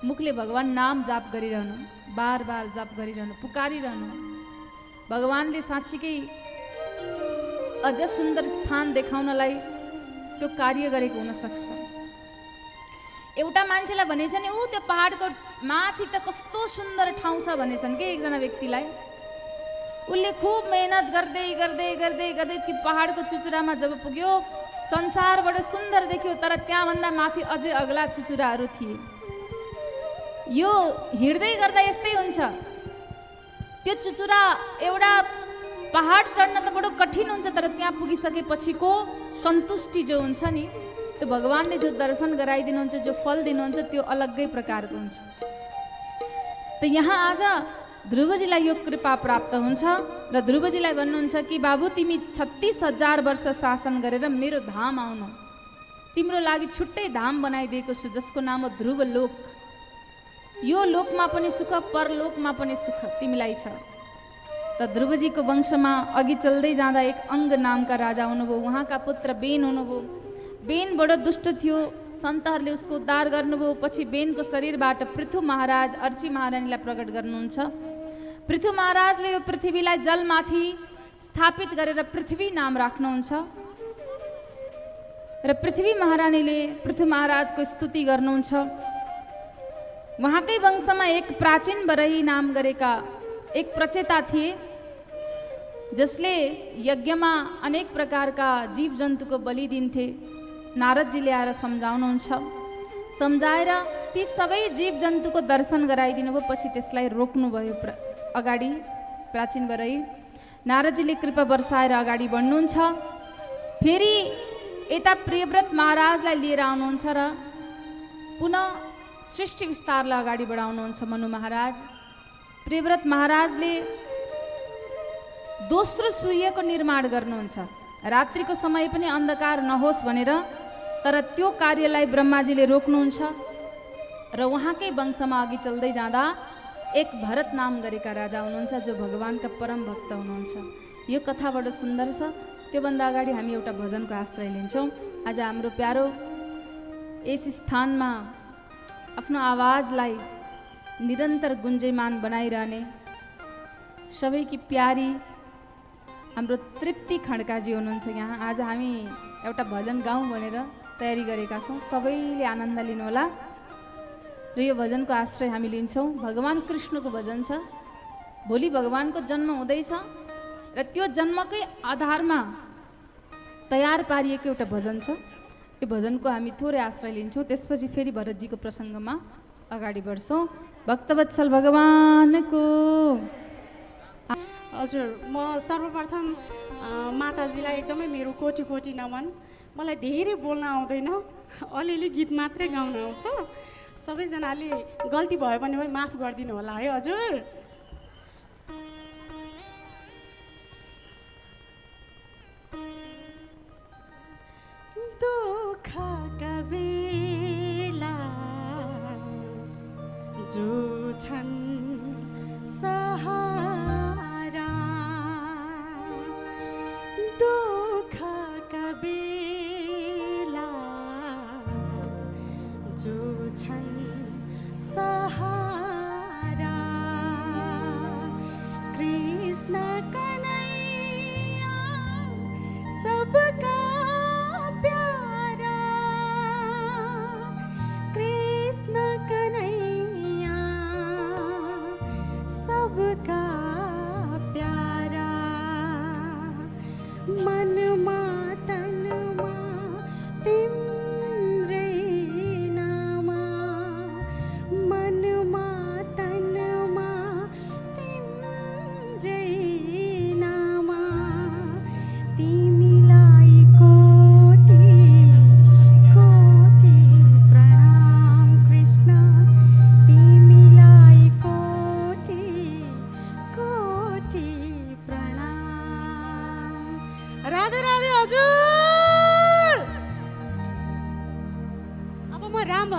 मुखले भगवान नाम जाप गरिरहनु, बार बार जाप गरिरहनु, पुकारिरहनु। भगवानले साँच्चीकै अझ सुन्दर स्थान देखाउनलाई त्यो कार्य गरेको हुनसक्छ। एउटा मान्छेलाई भनेछ नि ऊ त्यो पहाडको माथि त कस्तो सुन्दर ठाउँ छ भनेछन् कि एकजना व्यक्तिलाई। उसले खुब मेहनत गर्दै गर्दै गर्दै गर्दै त्यो पहाडको चुचुरामा जब पुग्यो संसारबाट सुन्दर देख्यो, तर त्यहाँभन्दा माथि अझै अग्ला चुचुराहरू थिए। यो हिँड्दै गर्दा यस्तै हुन्छ। त्यो चुचुरा एउटा पहाड चढ्न त बडो कठिन हुन्छ, तर त्यहाँ पुगिसकेपछिको सन्तुष्टि जो हुन्छ नि, त्यो भगवानले जो दर्शन गराइदिनुहुन्छ, जो फल दिनुहुन्छ, त्यो अलग्गै प्रकारको हुन्छ। त यहाँ आज ध्रुवजीलाई यो कृपा प्राप्त हुन्छ र ध्रुवजीलाई भन्नुहुन्छ कि बाबु तिमी 36,000 वर्ष शासन गरेर मेरो धाम आउनु, तिम्रो लागि छुट्टै धाम बनाइदिएको छु जसको नाम हो ध्रुव लोक। यो लोकमा पनि सुख, परलोकमा पनि सुख तिमीलाई छ। त ध्रुवजीको वंशमा अघि चल्दै जाँदा एक अङ्ग नामका राजा हुनुभयो। उहाँका पुत्र बेन हुनुभयो। बेन बडो दुष्ट थियो, सन्तहरूले उसको उद्धार गर्नुभयो। पछि बेनको शरीरबाट पृथु महाराज अर्ची महारानीलाई प्रकट गर्नुहुन्छ। पृथु महाराजले यो पृथ्वीलाई जलमाथि स्थापित गरेर पृथ्वी नाम राख्नुहुन्छ र पृथ्वी महारानीले पृथु महाराजको स्तुति गर्नुहुन्छ। उहाँकै वंशमा एक प्राचीन बरही नाम गरेका एक प्रचेता थिए, जसले यज्ञमा अनेक प्रकारका जीव जन्तुको बलि दिन्थे। नारदजीले आएर सम्झाउनुहुन्छ, सम्झाएर ती सबै जीव जन्तुको दर्शन गराइदिनु भयो। पछि त्यसलाई रोक्नुभयो अगाडि प्राचीन बरही। नारदजीले कृपा वर्षाएर अगाडि बढ्नुहुन्छ। फेरि यता प्रियव्रत महाराजलाई लिएर आउनुहुन्छ र पुनः सृष्टि विस्तारलाई अगाडि बढाउनुहुन्छ मनु महाराज। प्रियव्रत महाराजले दोस्रो सूर्यको निर्माण गर्नुहुन्छ, रात्रिको समय पनि अन्धकार नहोस् भनेर। तर त्यो कार्यलाई ब्रह्माजीले रोक्नुहुन्छ र उहाँकै वंशमा अघि चल्दै जाँदा एक भरत नाम गरेका राजा हुनुहुन्छ, जो भगवानका परम भक्त हुनुहुन्छ। यो कथा बडो सुन्दर छ। त्योभन्दा अगाडि हामी एउटा भजनको आश्रय लिन्छौँ। आज हाम्रो प्यारो यस स्थानमा आफ्नो आवाजलाई निरन्तर गुन्जयमान बनाइरहने सबैकी प्यारी हाम्रो तृप्ति खड्काजी हुनुहुन्छ यहाँ। आज हामी एउटा भजन गाउँ भनेर तयारी गरेका छौँ। सबैले आनन्द लिनुहोला र यो भजनको आश्रय हामी लिन्छौँ। भगवान कृष्णको भजन छ। भोलि भगवानको जन्म हुँदैछ र त्यो जन्मकै आधारमा तयार पारिएको एउटा भजन छ। यो भजनको हामी थोरै आश्रय लिन्छौँ, त्यसपछि फेरि भरतजीको प्रसङ्गमा अगाडि बढ्छौँ। भक्तवत्सल भगवानको। हजुर, म सर्वप्रथम माताजीलाई एकदमै मेरो कोटि कोटि नमन। मलाई धेरै बोल्न आउँदैन, अलिअलि गीत मात्रै गाउन आउँछ। सबैजनाले गल्ती भयो भने पनि माफ गरिदिनु होला है हजुर। दुःखका बेला जो छन् सहारा, दुःखका बेला जो छन् सहारा, कृष्ण कन्हैया सब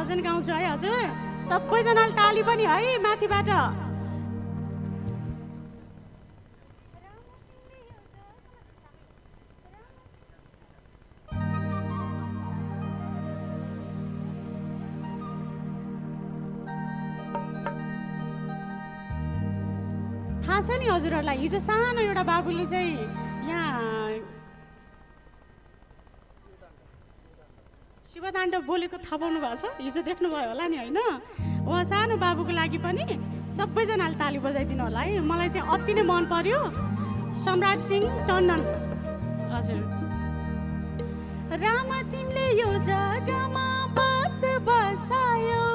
भजन गाउँछु है हजुर सबैजनाले ताली पनि है माथिबाट थाहा छ नि हजुरहरूलाई हिजो सानो एउटा बाबुले चाहिँ यहाँ शिवताण्डव बोलेको थाहा पाउनु भएको छ हिजो देख्नुभयो होला नि होइन उहाँ सानो बाबुको लागि पनि सबैजनाले ताली बजाइदिनु होला है मलाई चाहिँ अति नै मन पर्यो सम्राट सिंह टन्डन हजुर राम तिमीले यो जग्गामा बस बसायो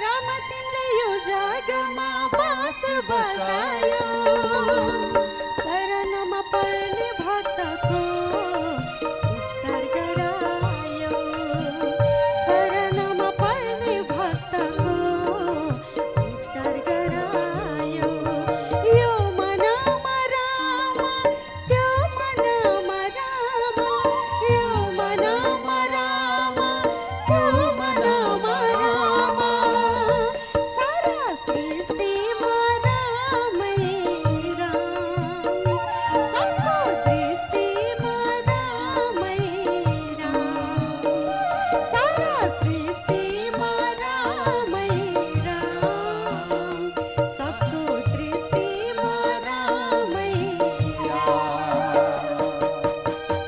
राम तिमीले यो जग्गामा बस बसायो शरणमा पर्ने भक्तको उद्धार गरायो शरणमा पर्ने भक्तको उद्धार गरायो यो मनमा राम त्यो मनमा राम यो मनमा राम त्यो मनमा राम सारा सृष्टिमा रामै राम सबको दृष्टिमा रामै राम सारा सृष्टिमा रामै राम सबको दृष्टिमा रामै राम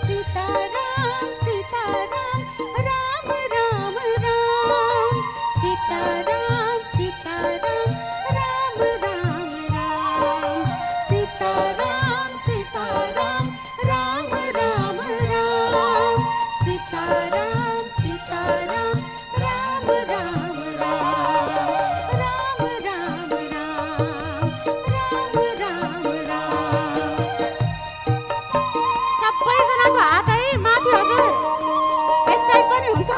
सीताराम सीताराम राम राम राम सीताराम सीताराम राम राम राम सीताराम सीताराम राम राम राम सीताराम सीताराम राम राम राम राम राम राम राम राम सबैजनाको हात है माथि हजुर एक्सर्साइज पनि हुन्छ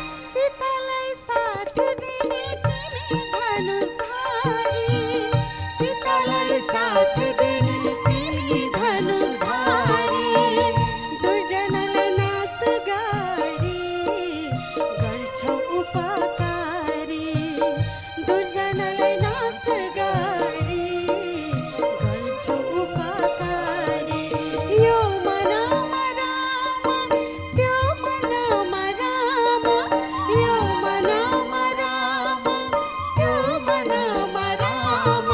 सीतालाई साथ दिने तिमी धनुषधारी सीतालाई साथ दिने तिमी धनुषधारी दुर्जनलाई नाश गरी गर्छौ उपकारी दुर्जनलाई नाश गरी गर्छौ उपकारी यो मनमा राम त्यो मनमा राम यो मनमा राम त्यो मनमा राम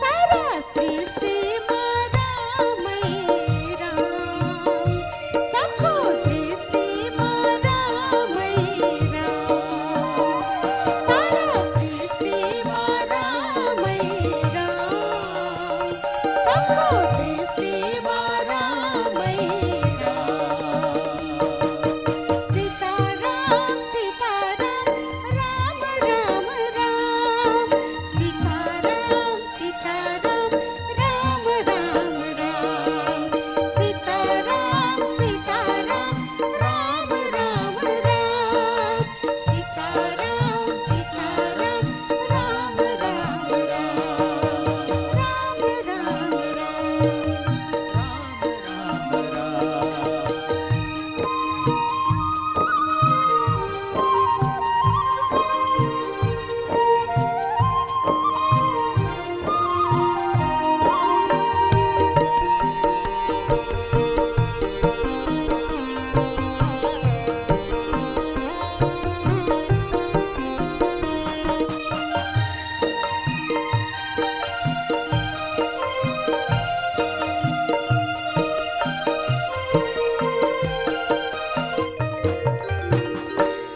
सारा सृष्टिमा रामै राम सबको दृष्टिमा रामै राम सारा सृष्टिमा रामै राम सबको दृष्टिमा रामै राम सीताराम सीताराम राम राम राम सीताराम सीताराम राम राम राम सीताराम सीताराम राम राम राम सीताराम सीताराम राम राम राम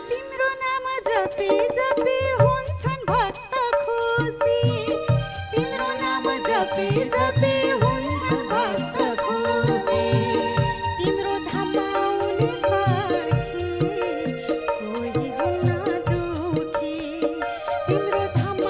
तिम्रो नाम जपी जपी हुन्छन् भक्त खुसी तिम्रो नाम जपी जपी हुन्छन् भक्त खुसी तिम्रो धाममा आउने सखी कोही हुन दुखी तिम्रो धाम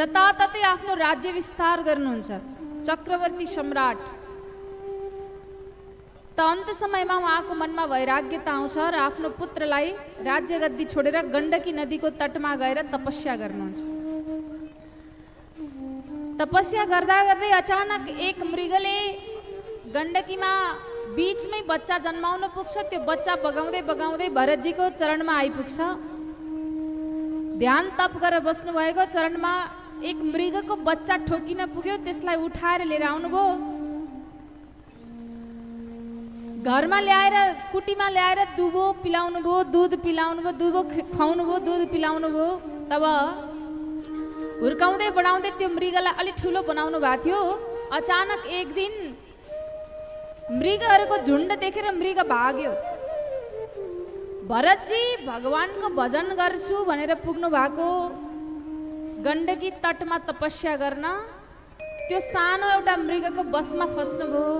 जताततै आफ्नो राज्य विस्तार गर्नुहुन्छ चक्रवर्ती सम्राट। त अन्त समयमा उहाँको मनमा वैराग्यता आउँछ र आफ्नो पुत्रलाई राज्य गद्दी छोडेर गण्डकी नदीको तटमा गएर तपस्या गर्नुहुन्छ। तपस्या गर्दा गर्दै अचानक एक मृगले गण्डकीमा बीचमै बच्चा जन्माउन पुग्छ। त्यो बच्चा बगाउँदै बगाउँदै भरतजीको चरणमा आइपुग्छ। ध्यान तप गरेर बस्नु भएको चरणमा एक मृगको बच्चा ठोकिन पुग्यो। त्यसलाई उठाएर लिएर आउनुभयो। घरमा ल्याएर कुटीमा ल्याएर दुबो पिलाउनु भयो, दुध पिलाउनु भयो, दुबो खुवाउनु भयो, दुध पिलाउनु भयो। तब हुर्काउँदै बढाउँदै त्यो मृगलाई अलि ठुलो बनाउनु भएको थियो। अचानक एक दिन मृगहरूको झुन्ड देखेर मृग भाग्यो। भरतजी भगवानको भजन गर्छु भनेर पुग्नु भएको गण्डकी तटमा तपस्या गर्न त्यो सानो एउटा मृगको बसमा फस्नुभयो,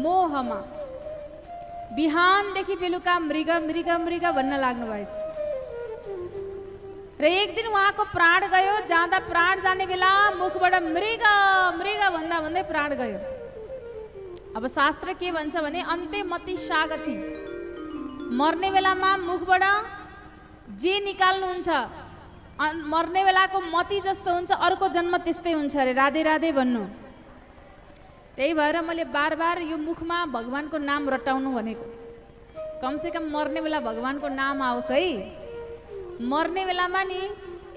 मोहमा। बिहानदेखि बेलुका मृग मृग मृग भन्न लाग्नु भएछ। र एक दिन उहाँको प्राण गयो। जाँदा प्राण जाने बेला मुखबाट मृग मृग भन्दा भन्दै प्राण गयो। अब शास्त्र के भन्छ भने अन्ते मति सागति, मर्ने बेलामा मुखबाट जे निकाल्नुहुन्छ मर्ने बेलाको मति जस्तो हुन्छ, अर्को जन्म त्यस्तै हुन्छ अरे। राधे राधे भन्नु। त्यही भएर मैले बार बार यो मुखमा भगवानको नाम रटाउनु भनेको। कमसेकम मर्ने बेला भगवानको नाम आओस् है। मर्ने बेलामा नि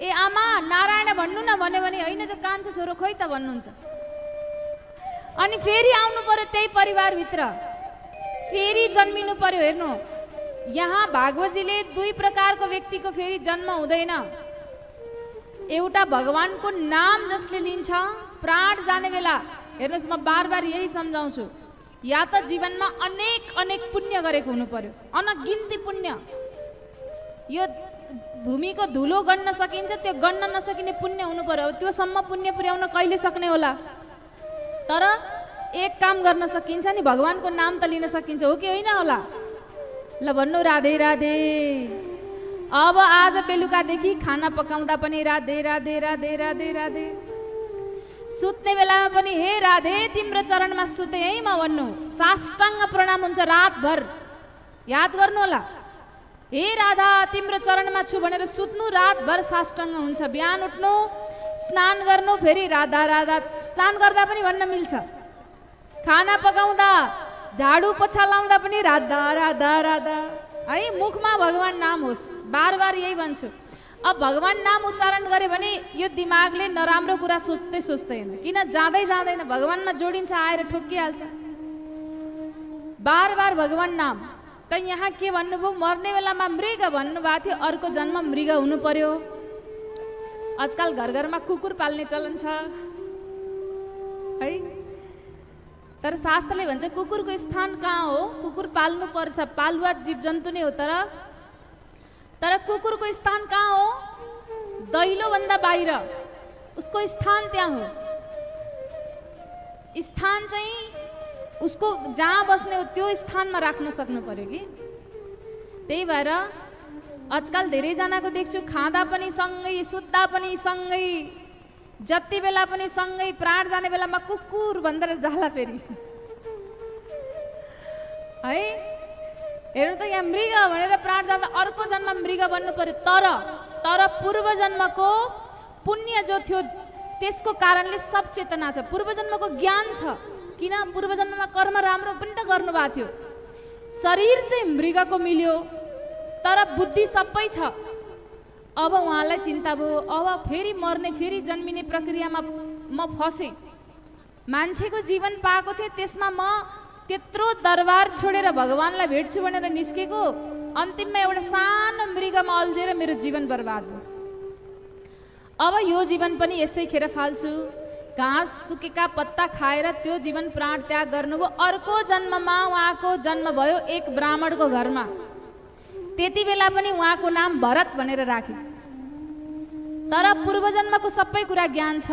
ए आमा नारायण भन्नु न भन्यो भने होइन त्यो कान्छो छोरो खोइ त भन्नुहुन्छ। अनि फेरि आउनु पर्यो त्यही परिवारभित्र, फेरि जन्मिनु पर्यो। हेर्नु यहाँ भागवतजीले दुई प्रकारको व्यक्तिको फेरि जन्म हुँदैन। एउटा भगवानको नाम जसले लिन्छ प्राण जाने बेला। हेर्नुहोस् म बार बार यही सम्झाउँछु, या त जीवनमा अनेक अनेक पुण्य गरेको हुनु पर्यो, अनगिन्ती पुण्य। यो भूमिको धुलो गन्न सकिन्छ, त्यो गन्न नसकिने पुण्य हुनु पर्यो। अब त्योसम्म पुण्य पुर्याउन कहिले सक्ने होला? तर एक काम गर्न सकिन्छ नि, भगवानको नाम त लिन सकिन्छ, हो कि होइन होला? ल भन्नु राधे राधे। अब आज बेलुकादेखि खाना पकाउँदा पनि राधे राधे राधे राधे राधे। सुत्ने बेलामा पनि हे राधे तिम्रो चरणमा सुते है म भन्नु। साष्टाङ्ग प्रणाम हुन्छ रातभर, याद गर्नु होला। हे राधा तिम्रो चरणमा छु भनेर सुत्नु, रातभर साष्टाङ्ग हुन्छ। बिहान उठ्नु, स्नान गर्नु, फेरि राधा राधा। स्नान गर्दा पनि भन्न मिल्छ। खाना पकाउँदा, झाडु पोछा लाउँदा पनि राधा राधा राधा है। मुखमा भगवान नाम होस्, बार बार यही भन्छु। अब भगवान नाम उच्चारण गरे भने यो दिमागले नराम्रो कुरा सोच्दै सोच्दैन, किन जाँदै जाँदैन, भगवानमा जोडिन्छ, आएर ठोकिहाल्छ। बार बार भगवान नाम। त यहाँ के भन्नुभयो? मर्ने बेलामा मृग भन्नुभएको थियो, अर्को जन्म मृग हुनु पर्यो। आजकल घर घरमा कुकुर पाल्ने चलन छ है। तर शास्त्रले भन्छ कुकुरको स्थान कहाँ हो? कुकुर पाल्नु पर्छ, पालुवा जीव जन्तु नै हो। तर कुकुरको स्थान कहाँ हो? दैलोभन्दा बाहिर उसको स्थान त्यहाँ हो। स्थान चाहिँ उसको जहाँ बस्ने हो त्यो स्थानमा राख्न सक्नु पर्यो कि। त्यही भएर आजकल धेरैजनाको देख्छु खाँदा पनि सँगै, सुत्दा पनि सँगै, जति बेला पनि सँगै, प्राण जाने बेलामा कुकुर भनेर जाला फेरि है। हेर्नु त यहाँ मृग भनेर प्राण जाँदा अर्को जन्म मृग बन्नु पर्यो। तर पूर्व जन्मको पुण्य जो थियो त्यसको कारणले सब चेतना छ, पूर्व जन्मको ज्ञान छ। किन? पूर्व जन्ममा कर्म राम्रो पनि त गर्नुभएको थियो। शरीर चाहिँ मृगको मिल्यो तर बुद्धि सबै छ। अब उहाँलाई चिन्ता भयो, अब फेरि मर्ने, फेरि जन्मिने प्रक्रियामा म फसेँ। मान्छेको जीवन पाएको थिएँ, त्यसमा म त्यत्रो दरबार छोडेर भगवानलाई भेट्छु भनेर निस्केको, अन्तिममा एउटा सानो मृगमा अल्झेर मेरो जीवन बर्बाद भयो। अब यो जीवन पनि यसै खेर फाल्छु। घाँस सुकेका पत्ता खाएर त्यो जीवन प्राण त्याग गर्नुभयो। अर्को जन्ममा उहाँको जन्म भयो एक ब्राह्मणको घरमा। त्यति बेला पनि उहाँको नाम भरत भनेर राखे। तर पूर्व जन्मको सबै कुरा ज्ञान छ।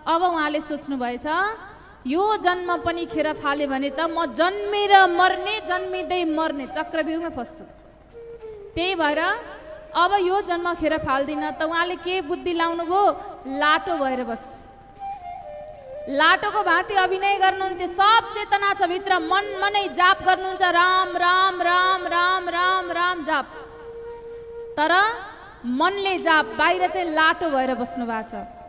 अब उहाँले सोच्नु भएछ यो जन्म पनि खेर फाले भने त म जन्मेर मर्ने, जन्मिँदै मर्ने चक्रव्यूहमा फस्छु। त्यही भएर अब यो जन्म खेर फाल्दिनँ त उहाँले के बुद्धि लाउनु भयो लाटो भएर बस लाटोको भाँति अभिनय गर्नुहुन्थ्यो सब चेतना छ भित्र मन मनै जाप गर्नुहुन्छ राम राम राम राम राम राम जाप तर मनले जाप बाहिर चाहिँ लाटो भएर बस्नु भएको छ